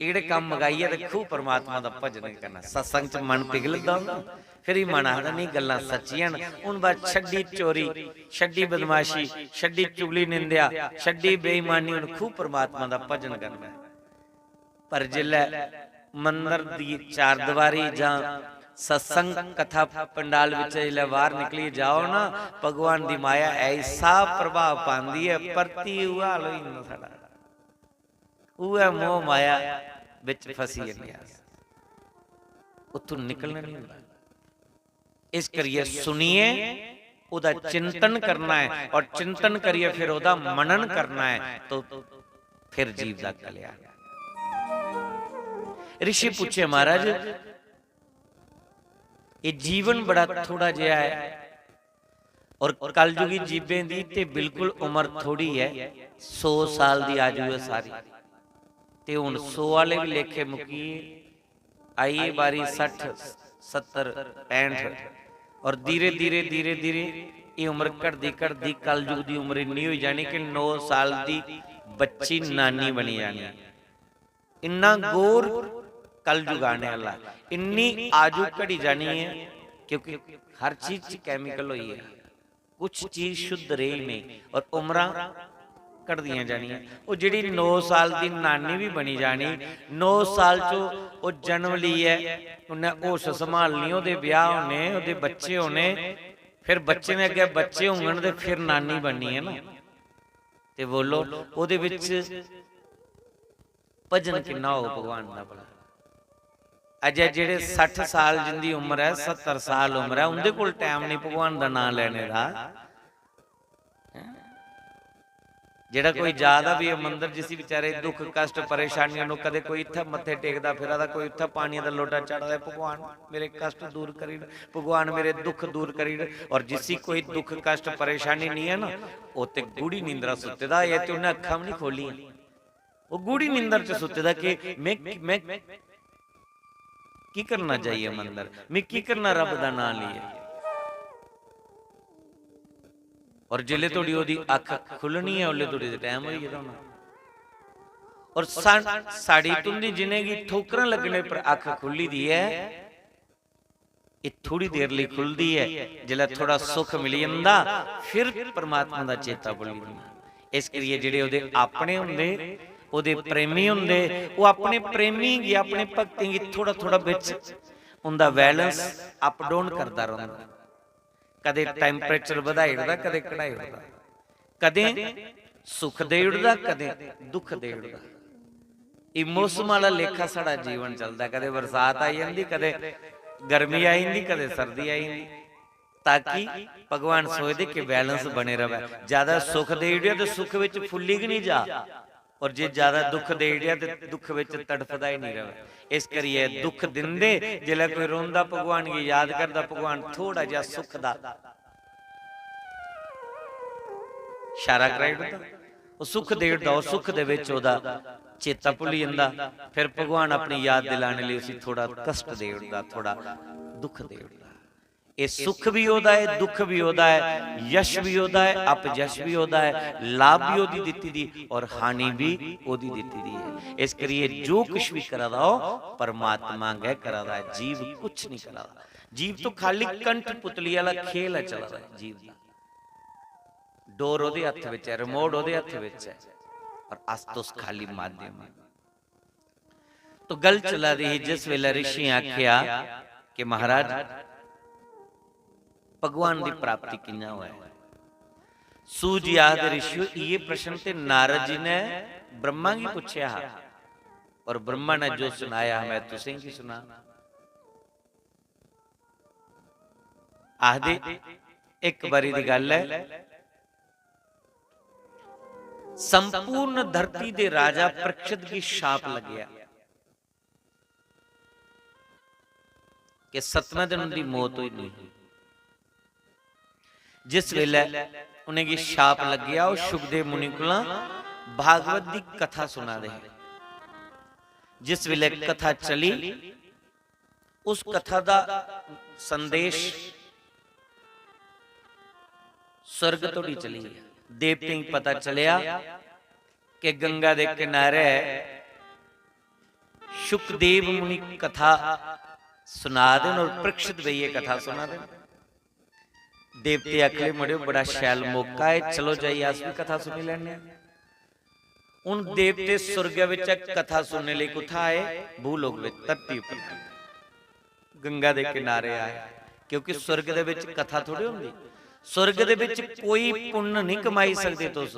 एह्ड़े कम्म मगाइयै ते खूब परमात्मा दा भजन करना। सत्संग च मन पिघलदा होंदा, फिर ही मन आखदा, "नहीं, गल्लां सच्चियां न।" हुन बस छड्डी चोरी, छड्डी बदमाशी, छड्डी चुगली निंदेआ, छड्डी बेईमानी, हुन खूब परमात्मा दा भजन करना ऐ। पर जिसलै मंदर दी चारदीवारी जां सत्संग कथा पंडाल बिच्चा जिसलै बाह्र निकली जाओ ना, भगवान दी माया ऐसा प्रभाव पांदी ऐ, परती उ'ऐ हाल होई जंदा साढ़ा। उ'ऐ मोह माया बिच फसी जन्ने अस। उत्थूं निकलना नहीं होंदा। इस करियै सुनियै ओह्दा चिंतन करना ऐ और चिंतन करियै फिर ओह्दा मनन करना ऐ, तो फिर जीव दा कल्याण। ऋषि पूछे, "महाराज, ये जीवन बड़ा थोड़ा जेहा है और कलयुगी जीवें दी ते बिल्कुल उम्र थोड़ी है, सौ साल दी आयु है सारी, ते हुन सौ आह्ले बी लेखे मुक्की, आई बारी सट्ठ, सत्तर, पैंठ, और धीरे धीरे धीरे धीरे ये उम्र घटदी घटदी कलयुग दी उम्र इन्नी होई जानी कि नौ साल दी बच्ची नानी बनी जानी।" इन्ना घोर कलयुग आने आह्ला, इन्नी आयु घटी जानी है, क्योंकि हर चीज च केमिकल होई है। कुछ चीज शुद्ध रेही नहीं और उम्रां घटदियां जानियां। ओह् जेह्ड़ी नौ साल दी नानी बी बनी जानी, नौ साल च ओह् जन्म लेइयै उन्नै होश संभालनी, ओह्दे ब्याह होने, ओह्दे बच्चे होने, फिर बच्चें दे अग्गें बच्चे होङन ते फिर नानी बननी है ना। ते बोलो, ओह्दे बिच भजन किन्ना होग भगवान दा भला? अजय जेह्ड़े सट्ठ साल जिंदी उम्र ऐ, सत्तर साल उम्र ऐ, उंदे कोल टैम नहीं भगवान दा नां लैने दा। हैं? जेह्ड़ा कोई जा दा बी ऐ मंदर, जिसी बेचारे दुख कष्ट परेशानियां न, कदे कोई इत्थै मत्थे टेकदा फिरा दा, कोई उत्थै पानी दा लोटा चाढ़ा दा, "भगवान मेरे कष्ट दूर करी ओड़, भगवान मेरे दुख दूर करी ओड़।" और जिसी कोई दुख कष्ट परेशानी नहीं है ना, ओह् ते गूढ़ी नींदरा सुत्ते दा, एह् ते उन्नै अक्खां बी नहीं खोलियां। ओह् गूढ़ी निंदर च सुत्ते दा कि में, में की करना जाइयै मंदर, में की करना रब दा नां लेइयै। और जिसले धोड़ी ओह्दी अक्ख खु'ल्लनी ऐ, उसले धोड़ी ते टैम होई गेदा होना। और सा-, साड़ी तुंदी जिनेंगी ठोकरां लगने पर अख खुल्ली दी ऐ, ये थोड़ी देर लेई खुलदी ऐ, जिसलै थोड़ा सुख मिली जंदा, फिर परमात्मा दा चेता भुल्ली जंदा। इस करियै जेह्ड़े ओह्दे अपने होंदे, ओह्दे प्रेमी होंदे, ओह् अपने प्रेमी गी, अपने भक्तें गी थोड़ा-थोड़ा बिच उं'दा balance up down करदा रौंह्दा। कदें temperature बधाई ओड़दा, कदें घटाई ओड़दा, कदें सुख देई ओड़दा, कदें दुख देई ओड़दा। एह् मौसम आह्ला लेखा साढ़ा जीवन चलदा ऐ, कदें बरसात आई जंदी, कदें गर्मी आई जंदी, कदें सर्दी आई जंदी, ताकि भगवान सोचदे कि balance बने र'वै। ज्यादा सुख देई ओड़ेआ ते सुख बिच फुल्ली गै निं जा, और जे ज्यादा दुख देई ओड़ेआ ते दुख बिच तड़फदा ही निं र'वै। इस करियै दुख दिंदे, जिसलै कोई रोंदा भगवान गी याद करदा, भगवान थोड़ा जेहा सुख दा इशारा कराई ओड़दा, ओह् सुख देई ओड़दा, ओह् सुख दे बिच ओह्दा चेता भुल्ली जंदा। फिर भगवान अपनी याद दिलाने लेई उसी थोड़ा कष्ट देई ओड़दा, थोड़ा दुख देई ओड़दा। एह् सुख बी ओह्दा ऐ, दुख बी ओह्दा ऐ, यश बी ओह्दा ऐ, अपयश बी ओह्दा ऐ, लाभ बी ओह्दी दित्ती दी और हानि बी ओह्दी दित्ती दी ऐ। इस करियै जो कुछ बी करा दा हो, परमात्मा गै करा दा ऐ, जीव कुछ नहीं करा दा। जीव तो खाली कंठ पुतली आह्ला खेल ऐ चला दा जीव दा। डोर ओह्दे हत्थ बिच ऐ, remote ओह्दे हत्थ बिच ऐ, और अस तुस खाली माध्यम आं। तो गल चला दी ही, जिस वेले ऋषियें आखेआ कि महाराज, भगवान दी प्राप्ति कि'यां होऐ? सूत जी आखदे, ऋषियो, इये प्रश्न ते नारद जी ने ब्रह्मा गी पुच्छेआ हा, और ब्रह्मा ने जो सुनाया, मैं तुसें गी सुना। आखदे, इक बारी दी गल्ल ऐ, संपूर्ण धरती दे राजा परीक्षित गी शाप लग्गेआ कि सतमें दिन उंदी मौत होई गई। जिस वेले उनेंगी शाप लग्गेआ, ओह् शुकदेव मुनि कोला भागवत दी कथा सुना दे हे। जिस वेले कथा चली, उस कथा दा संदेश स्वर्ग धोड़ी चली गेआ। देवतें गी पता चलेआ कि गंगा दे किनारे शुकदेव मुनि कथा सुना दे न और परीक्षित बेहियै कथा सुना दे न। देवते आखले, "मड़ेओ, बड़ा शैल मौका ऐ, चलो जाइयै अस बी कथा सुनी लैन्ने आं।" हून देवते स्वर्ग बिच कथा सुनने लेई कुत्थै आए? भूलोक बिच, धरती उप्पर। गंगा दे किनारे आए, क्योंकि स्वर्ग दे बिच कथा थोड़ी होंदी। स्वर्ग दे बिच कोई पुण्य नहीं कमाई सकदे तुस।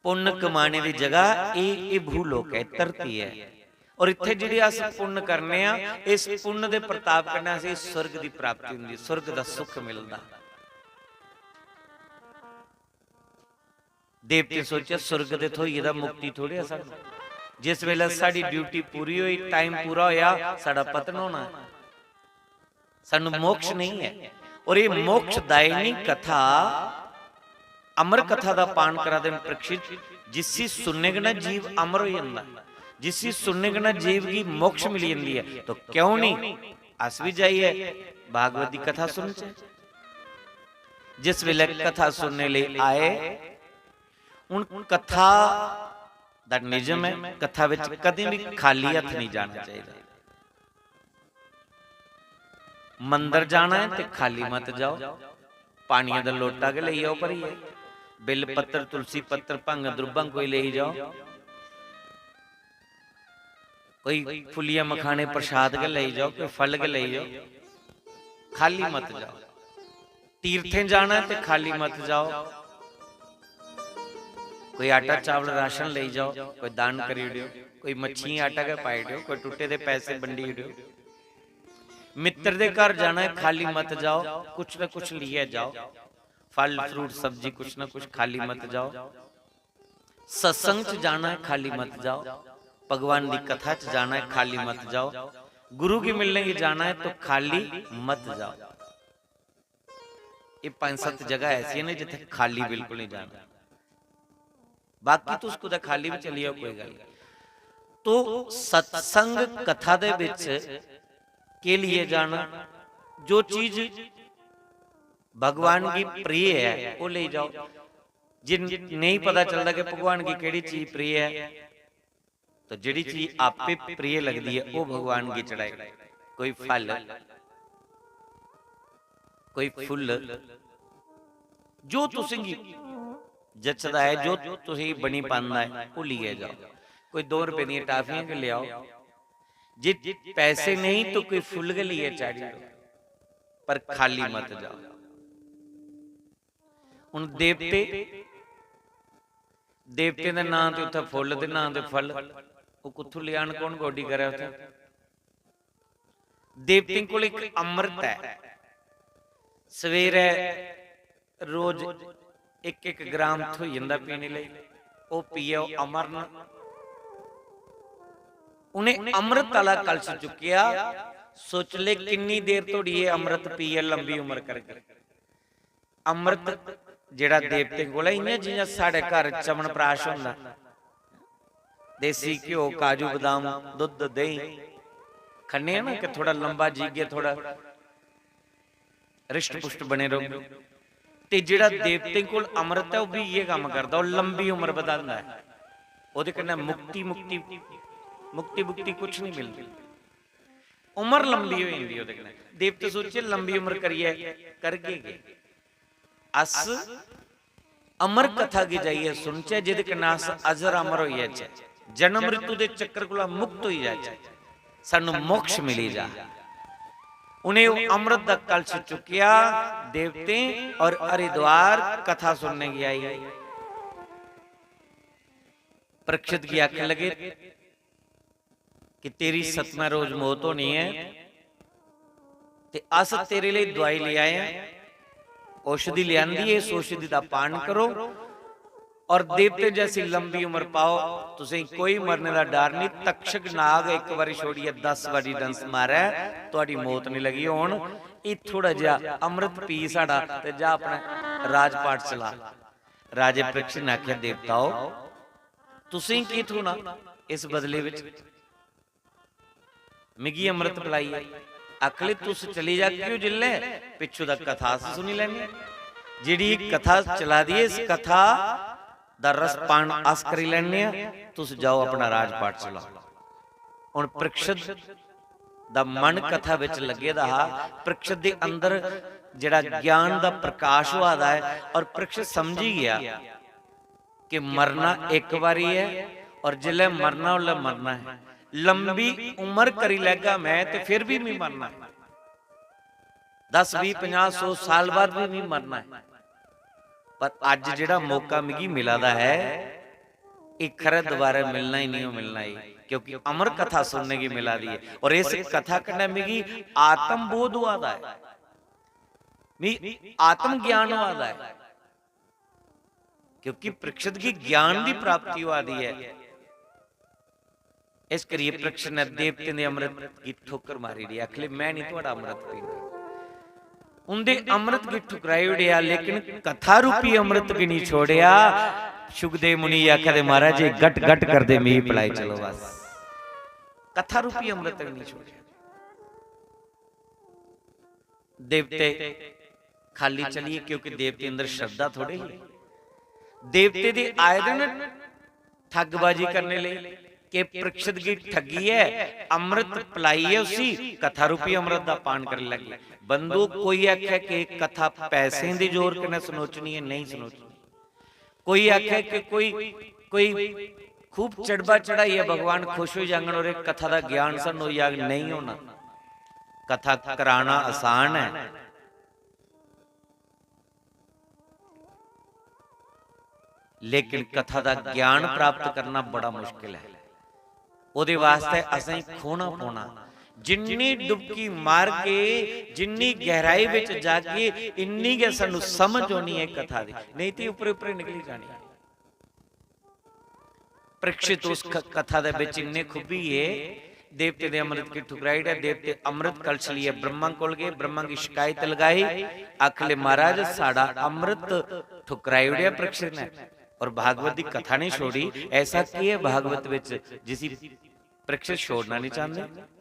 पुण्य कमाने दी जगह एह्, एह् भूलोक ऐ, धरती ऐ। और इत्थै जेह्ड़े अस पुण्य करने आं, इस पुण्य दे प्रताप कन्नै असेंगी स्वर्ग दी प्राप्ति होंदी, स्वर्ग दा सुख मिलदा। देवते सोचेआ, "स्वर्ग ते थ्होई गेदा, मुक्ति थोड़े ऐ सानू। जिस वेले साढ़ी duty पूरी होई, time पूरा होया, साढ़ा पतन होना ऐ।" सानू मोक्ष नहीं है। और ये मोक्षदायिनी कथा, अमर कथा दा पान करा दे न परीक्षित, जिसी सुनने कन्नै जीव अमर हो जंदा, जिसी सुनने कन्नै जीव गी मोक्ष मिली जंदी है। तो क्यों नहीं अस भी जाइए भागवत दी कथा सुनचे? जिस वेले कथा सुनने ले आए, उन कथा दा नियम है, कथा विच कदें भी खाली हत्थ नहीं जाना चाहिए। मंदर जाना है ते खाली मत जाओ, पानिया दा लोटा गै लेई जाओ भरियै, बिल पत्तर, तुलसी पत्तर, भंग द्रुब्बां कोई लेई जाओ, कोई फुल्लियां मखाने प्रसाद गै लेई जाओ, कोई फल गै लेई जाओ, खाली मत जाओ। तीर्थें जाना है ते खाली मत जाओ। कोई आटा चावल राशन लेई जाओ, कोई दान करी ओड़ेओ, कोई मच्छियें आटा गै पाई ओड़ेओ, कोई टुट्टे दे पैसे बंडी ओड़ेओ। मित्र दे घर जाना है, खाली मत जाओ, कुछ ना कुछ लेइयै जाओ, फल फ्रूट सब्जी कुछ ना कुछ, खाली मत जाओ। सत्संग च जाना है, खाली मत जाओ। भगवान दी कथा च जाना है, खाली मत जाओ। गुरु गी मिलने गी जाना है तो खाली मत जाओ। ये पंज सत्त जगह ऐसियां ने जित्थे खाली बिल्कुल नहीं जाना। बाकी तुस कुतै खाली भी चली जाओ, कोई गल्ल नहीं। तो सत्संग कथा दे विच के लिए जाना? जो चीज भगवान की प्रिय है, वो ले जाओ। जिन नहीं पता चलता कि भगवान की केड़ी चीज प्रिय है, तो जेह्ड़ी चीज आपे प्रिय लगदी ऐ, ओह् भगवान गी चढ़ाए। कोई फल, कोई फुल्ल, जो तुसेंगी जचदा ऐ, जो तुसेंगी बनी पांदा ऐ, ओह् लेइयै जाओ। कोई दो रपेऽ दियां टाफियां गै लेआओ। जे पैसे नेईं तो कोई फुल्ल गै लेइयै चाढ़ी ओड़ो, पर खाली मत जाओ। हुन देवते, देवतें दे नां ते उत्थै फुल्ल ते नां ते फल, ओह् कुत्थूं लेआन, कौन गोड्डी करै उत्थै? देवतें कोल इक अमृत ऐ, सवेरै रोज इक इक ग्राम थ्होई जंदा पीने लेई, ओह् पियै, ओह् अमर न। उ'नें अमृत आह्ला कलश चुक्केआ, सोच ले किन्नी देर धोड़ी एह् अमृत पियै लंबी उम्र करगे। अमृत जेह्ड़ा देवतें कोल ऐ, इ'यां जि'यां साढ़े घर चमनप्राश होंदा, देसी घ्यो, काजू, बदाम, दुद्ध, देहीं खन्ने आं ना कि थोड़ा लंबा जीगे, थोड़ा रिश्ट पुश्ट बने रौह्गे। ते जेह्ड़ा देवतें कोल अमृत ऐ, ओह् बी इ'यै कम्म करदा, ओह् लंबी उम्र बधांदा ऐ। ओह्दे कन्नै मुक्ति, मुक्ति, मुक्ति, मुक्ति कुछ नहीं मिलदी। उम्र लंबी होई जंदी ओह्दे कन्नै। देवते सोचे लंबी उम्र करियै करगे केह्? अस अमर कथा गी जाइयै सुनचै, जेह्दे कन्नै अस अजर अमर होई जाचै, जन्म मृत्यु दे चक्कर कोला मुक्त होई जाचै, सानू मोक्ष मिली जा। उ'नें ओह् अमृत दा कलश चुक्केआ देवतें और हरिद्वार कथा सुनने गी आई। परीक्षित गी आखन लगे कि तेरी सतमें रोज मौत होनी ऐ ते अस तेरे लेई दुआई लेई आए आं, औषधि लेआंदी ऐ, इस औषधि दा पान करो और देवते जैसी लंबी उम्र पाओ, तुसें कोई मरने दा डर नहीं। तक्षक नाग इक बारी छोड़ियै दस बारी डंस मारै, तुहाडी मौत नहीं लगी होन। एह् थोड़ा जेहा अमृत पी साढ़ा ते जा अपना राजपाट चला। राजे परीक्षित ने आखेआ, देवताओ, तुसें की थ्होना इस बदले विच? मिगी अमृत पलाई ऐ। आखले, तुस चली जागेओ जिल्लै, पिच्छू दा कथा अस सुनी लैने आं। जेह्ड़ी कथा चला दी ऐ, इस कथा दा रसपान अस करी लैने आं। तुस जाओ, अपना राजपाट चलाओ। हुन परीक्षित दा मन कथा विच लग्गे दा हा। परीक्षित दे अंदर जेह्ड़ा ज्ञान दा प्रकाश होआ दा ऐ और परीक्षित समझी गेआ कि मरना इक बारी ऐ और जिसलै मरना, उसलै मरना ऐ। लंबी उम्र करी लैगा मैं ते फिर भी मी मरना ऐ। दस, बीह, पंजाह, सौ साल बाद भी मी मरना ऐ। पर अज्ज जेह्ड़ा मौका मिगी मिला दा ऐ, एह् खरै दोबारा मिलना ही नहीं, मिलना ही, क्योंकि अमर कथा सुनने गी मिला दी ऐ और इस कथा कन्नै मिगी आत्म बोध होआ दा ऐ, मी आत्म ज्ञान होआ दा ऐ। क्योंकि परीक्षित गी ज्ञान दी प्राप्ति होआ दी ऐ। इस करियै परीक्षित ने देवतें दे अमृत गी ठोकर मारी ओड़ी, आखले, "मैं नहीं थुआड़ा अमृत पीना।" उंदे अमृत गी ठुकराई ओड़ेआ, लेकिन कथा रूपी अमृत गी नहीं छोड़ेआ। शुकदेव मुनि आखा दे, "महाराज, ये गट गट करदे मिगी पलाई चलो बस।" कथा रूपी अमृत गी नहीं छोड़ेआ। देवते खाली चली गे, क्योंकि देवते अंदर श्रद्धा थोड़े ही। देवते दे आए दे न ठगबाजी करने लेई, कि परीक्षित गी ठगियै अमृत पलाइयै उसी कथा रूपी अमृत दा पान करन लगे। बंधु, कोई आखे कि कथा पैसें दे जोर कन्नै सनोचनी ऐ, नहीं सनोचनी। कोई आखे कि कोई, कोई खूब चढ़बा चढ़ाइयै भगवान खुश होई जाङन और इक कथा दा ज्ञान सानू होई जाग, नहीं होना। कथा कराना आसान ऐ, लेकिन कथा दा ज्ञान प्राप्त करना बड़ा मुश्किल ऐ। ओह्दे वास्तै असें खोना पौना। जिन्नी डुबकी मारगे, जिन्नी गहराई विच जागे, इन्नी गै सानू समझ औनी ऐ कथा दी, नेईं ते उप्परे उप्परे निकली जानी। परीक्षित उस क-, कथा दे बिच इन्ने खुब्बी गे, देवते दे अमृत गी ठुकराई ओड़ेआ। देवते अमृत कलश लेइयै ब्रह्मा कोल गे, ब्रह्मा गी शिकायत लगाई, आखले, "महाराज, साढ़ा अमृत ठुकराई ओड़ेआ परीक्षित ने और भागवत दी कथा नहीं छोड़ी, ऐसा केह् ऐ भागवत विच जिसी परीक्षित छोड़ना नहीं चाहंदे?"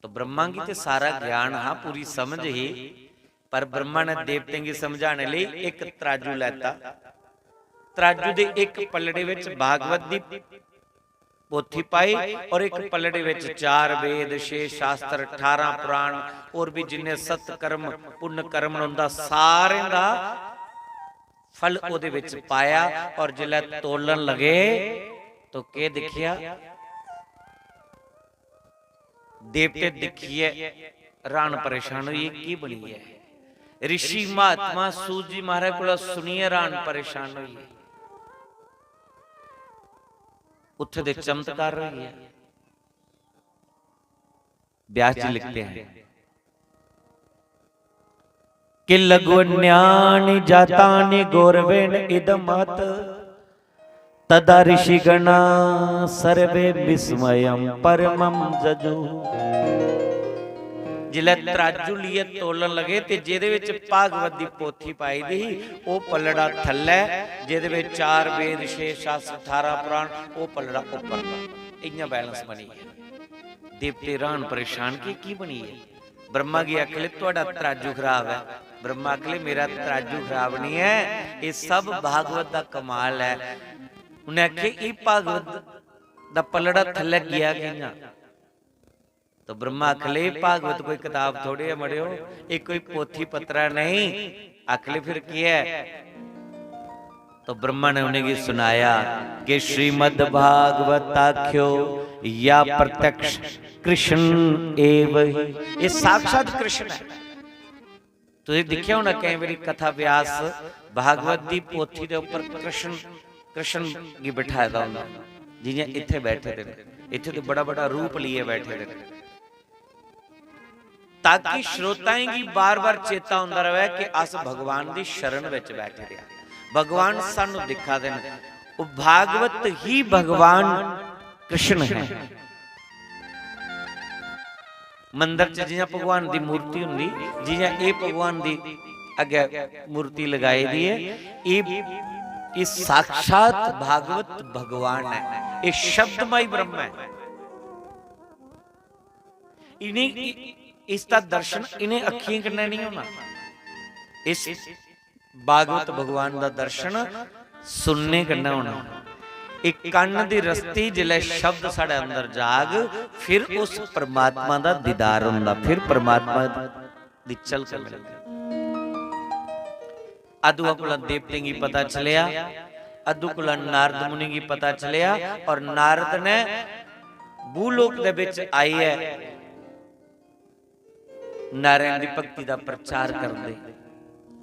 तो ब्रह्मा गी ते सारा ज्ञान हा, पूरी समझ ही, पर ब्रह्मा ने देवतें गी समझाने लेई इक तराजू लैता। तराजू दे इक पलड़े विच भागवत दी पोथी पाई और इक पलड़े विच चार वेद, छे शास्त्र, अठारह पुराण, और भी जिन्ने सत्कर्म, पुन्न कर्म न, उंदा सारें दा फल ओदे विच पाया। और जिसलै तोलन लगे तो केह दिक्खेआ? देवते दिक्खियै हैरान परेशान होई गे, "केह् बनी गेआ?" ऋषि महात्मा सूत जी महाराज कोला सुनियै हैरान परेशान होई गे। उत्थे दे चमत्कार होई गेआ। व्यास जी लिखते हैं कि लघुन्यानि जातानि गौरवेण इदमत तदा ऋषिगणा सर्वे विस्मयम परमम जजु। जिसलै तराजू लेइयै तोलन लगे ते जेह्दे विच भागवत दी पोथी पाई दी ही, ओह् पलड़ा थल्लै, जेह्दे विच चार वेद, छे शास्त्र, अठारह पुराण, ओह् पलड़ा उप्पर। इ'यां बैलेंस बनी गेआ। देवते हैरान परेशान कि की बनी गेआ? ब्रह्मा गी आखले, "थुआढ़ा तराजू खराब ऐ।" ब्रह्मा आखले, "मेरा तराजू खराब नहीं है, ये सब भागवत दा कमाल है।" उन्हें आखे, "ये भागवत दा पलड़ा थल्ले गया कि'यां?" तो ब्रह्मा आखले, "भागवत कोई किताब थोड़ी है मड़ियो, ये कोई पोथी पत्रा नहीं।" आखले, "फिर केह् है?" तो ब्रह्मा ने उन्हेंगी सुनाया कि श्रीमद् भागवताख्यो या प्रत्यक्ष कृष्ण एव ही। ये साक्षात कृष्ण है। तुसीं दिक्खेआ होना केईं बारी कथा व्यास भागवत दी पोथी दे उप्पर कृष्ण, कृष्ण गी बिठाए दा होंदा, जियां इत्थे बैठे दे न। इत्थे ते बड़ा बड़ा रूप लेइयै बैठे दे न। ताकि श्रोताएं गी बार-बार चेता होंदा रहे कि अस भगवान दी शरण विच बैठे दे आं, भगवान सानू दिक्खा दे न। ओह् भागवत ही भगवान कृष्ण है। मंदर च जियां भगवान दी मूर्ति हुंदी, जियां एह् भगवान दी अग्गै मूर्ति लगाई दी है, एह्, एह् साक्षात भागवत भगवान है, एह् शब्दमय ब्रह्म है। इन्हें, इ-, इसदा दर्शन इन्हें अक्खियें कन्नै नहीं होना। इस भागवत भगवान दा दर्शन सुनने कन्नै होना। इक कन्न दी रस्ती जिसलै शब्द साढ़े अंदर जाग, फिर उस परमात्मा दा दीदार होंदा, फिर परमात्मा दी झलक मिलदी। अदुआ कोला देवतें गी पता चलेआ, अदु कोला नारद मुनि गी पता चलेआ, और नारद ने भूलोक दे बिच आइयै नारायण दी भक्ति दा प्रचार करदे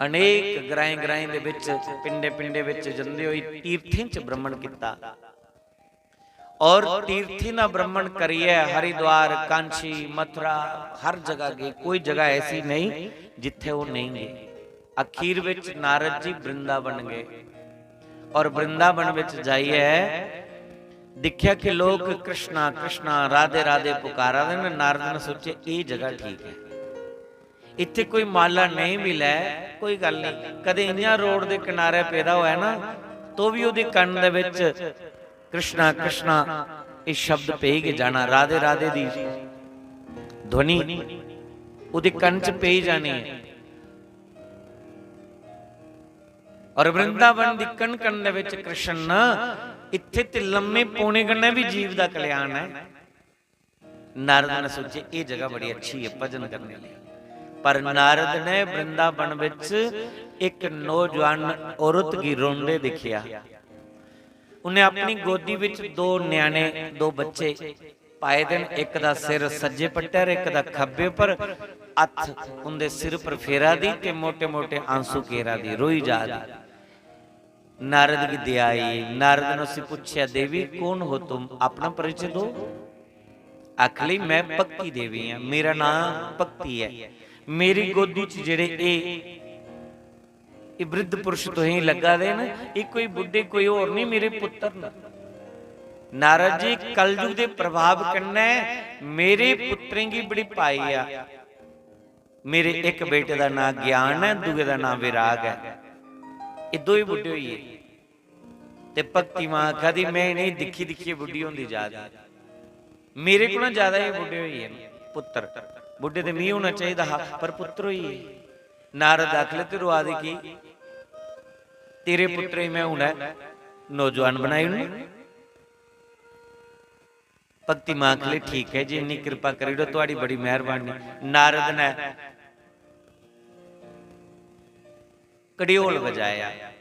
अनेक ग्राएं ग्राएं दे बिच, पिंडे पिंडे बिच जंदे होई तीर्थें च भ्रमण किता। और तीर्थी ना भ्रमण करियै हरिद्वार, कांची, मथुरा, हर जगह गए। कोई जगह ऐसी नहीं जिथे वो नहीं गए। अखीर विच नारद जी वृंदावन गए और वृंदावन विच जाइयै दिख्या कि लोग कृष्णा कृष्णा, राधे राधे पुकारा दे ने। नारद ने सोचे, "ये जगह ठीक है।" इत्थे कोई माला नहीं मिले, कोई गल नहीं, कदे इयां रोड दे किनारे पेदा होए ना, तो भी ओदे कन्न दे विच कृष्णा कृष्णा इस शब्द पे ही जाना, राधे राधे दी ध्वनि ओदे कन्न च पे ही जानी है। और वृंदावन दी कण कण दे विच कृष्ण ना, इत्थे ते लम्मे पौने कन्ने भी जीव दा कल्याण है। नारद ने सोचे, "ये जगह बड़ी अच्छी है भजन करने लिए।" पर नारद ने वृंदावन विच एक नौजवान औरत गी रोंदे देखिया। उन्हें अपनी गोदी विच दो न्याणे, दो बच्चे पाए दे न, एक दा सिर सज्जे पट्टे पर, एक दा खब्बे पर। हत्थ उंदे सिर पर फेरा दी ते मोटे-मोटे आंसू केरा दी, रोई जा दी। नारद गी दया आई। नारद ने उसी पूछया, "देवी, कौन हो तुम? अपना परिचय दो।" आखली, "मैं भक्ति देवी हां, मेरा नां भक्ति ऐ। मेरी गोदी च जेड़े ए, ए वृद्ध पुरुष तुसें लग्गा दे न, ए कोई बुड्ढे, कोई होर नहीं, मेरे पुत्र न।" नारद जी, कलयुग दे प्रभाव कन्नै मेरे पुत्रें गी बड़ी पाई आ। मेरे इक बेटे दा नां ज्ञान ऐ, दूए दा नां विराग ऐ। एह् दोए बुड्ढे होई गे। ते भक्ति मां आखा दी, "मैं इ'नेंगी दिक्खी दिक्खियै बुड्ढी होंदी जा दी। मेरे कोला ज्यादा एह् बुड्ढे होई गे न पुत्तर। बुड्ढे ते मिगी होना चाहिदा हा, पर पुत्तर होई गे।" नारद आखले, "तू रोआ दी की? तेरे पुत्तरे गी मैं हुनै नौजवान बनाई ओड़ना।" भक्ति मां आखली, "ठीक है जी, इन्नी कृपा करी ओड़ो, तुहाड़ी बड़ी मेहरबानी।" नारद ने कड़ियोल बजाया।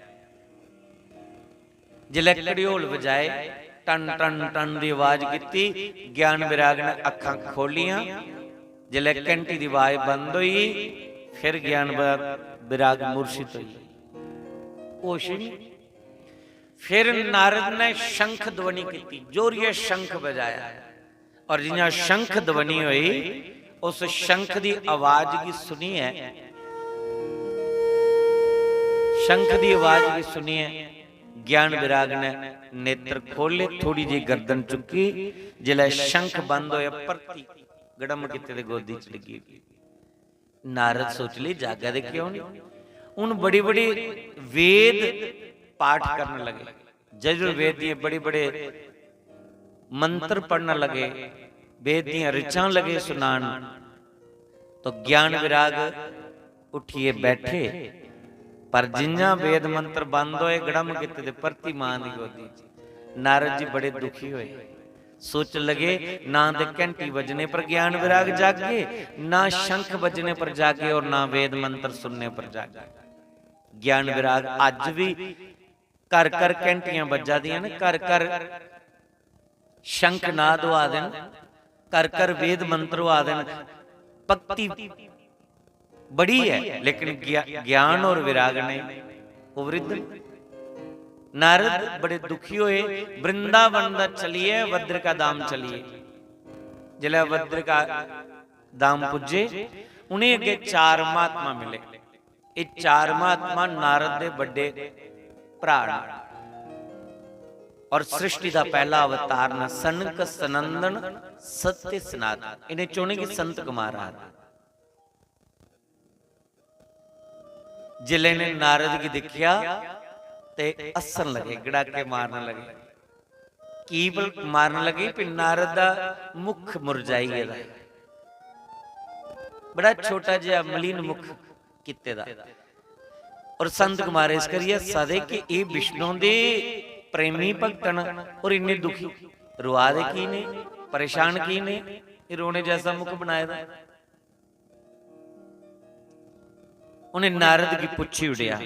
जिसलै कड़ियोल बजाए, टन टन टन दी आवाज कीती, ज्ञान विराग ने अक्खां खोलियां। जिसलै घंटी दी आवाज बंद होई, फिर ज्ञान विराग मूर्छित होई, होश ही नहीं। फिर नारद ने शंख ध्वनि कीती, जोरिये शंख बजाया। और जियां शंख ध्वनि होई, उस शंख दी आवाज गी सुनियै, शंख दी आवाज गी सुनियै ज्ञान विराग ने नेत्र खोले, थोड़ी जी गर्दन चुकी। जिसलै शंख बंद होया, परती गड़म कीते दे गोदी च लग्गी। नारद सोच ली, जागा दे क्यों नहीं? हून बड़ी बड़ी वेद पाठ करन लगे, यजुर्वेद दिए बड़े बड़े मंत्र पढ़न लगे, वेद दियां ऋचां लगे सुनान। तो ज्ञान विराग उठिए बैठे, पर जियां वेद मंत्र बंद होए, गड़म कीते ते परती मां दी गोदी च। नारद जी बड़े दुखी होए, सोच लगे, ना ते घंटी बजने पर ज्ञान विराग जागे, ना शंख बजने पर जागे और ना वेद मंत्र सुनने पर जागे। ज्ञान विराग अज भी घर घर घंटियां बज्जा दियां न, घर घर शंखनाद होआ दे न, घर घर वेद मंत्र होआ दे न। भक्ति बड़ी है, लेकिन ज्ञा-, ज्ञान और विराग ने, वो वृद्ध। नारद बड़े दुखी होए, वृंदावन दा चलिए, भद्रिका धाम चलिए। जिसलै भद्रिका धाम पुज्जे, उन्हें अग्गे चार महात्मा मिले। ये चार महात्मा नारद दे बड़े भरा न और सृष्टि दा पहला अवतार न। सनक, सनंदन, सत्य, सनातन। इन्हें चौने गी संत कुमार आखदे। जिसलै इन्हें नारद गी दिक्खेआ ते हस्सन लगे, गड़ाके मारन लगे। की बल-, मारन लगे? भी नारद दा मुख मुरझाई गेदा है, बड़ा छोटा जेहा मलिन मुख कीते दा। और संत कुमार इस करियै हस्सा दे कि एह् विष्णु दे प्रेमी भक्त न और इन्ने दुखी, रोआ दे की ने, परेशान की ने? एह् रोने जैसा मुख बनाए दा। उन्हें नारद गी पुच्छी उड़ेआ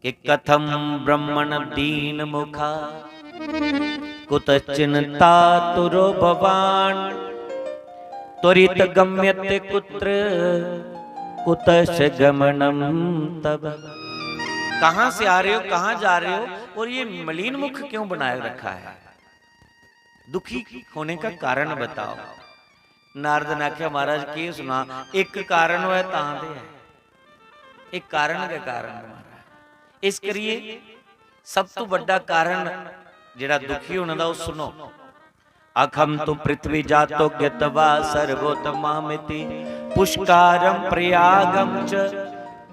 कि कथम ब्रह्मण दीन मुखा कुतश्चिन्तातुरो भवान त्वरित गम्यते कुत्र कुतश गमनम तब। कहां से आ रहे हो, कहां जा रहे हो और ये मलिन मुख क्यों बनाए रखा है? दुखी होने का कारण बताओ। नारद ने आख्या, महाराज, केह् सुना, इक कारण होऐ तां ते है, इक कारण गै कारण ऐ, महाराज। इस करियै सब तू बड्डा कारण जेह्ड़ा दुखी होने दा, ओह् सुनो। अखम तु पृथ्वी जातो ज्ञात्वा सर्वोत्तमामिति पुष्कारम प्रयागम च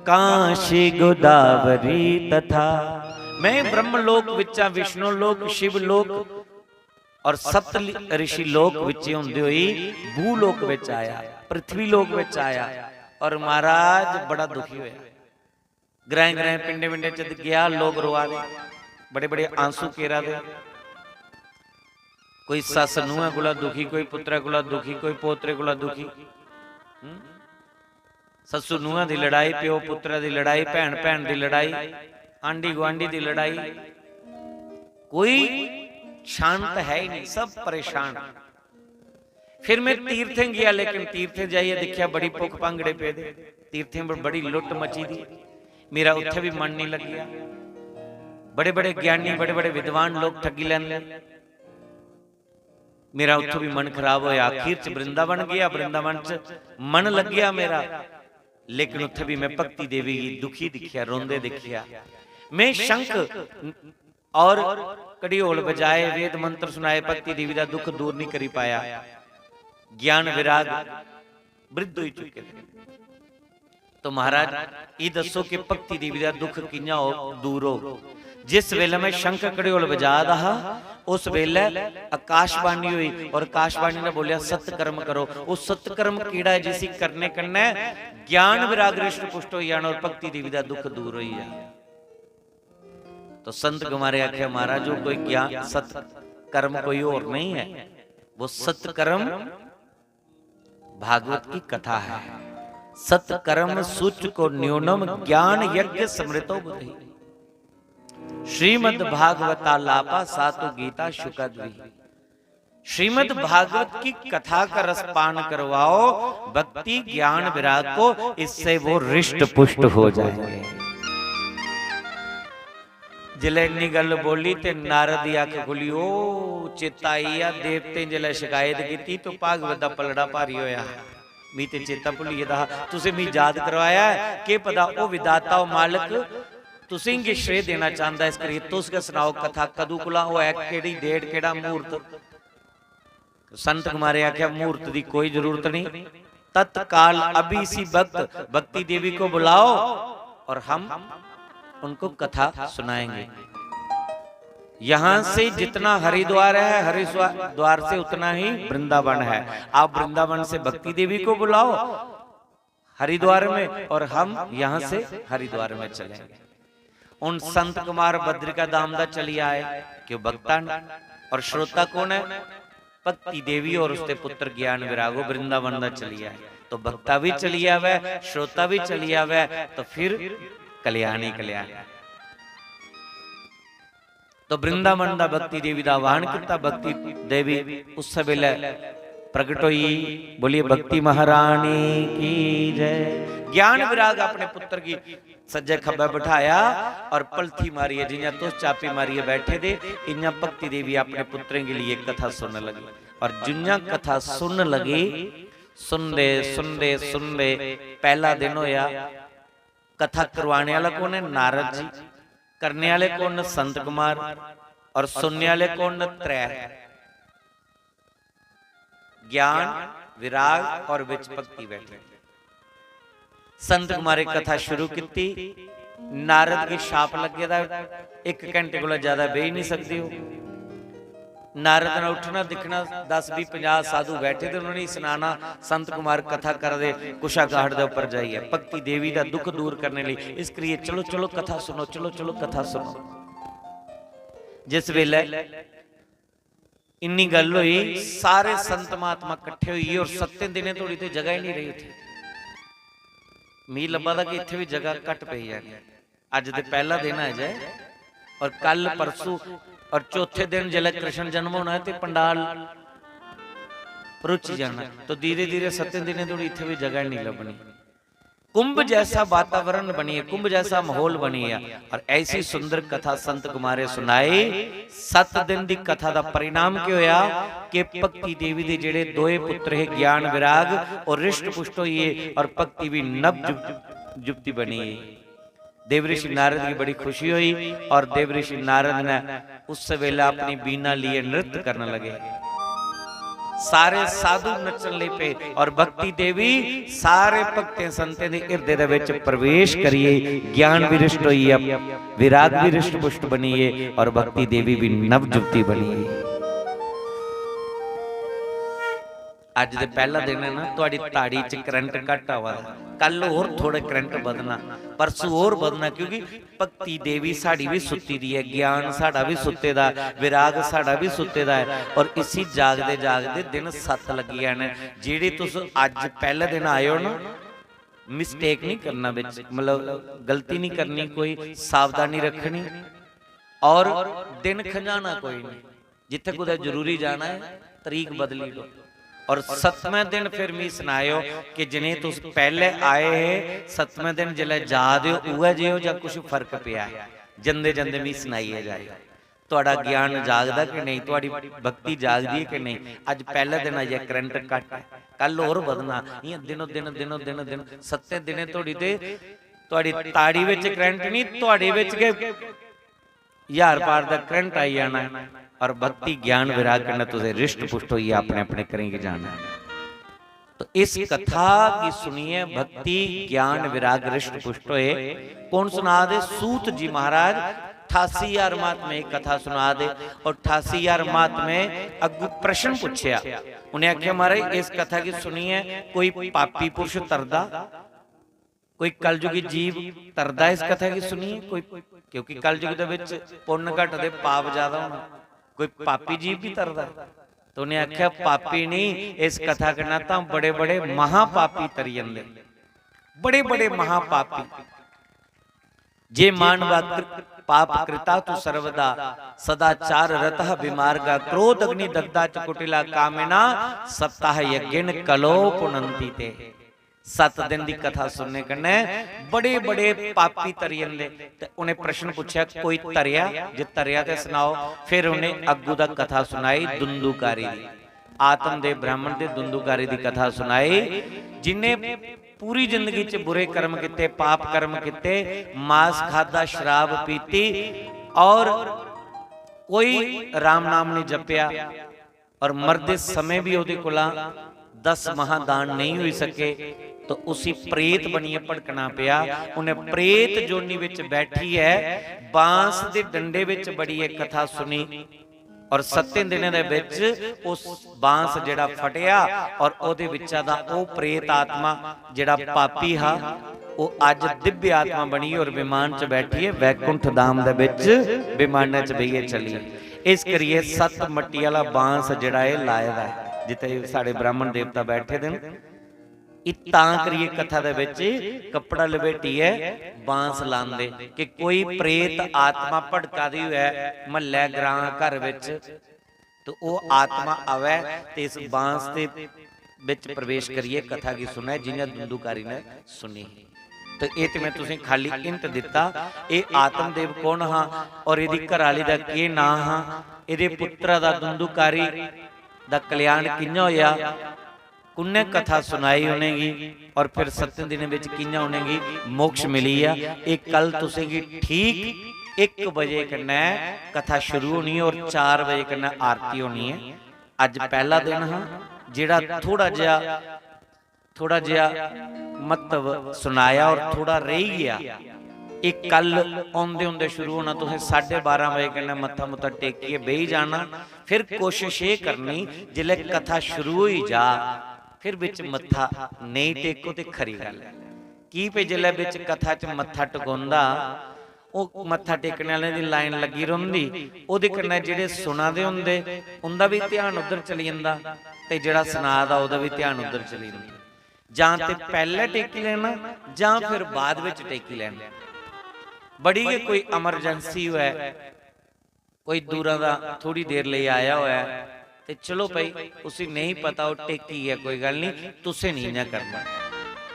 काशी गोदावरी तथा। मैं ब्रह्मलोक विच्चा, विष्णु लोक, शिव लोक और सप्त लि-, ऋषि लोक विच होंदे होई भूलोक विच आया, पृथ्वी लोक विच आया और महाराज बड़ा दुखी होया। ग्राएं ग्राएं, पिंडें पिंडें च गया, लोक रोआ दे, बड़े बड़े आंसू केरा दे। कोई सस्स नूंहा कोला दुखी, कोई पुत्तरै कोला दुखी, कोई पोतरे कोला दुखी। हम्म? सस्सू नूंहा दी लड़ाई, प्यो पुत्तरै दी लड़ाई, भैन भैन दी लड़ाई, आंढी गुआंढी दी लड़ाई, कोई शांत है ही नहीं, सब परेशान। फिर मैं तीर्थें गया, लेकिन तीर्थें जाइयै दिक्खेआ बड़ी भुक्ख भांगड़े पेदे, तीर्थें पर बड़ी लुट्ट मची दी। मेरा उत्थै भी मन नहीं लग्गेआ। बड़े बड़े ज्ञानी, बड़े बड़े विद्वान लोग ठगी लैंदे। मेरा उत्थों भी मन खराब होया। आखिर च वृंदावन गया, वृंदावन च मन लग्गेआ मेरा, लेकिन उत्थे भी मैं भक्ति देवी गी दुखी दिखिया, रोंदे दिखिया। मैं शंख और कड़ियोल बजाए, वेद मंत्र सुनाए, भक्ति देवी दा दुख दूर नहीं करी पाया। ज्ञान विराग वृद्ध होई चुके थे। तो महाराज, ये दसो कि भक्ति देवी दा दुख कियां हो, दूर हो? जिस वेले मैं शंख कड़ियोल बजा दा हा, उस वेले आकाशवाणी हुई और आकाशवाणी ने बोलिया, "सत्कर्म करो।" वो सत्कर्म केड़ा है जिसी करने कन्ने ज्ञान विराग हृष्ट पुष्ट हो जाना और भक्ति देवी दा दुख दूर हो जाए? तो संत कुमारे आख्या, "महाराज, वो कोई ज्ञान सत कर्म कोई और नहीं है, वो सत्कर्म भागवत की कथा है। सत्कर्म सूच को न्यूनम ज्ञान यज्ञ समृतो बुद्धि। श्रीमद् भागवतालापा सातु गीता शुकद्वी। श्रीमद् भागवत की कथा का रसपान करवाओ, भक्ति ज्ञान विराग को, इससे वो रिष्ट पुष्ट हो जाएंगे। जिसलै इन्नी गल्ल बोली ते नारद दी अक्ख खुली, ओ चेता आई गेआ, देवतें जिसलै शिकायत कीती तो भागवत दा पलड़ा भारी होया। मी ते चेता भुल्ली गेदा हा, तुसें मी याद करवाया ऐ। केह् पता ओह् विधाता, ओह् मालक तुसें गी श्रेय देना चांह्दा, इस करियै तुस गै सनाओ कथा कदूं कोला होआ ऐ, केह्ड़ी डेट, केह्ड़ा मुहूर्त? संत कुमारे आखेआ, "मुहूर्त दी कोई जरूरत नहीं, तत्काल अभी इसी वक्त भक्ति देवी को बुलाओ और हम उनको कथा सुनाएंगे।" यहाँ से जितना हरिद्वार है, हरिद्वार से उतना ही वृंदावन है। आप वृंदावन से भक्ति देवी को बुलाओ हरिद्वार में, और हम यहाँ से हरिद्वार में चलेंगे। उन संत कुमार बद्रिका धाम दा चली आए, क्यों भक्ता न, और श्रोता कौन है? भक्ति देवी और उसके पुत्र ज्ञान विराग, वो वृंदावन दा चली आए। तो भक्ता भी चली आवे, श्रोता भी चली आवे, तो फिर कल्याणी कल्याण। तो वृंदावन दा भक्ति देवी दा आह्वान किता। भक्ति देवी उस वेले प्रगट होई। बोलिए भक्ति महारानी की जय। ज्ञान विराग अपने पुत्र की सज्जे खब्बे बिठाया और पलथी मारियै, जियां तुस चापी मारियै बैठे दे, इयां भक्ति देवी अपने पुत्रें के लिए कथा सुनन लगी। और जियां कथा सुनन लगी, सुनदे सुनदे सुनदे पहला दिन होया। कथा करवाने वाला कौन है? नारद जी। करने वाले कौन न? संत कुमार। और सुनने वाले कौन न? त्रै। ज्ञान, विराग और विच भक्ति बैठे। संत कुमारे कथा शुरू कीती। नारद गी शाप लग्गे दा, इक घंटे कोला ज्यादा बेही नहीं सकदे हो। नारद ने उठना, दिखना, दस, बीह, पंजाह साधु बैठे थे, उन्होंने सनाना, "संत कुमार कथा कर दे कुशाघाट दे ऊपर जाइए, भक्ति देवी दा दुख दूर करने लिए, इस करिए चलो, चलो कथा सुनो, चलो, चलो कथा सुनो।" जिस वेले इन्नी गल्ल होई, सारे संत महात्मा कट्ठे होई गे और सत्तें दिनें धोड़ी ते जगह ही नहीं रही उत्थे। मी लब्भा दा कि इत्थे भी जगह घट पेई जानी। अज्ज ते पहला दिन है जे, और कल परसों और चौथे दिन जिसलै कृष्ण जन्म होना है ते पंडाल भरोची जाना, तो धीरे धीरे सत्तें दिनें धोड़ी इत्थे भी जगह नहीं लभनी। कुंभ जैसा वातावरण बनिए, कुंभ जैसा माहौल बनिए, और ऐसी सुंदर कथा संत कुमारे सुनाई। सत्त दिन दी कथा दा परिणाम केह् होया कि भक्ति देवी दे जेह्ड़े दोए पुत्र हे, ज्ञान विराग, और रिष्ट पुष्ट होइए और भक्ति भी नव जुग-, जुगती बनी। देवऋषि नारद की बड़ी खुशी हुई और देवऋषि नारद ने उस वेले अपनी बीना लिए नृत्य करने लगे। सारे साधु नचन लग पे और भक्ति देवी सारे भक्तें संतें दे हिरदे दे विच प्रवेश करिए ज्ञान विरिष्ट होइए, विराग विरिष्ट पुष्ट बनिए और भक्ति देवी भी नव जुगती बनिए। अज्ज ते पहला दिन है ना, थुआड़ी ताड़ी च करंट घट आवा दा, कल होर थोड़े करंट बधना, परसों होर बधना, क्योंकि भक्ति देवी साड़ी भी सुत्ती दी है, ज्ञान साड़ा भी सुत्ते दा, विराग साड़ा भी सुत्ते दा है। और इसी जागदे जागदे दिन सत्त लग्गी जाने। जेह्ड़े तुस अज्ज पहले दिन आए हो ना, मिस्टेक नहीं करना बिच, मतलब गलती नहीं करनी, कोई सावधानी रखनी और दिन खंजाना कोई नहीं। जित्थे कुतै जरूरी जाना है, तरीक बदली लो। और सतमें दिन फिर मी सनाएओ कि जिनें तुस पैह्ले आए हे, सतमें दिन जिसलै जा दे ओ, उ'ऐ जे ओ जां कुछ फर्क पेआ ऐ? जंदे जंदे मी सनाइयै जाएओ। थुआढ़ा ज्ञान जागदा कि नेईं, थुआढ़ी भक्ति जागदी ऐ कि नेईं? अज्ज पैह्ले दिन अजें करंट घट्ट ऐ, कल होर बधना। इ'यां दिनो दिन, दिनो दिन, दिन, सत्तें दिनें धोड़ी ते थुआढ़ी ताड़ी बिच करंट निं, थुआढ़े बिच गै ज्हार पार दा करंट आई जाना है और भक्ति ज्ञान विराग कन्नै तुसें रिष्ट पुष्ट होइयै अपने अपने घरें गी जाना है। तो इस कथा गी सुनियै भक्ति ज्ञान विराग रिष्ट पुष्ट होए। कौन सुना दे? सूत जी महाराज अठासी हजार महात्मे दी कथा सुना दे। और अठासी हजार महात्मे अग्गू प्रश्न पुच्छेआ। उ'नें आखेआ, "महाराज, इस कथा गी सुनियै कोई पापी पुरुष तरदा?" कोई कलयुगी जीव तरदा इस कथा गी सुनियै? कोई, क्योंकि कलयुग दे विच पुन्न घटदे, पाप ज्यादा होना। कोई पापी जीव भी तरदा है? तो उन्हें आख्या, पापी नहीं, इस कथा कन्नै तां बड़े बड़े महापापी तरी जंदे, बड़े बड़े महापापी। जे मानवा कृ- पाप कृता तु सर्वदा, सदाचार रतः विमार्गा, क्रोध अग्नि दग्धा च कुटिला कामिना, सप्ताह यज्ञेन कलो पुनंती ते। सत्त दिन दी कथा सुनने कन्नै बड़े बड़े पापी तरी जंदे। ते उ'नें प्रश्न पुच्छेआ, कोई तरेआ? जे तरेआ ते सनाओ। फिर उ'नें अग्गू दा कथा सुनाई दुंदुकारी दी, आत्मदेव ब्राह्मण दे दुंदुकारी दी कथा सुनाई, जिन्हें पूरी जिंदगी च बुरे कर्म कीते, पाप कर्म कीते, मांस खादा, शराब पीती और कोई राम नाम नहीं जपया और मरदे समय भी ओदे कोला दस महादान नहीं हुई सके, तो उसी प्रेत बनिए भड़कना पिया। उन्हें प्रेत जोनी विच बैठी है, बांस दे डंडे विच बड़ी एक कथा सुनी और सत्तें दिनें दे विच उस बांस जेड़ा फटिया और ओदे विचा दा ओ प्रेत आत्मा जेड़ा पापी हा, ओ अज दिव्य आत्मा बनी और विमान च बैठी है, वैकुंठ धाम दे विच विमानै च बेहियै चली। इस करियै सत्त मट्टी आह्ला बांस जेह्ड़ा एह् लाए दा ऐ, जित्थै साढ़े ब्राह्मण देवता बैठे दे न, एह् तां करियै कथा दे बिच कपड़ा लपेटियै बांस लांदे कि कोई प्रेत आत्मा भड़का दी होऐ म्हल्लै, ग्रां, घर बिच, तो ओह् आत्मा आवै ते इस बांस दे बिच प्रवेश करियै कथा गी सुनै, जि'यां दुंदुकारी ने सुनी ही। तो एह् ते मैं तुसें खाली hint दित्ता। एह् आत्मदेव कौन हा और एह्दी घरआली दा केह् नांऽ हा, एह्दे पुत्तरा दा, दुंदुकारी दा कल्याण कि'यां होएआ, कु'न्नै कथा सुनाई उ'नेंगी और फिर सत्तें दिनें बिच कि'यां उ'नेंगी मोक्ष मिली गेआ। एह् कल तुसेंगी ठीक इक बजे कन्नै कथा शुरू होनी और चार बजे कन्नै आरती होनी ऐ। अज्ज पैह्ला दिन हा, जेह्ड़ा थोह्ड़ा जेहा, थोह्ड़ा जेहा म्हत्तव सुनाया और थोह्ड़ा रेही गेआ। एह् कल औंदे औंदे शुरू होना। तुसें साढ़े बारां बजे कन्नै मत्था मुत्था टेकियै बेही जाना। फिर कोशिश एह् करनी, जिसलै कथा शुरू होई जा, फिर बिच मत्था नेईं टेको ते खरी गल्ल ऐ। की भई जिसलै बिच कथा च मत्था टकोंदा, ओह् मत्था टेकने आह्लें दी लाइन लग्गी रौंह्दी, ओह्दे कन्नै जेह्ड़े सुना दे होंदे, उं'दा बी ध्यान उद्धर चली जंदा ते जेह्ड़ा सना दा, ओह्दा बी ध्यान उद्धर चली जंदा। जां ते पैह्लें टेकी लैना जां फिर बाद बिच टेकी लैना। बड़ी गै कोई emergency होऐ, कोई दूरा दा थोड़ी देर लेई आया होऐ, ते चलो भाई, उसी नेईं पता, ओह् टेकी ऐ, कोई गल्ल निं, तुसें निं इ'यां करना।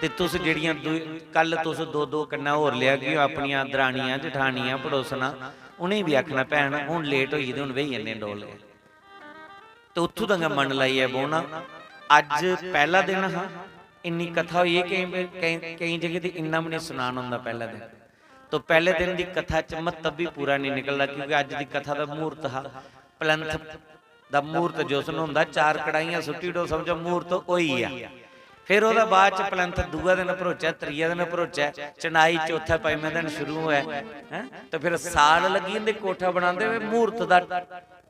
ते तुस जेह्ड़ियां दू-, कल तुस दो दो कन्नै होर लेआ, कि अपनियां दरानियां, जठानियां, पड़ोसनां, उ'नें बी आखना, "भैन, हून late होई गेदे, हून बेही जन्ने डोल गै।" ते उत्थूं दा गै मन लाइयै बौह्ना। अज्ज पैह्ला दिन हा, इन्नी कथा होई ऐ, केईं, केईं, केईं जगह ते इन्ना बी निं सनान होंदा पैह्ला दिन। तो पैह्ले दिन दी कथा च म्हत्तव बी पूरा निं निकलदा, क्योंकि अज्ज दी कथा दा म्हूर्त हा, प्लैंथ दा म्हूर्त जिस दिन होंदा, चार कड़ाहियां सुट्टी ओड़ो, समझो म्हूर्त होई गेआ। फिर ओह्दे बाद च प्लैंथ दूए दिन भरोचै, त्रिये दिन भरोचै, चनाई चौथे पंजमें दिन शुरू होऐ, हैं? ते फिर साल लग्गी जंदे कोठा बनांदे, म्हूर्त दा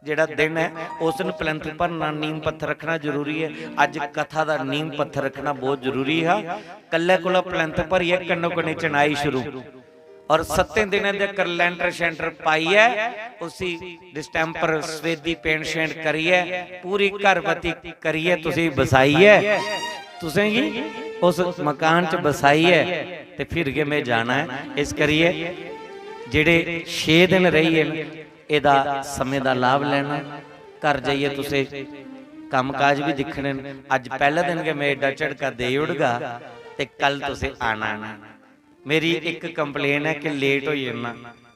जेह्ड़ा दिन ऐ, उस दिन प्लैंथ भरना, नींव पत्थर रक्खना जरूरी ऐ। अज्ज कथा दा नींव पत्थर रक्खना बहुत जरूरी हा। कल्लै कोला प्लैंथ भरियै कन्नो कन्नी चनाई शुरू, और सत्तें दिनें दे कर लैंटर शैंटर पाइयै, उसी डिस्टैंपर, सफेदी पेंट शेंट करियै, पूरी घरपति करियै, तुसी बसाइयै, तुसेंगी उस मकान च बसाइयै, ते फिर गै में जाना ऐ। इस करियै जेह्ड़े छे दिन रेही गे न, एह्दा समें दा लाभ लैना। घर जाइयै तुसें कम्म काज बी दिक्खने न। अज्ज पैह्ले दिन गै में एड्डा झटका देई ओड़गा ते कल तुसें आना ऐ। मेरी इक complain ऐ कि late होई जन्ना,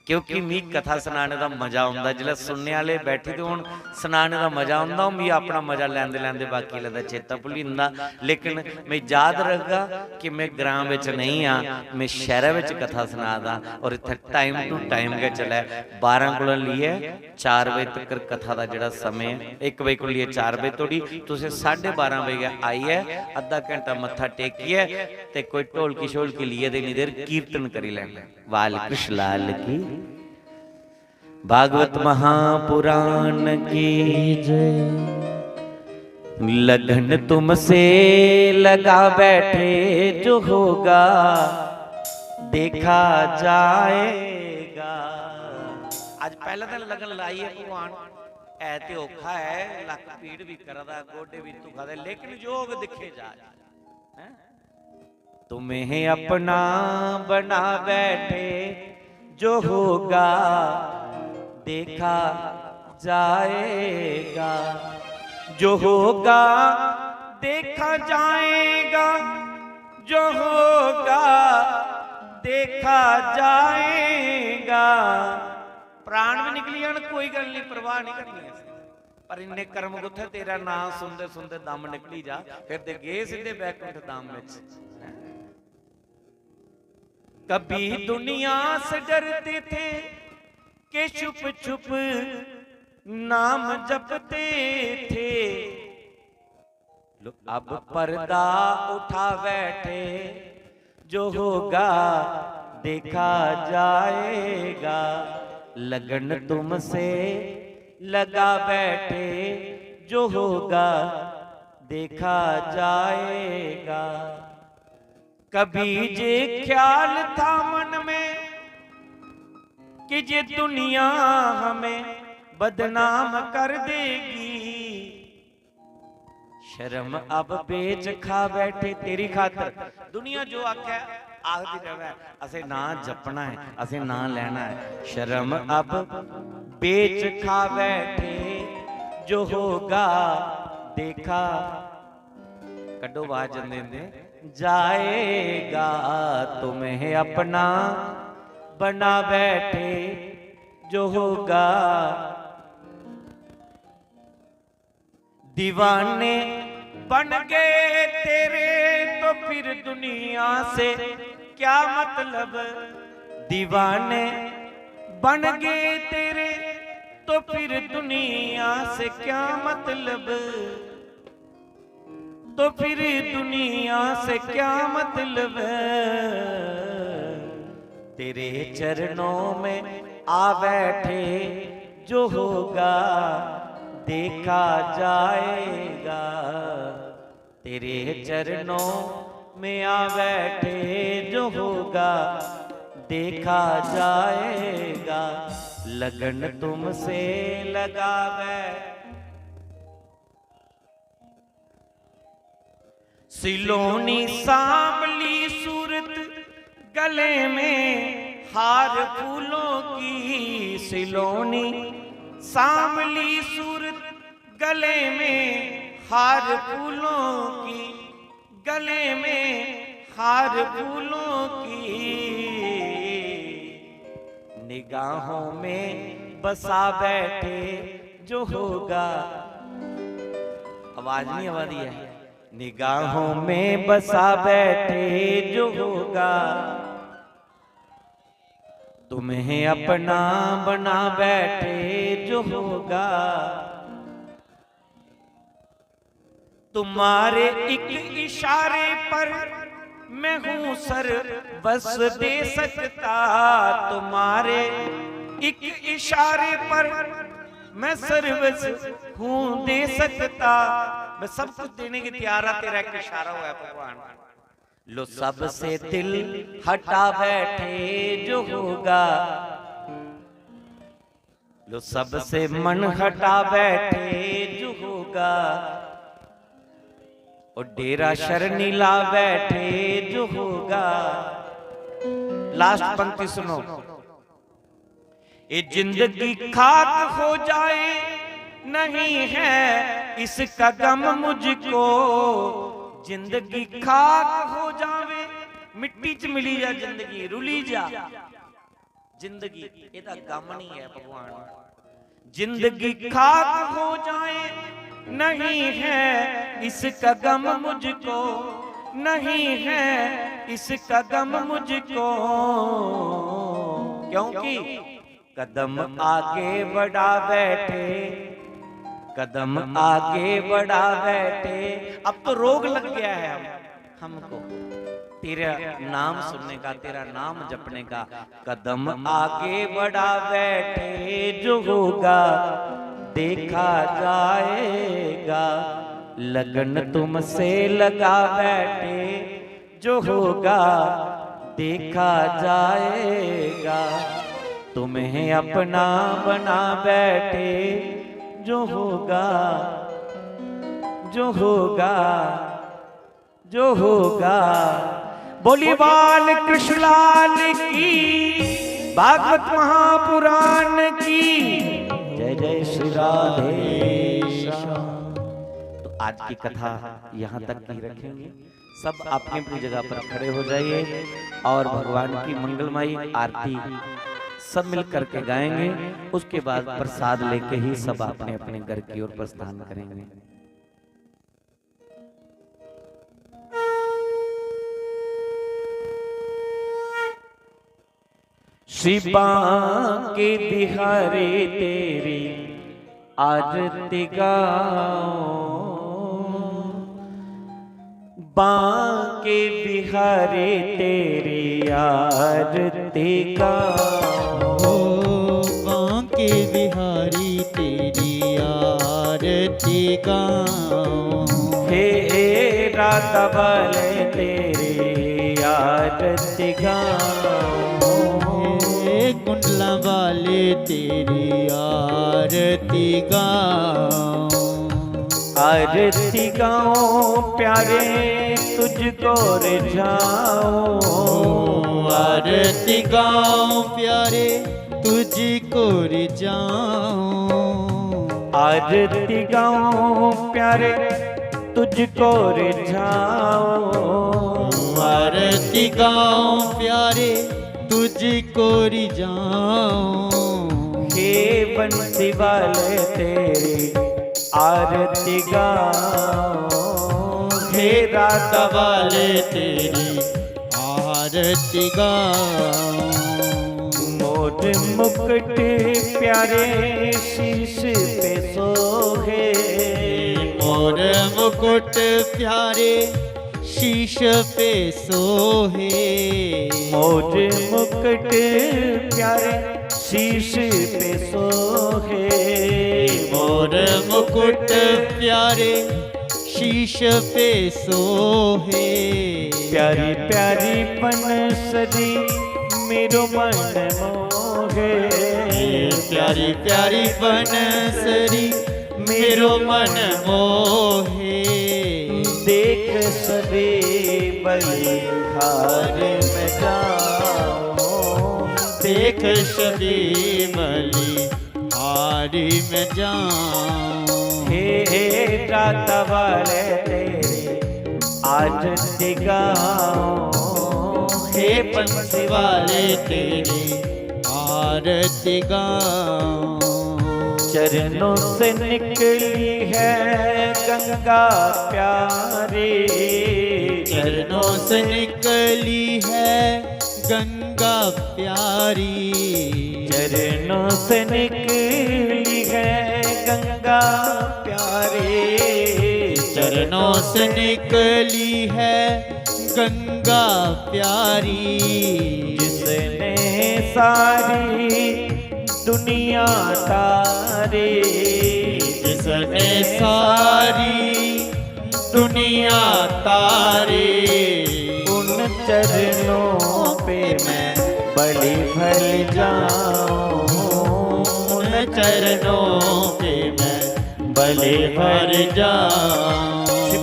क्योंकि मी कथा सनाने दा मजा औंदा। जिसलै सुनने आह्ले बैठे दे होन, सनाने दा मजा औंदा, ओह् मी अपना मजा लैंदे लैंदे बाकी आह्लें दा चेता भुल्ली जंदा। लेकिन में याद रखगा कि में ग्रां बिच नेईं आं, में शैह्रै बिच कथा सना दा, और इत्थै time to time गै चलै। बारां कोला लेइयै चार बजे तक्कर कथा दा जेह्ड़ा समें ऐ, इक बजे कोला लेइयै चार बजे धोड़ी, तुसें साढ़े बारां बजे गै आइयै अद्धा घैंटा मत्था टेकियै ते कोई ढोलकी शोलकी लेइयै ते इन्नी देर कीर्तन करी लैना। बाल कृष्ण लाल की, भागवत महापुराण की जय। लगन तुमसे लगा बैठे जो होगा, देखा जाएगा। आज पहला दिन लगन लाई है भगवान। ऐ ते औखा ऐ, लक्क पीड़ भी करदा, गोडे भी दुखा दे, लेकिन योग दिक्खे जा। हैं? तुम्हें अपना बना बैठे, जो होगा देखा जाएगा, जो होगा देखा जाएगा, जो होगा देखा जाएगा। प्राण भी निकली जान, कोई गल नहीं, परवाह नहीं करनी असें। पर इन्ने कर्म कुत्थै, तेरा नां सुनदे सुनदे दम निकली जा, फिर ते गे सिद्धे बैकुंठ धाम विच। कभी दुनिया से डरते थे कि छुप छुप नाम जपते थे, लो अब पर्दा उठा बैठे, जो होगा देखा जाएगा। लगन तुमसे लगा बैठे, जो होगा देखा जाएगा। कभी जे ख्याल था मन में कि जे दुनिया हमें बदनाम कर देगी, शर्म अब बेच खा बैठे तेरी खातर। दुनिया जो आखे आखदी रहे, असें नां जपना है, असें नां लेना है। शर्म अब बेच खा बैठे, जो होगा देखा, कड्डो बाज जंदे जंदे, जाएगा। तुम्हें अपना बना बैठे, जो होगा दीवाने बन गए तेरे, तो फिर दुनिया से क्या मतलब? दीवाने बन गए तेरे, तो फिर दुनिया से क्या मतलब? तो फिर दुनिया से क्या मतलब? तेरे चरणों में आ बैठे, जो होगा देखा जाएगा। तेरे चरणों में आ बैठे, जो होगा देखा जाएगा। लगन तुमसे लगा बैठे। सिलोनी सांवली सूरत, गले में हार फूलों की। सिलोनी सांवली सूरत, गले में हार फूलों की, गले में हार फूलों की। निगाहों में बसा बैठे, जो होगा। आवाज नहीं आवा दी है। निगाहों में बसा बैठे, जो होगा। तुम्हें अपना बना बैठे, जो होगा। तुम्हारे एक इशारे पर मैं हूँ सर्वस्व दे सकता। तुम्हारे एक इशारे पर मैं सर्वस्व हूँ दे सकता। मैं सब कुछ देने की तैयार हा, तेरा एक इशारा होया भगवान। लो सबसे दिल हटा बैठे, जो होगा। लो सबसे मन हटा बैठे, जो होगा। और डेरा शरणी ला बैठे, जो होगा। लास्ट पंक्ति सुनो। ये जिंदगी खाक हो जाए, नहीं है इसका गम मुझको। जिंदगी खाक हो जावे, मिट्टी च मिली जा जिंदगी, रुली जा जिंदगी, एदा गम नहीं है भगवान। जिंदगी खाक हो जाए, नहीं है इसका गम मुझको, नहीं है इसका गम मुझको। क्योंकि कदम आगे बढ़ा बैठे, कदम आगे बढ़ा बैठे। अब तो रोग लग गया है हम, हमको तेरा नाम सुनने का, तेरा नाम जपने का। कदम आगे बढ़ा बैठे, जो होगा देखा जाएगा। लगन तुमसे लगा बैठे, जो होगा देखा जाएगा। तुम्हें अपना बना बैठे, जो होगा, जो होगा, जो होगा। बोली बाल कृष्णलाल की, भागवत महापुराण की जय। जय श्री राधे श्याम। तो आज की कथा यहाँ तक ही रखेंगे। सब अपनी अपनी जगह पर खड़े हो जाइए और भगवान की मंगलमयी आरती सब मिल करके गाएंगे। उसके बाद प्रसाद लेके ही सब अपने अपने घर की ओर प्रस्थान करेंगे। श्री बांके बिहारी तेरी आरती गाओ, बांके बिहारी तेरी आरती गाओ। ओ बांके बिहारी तेरी आरती गाओ। हे राधा वाले तेरी आरती गाओ। हे कुंडला वाले तेरी आरती गाओ। आरती गाओ प्यारे तुझको रिझाओ। आरती गाओ प्यारे तुझको रिझाओ। आरती गाओ प्यारे तुझको रिझाओ। आरती गाओ प्यारे तुझको रिझाओ। हे बंसी वाले तेरी आरती गाओ। हे राधा वाले तेरी आरती गाओ। मोर मुकुट प्यारे शीश पे सोहे। मोर मुकुट प्यारे शीश पे सोहे। मोर मुकुट प्यारे शीश पे सोहे। मोर मुकुट प्यारे शीश पे सोहे। प्यारी प्यारी बनसरी मेरो मन मोहे। प्यारी प्यारी बनसरी मेरो मन मोहे। देख सभी बलिहार में जाओ। देख सभी बलिहारी में जाओ। हे राधा वाले तेरी आरती गाओ। हे बंसी वाले तेरी आरती गाओ। चरणों से निकली है गंगा प्यारी। चरणों से निकली है गंगा प्यारी। चरणों से निकली है गंगा प्यारी। चरणों से निकली है गंगा प्यारी। जिसने सारी दुनिया तारी। जिसने सारी दुनिया तारी। उन चरणों पे मैं बलि भर जाऊं। उन चरणों पे मैं बलि भर जाऊं।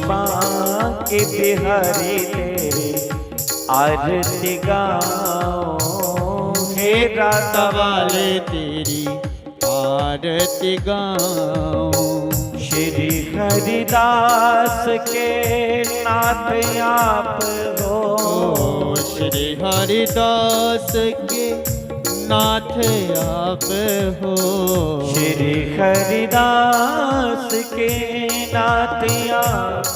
बांके बिहारी तेरी आरती गाऊं। हे राधा वाले तेरी आरती गाऊं। श्री हरिदास के नाथ आप हो। श्री हरिदास के नाथ आप हो। श्री हरिदास के नाथ आप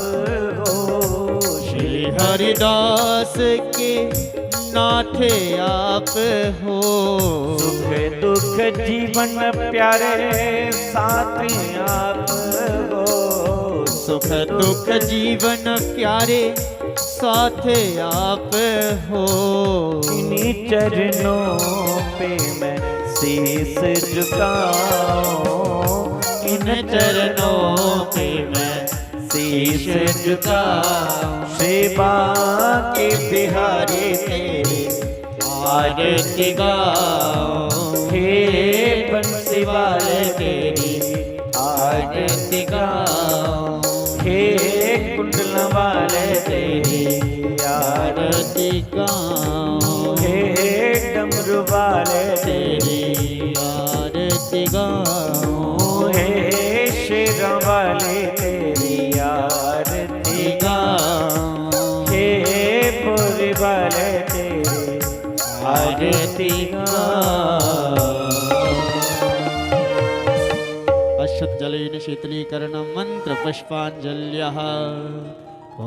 हो। श्री हरिदास के नाथ आप हो। सुख दुख जीवन प्यारे साथ आप हो। सुख दुख जीवन प्यारे साथ आप हो। इन्हीं चरणों पे मैं शीश झुकाऊं। इन चरणों पे मैं शीश झुकाऊं। सेवा के बिहारी तेरी आरती गाऊं। हे बंसी वाले तेरी आरती गाऊं। हे कुंडल वाले तेरी आरती गाऊं। हे डमरू वाले तेरी आरती गाऊं। हे शेरों वाले तेरी आरती गाऊं। हे बोरी वाले तेरी आरती गाऊं। अक्षत जलेन शीतलीकरण मंत्र पुष्पांजल्यः। ॐ।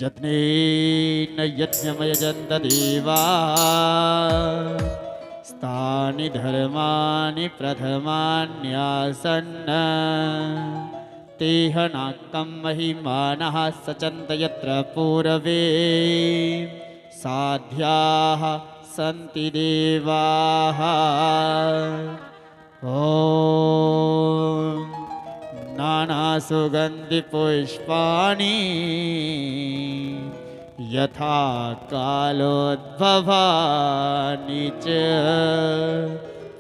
यज्ञेन यज्ञमयजन्त देवा। स्तानि धर्माणि प्रथमान्यासन्न। तेह नाकं महिमानः सचन्त यत्र पूरवे। साध्याः सन्ति देवाः। ॐ। नानासुगन्धिपुष्पाणि यथा कालोद्भवानि च।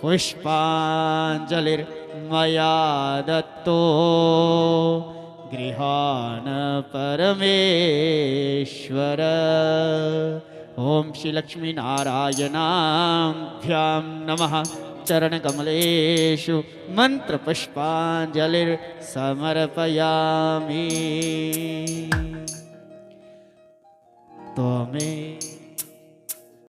पुष्पाञ्जलिर्मया दत्तो गृहाण परमेश्वर। ॐ श्री लक्ष्मी नारायणाभ्यां नमः। चरणकमलेषु मंत्र पुष्पांजलिर्समर्पयामि। त्वमेव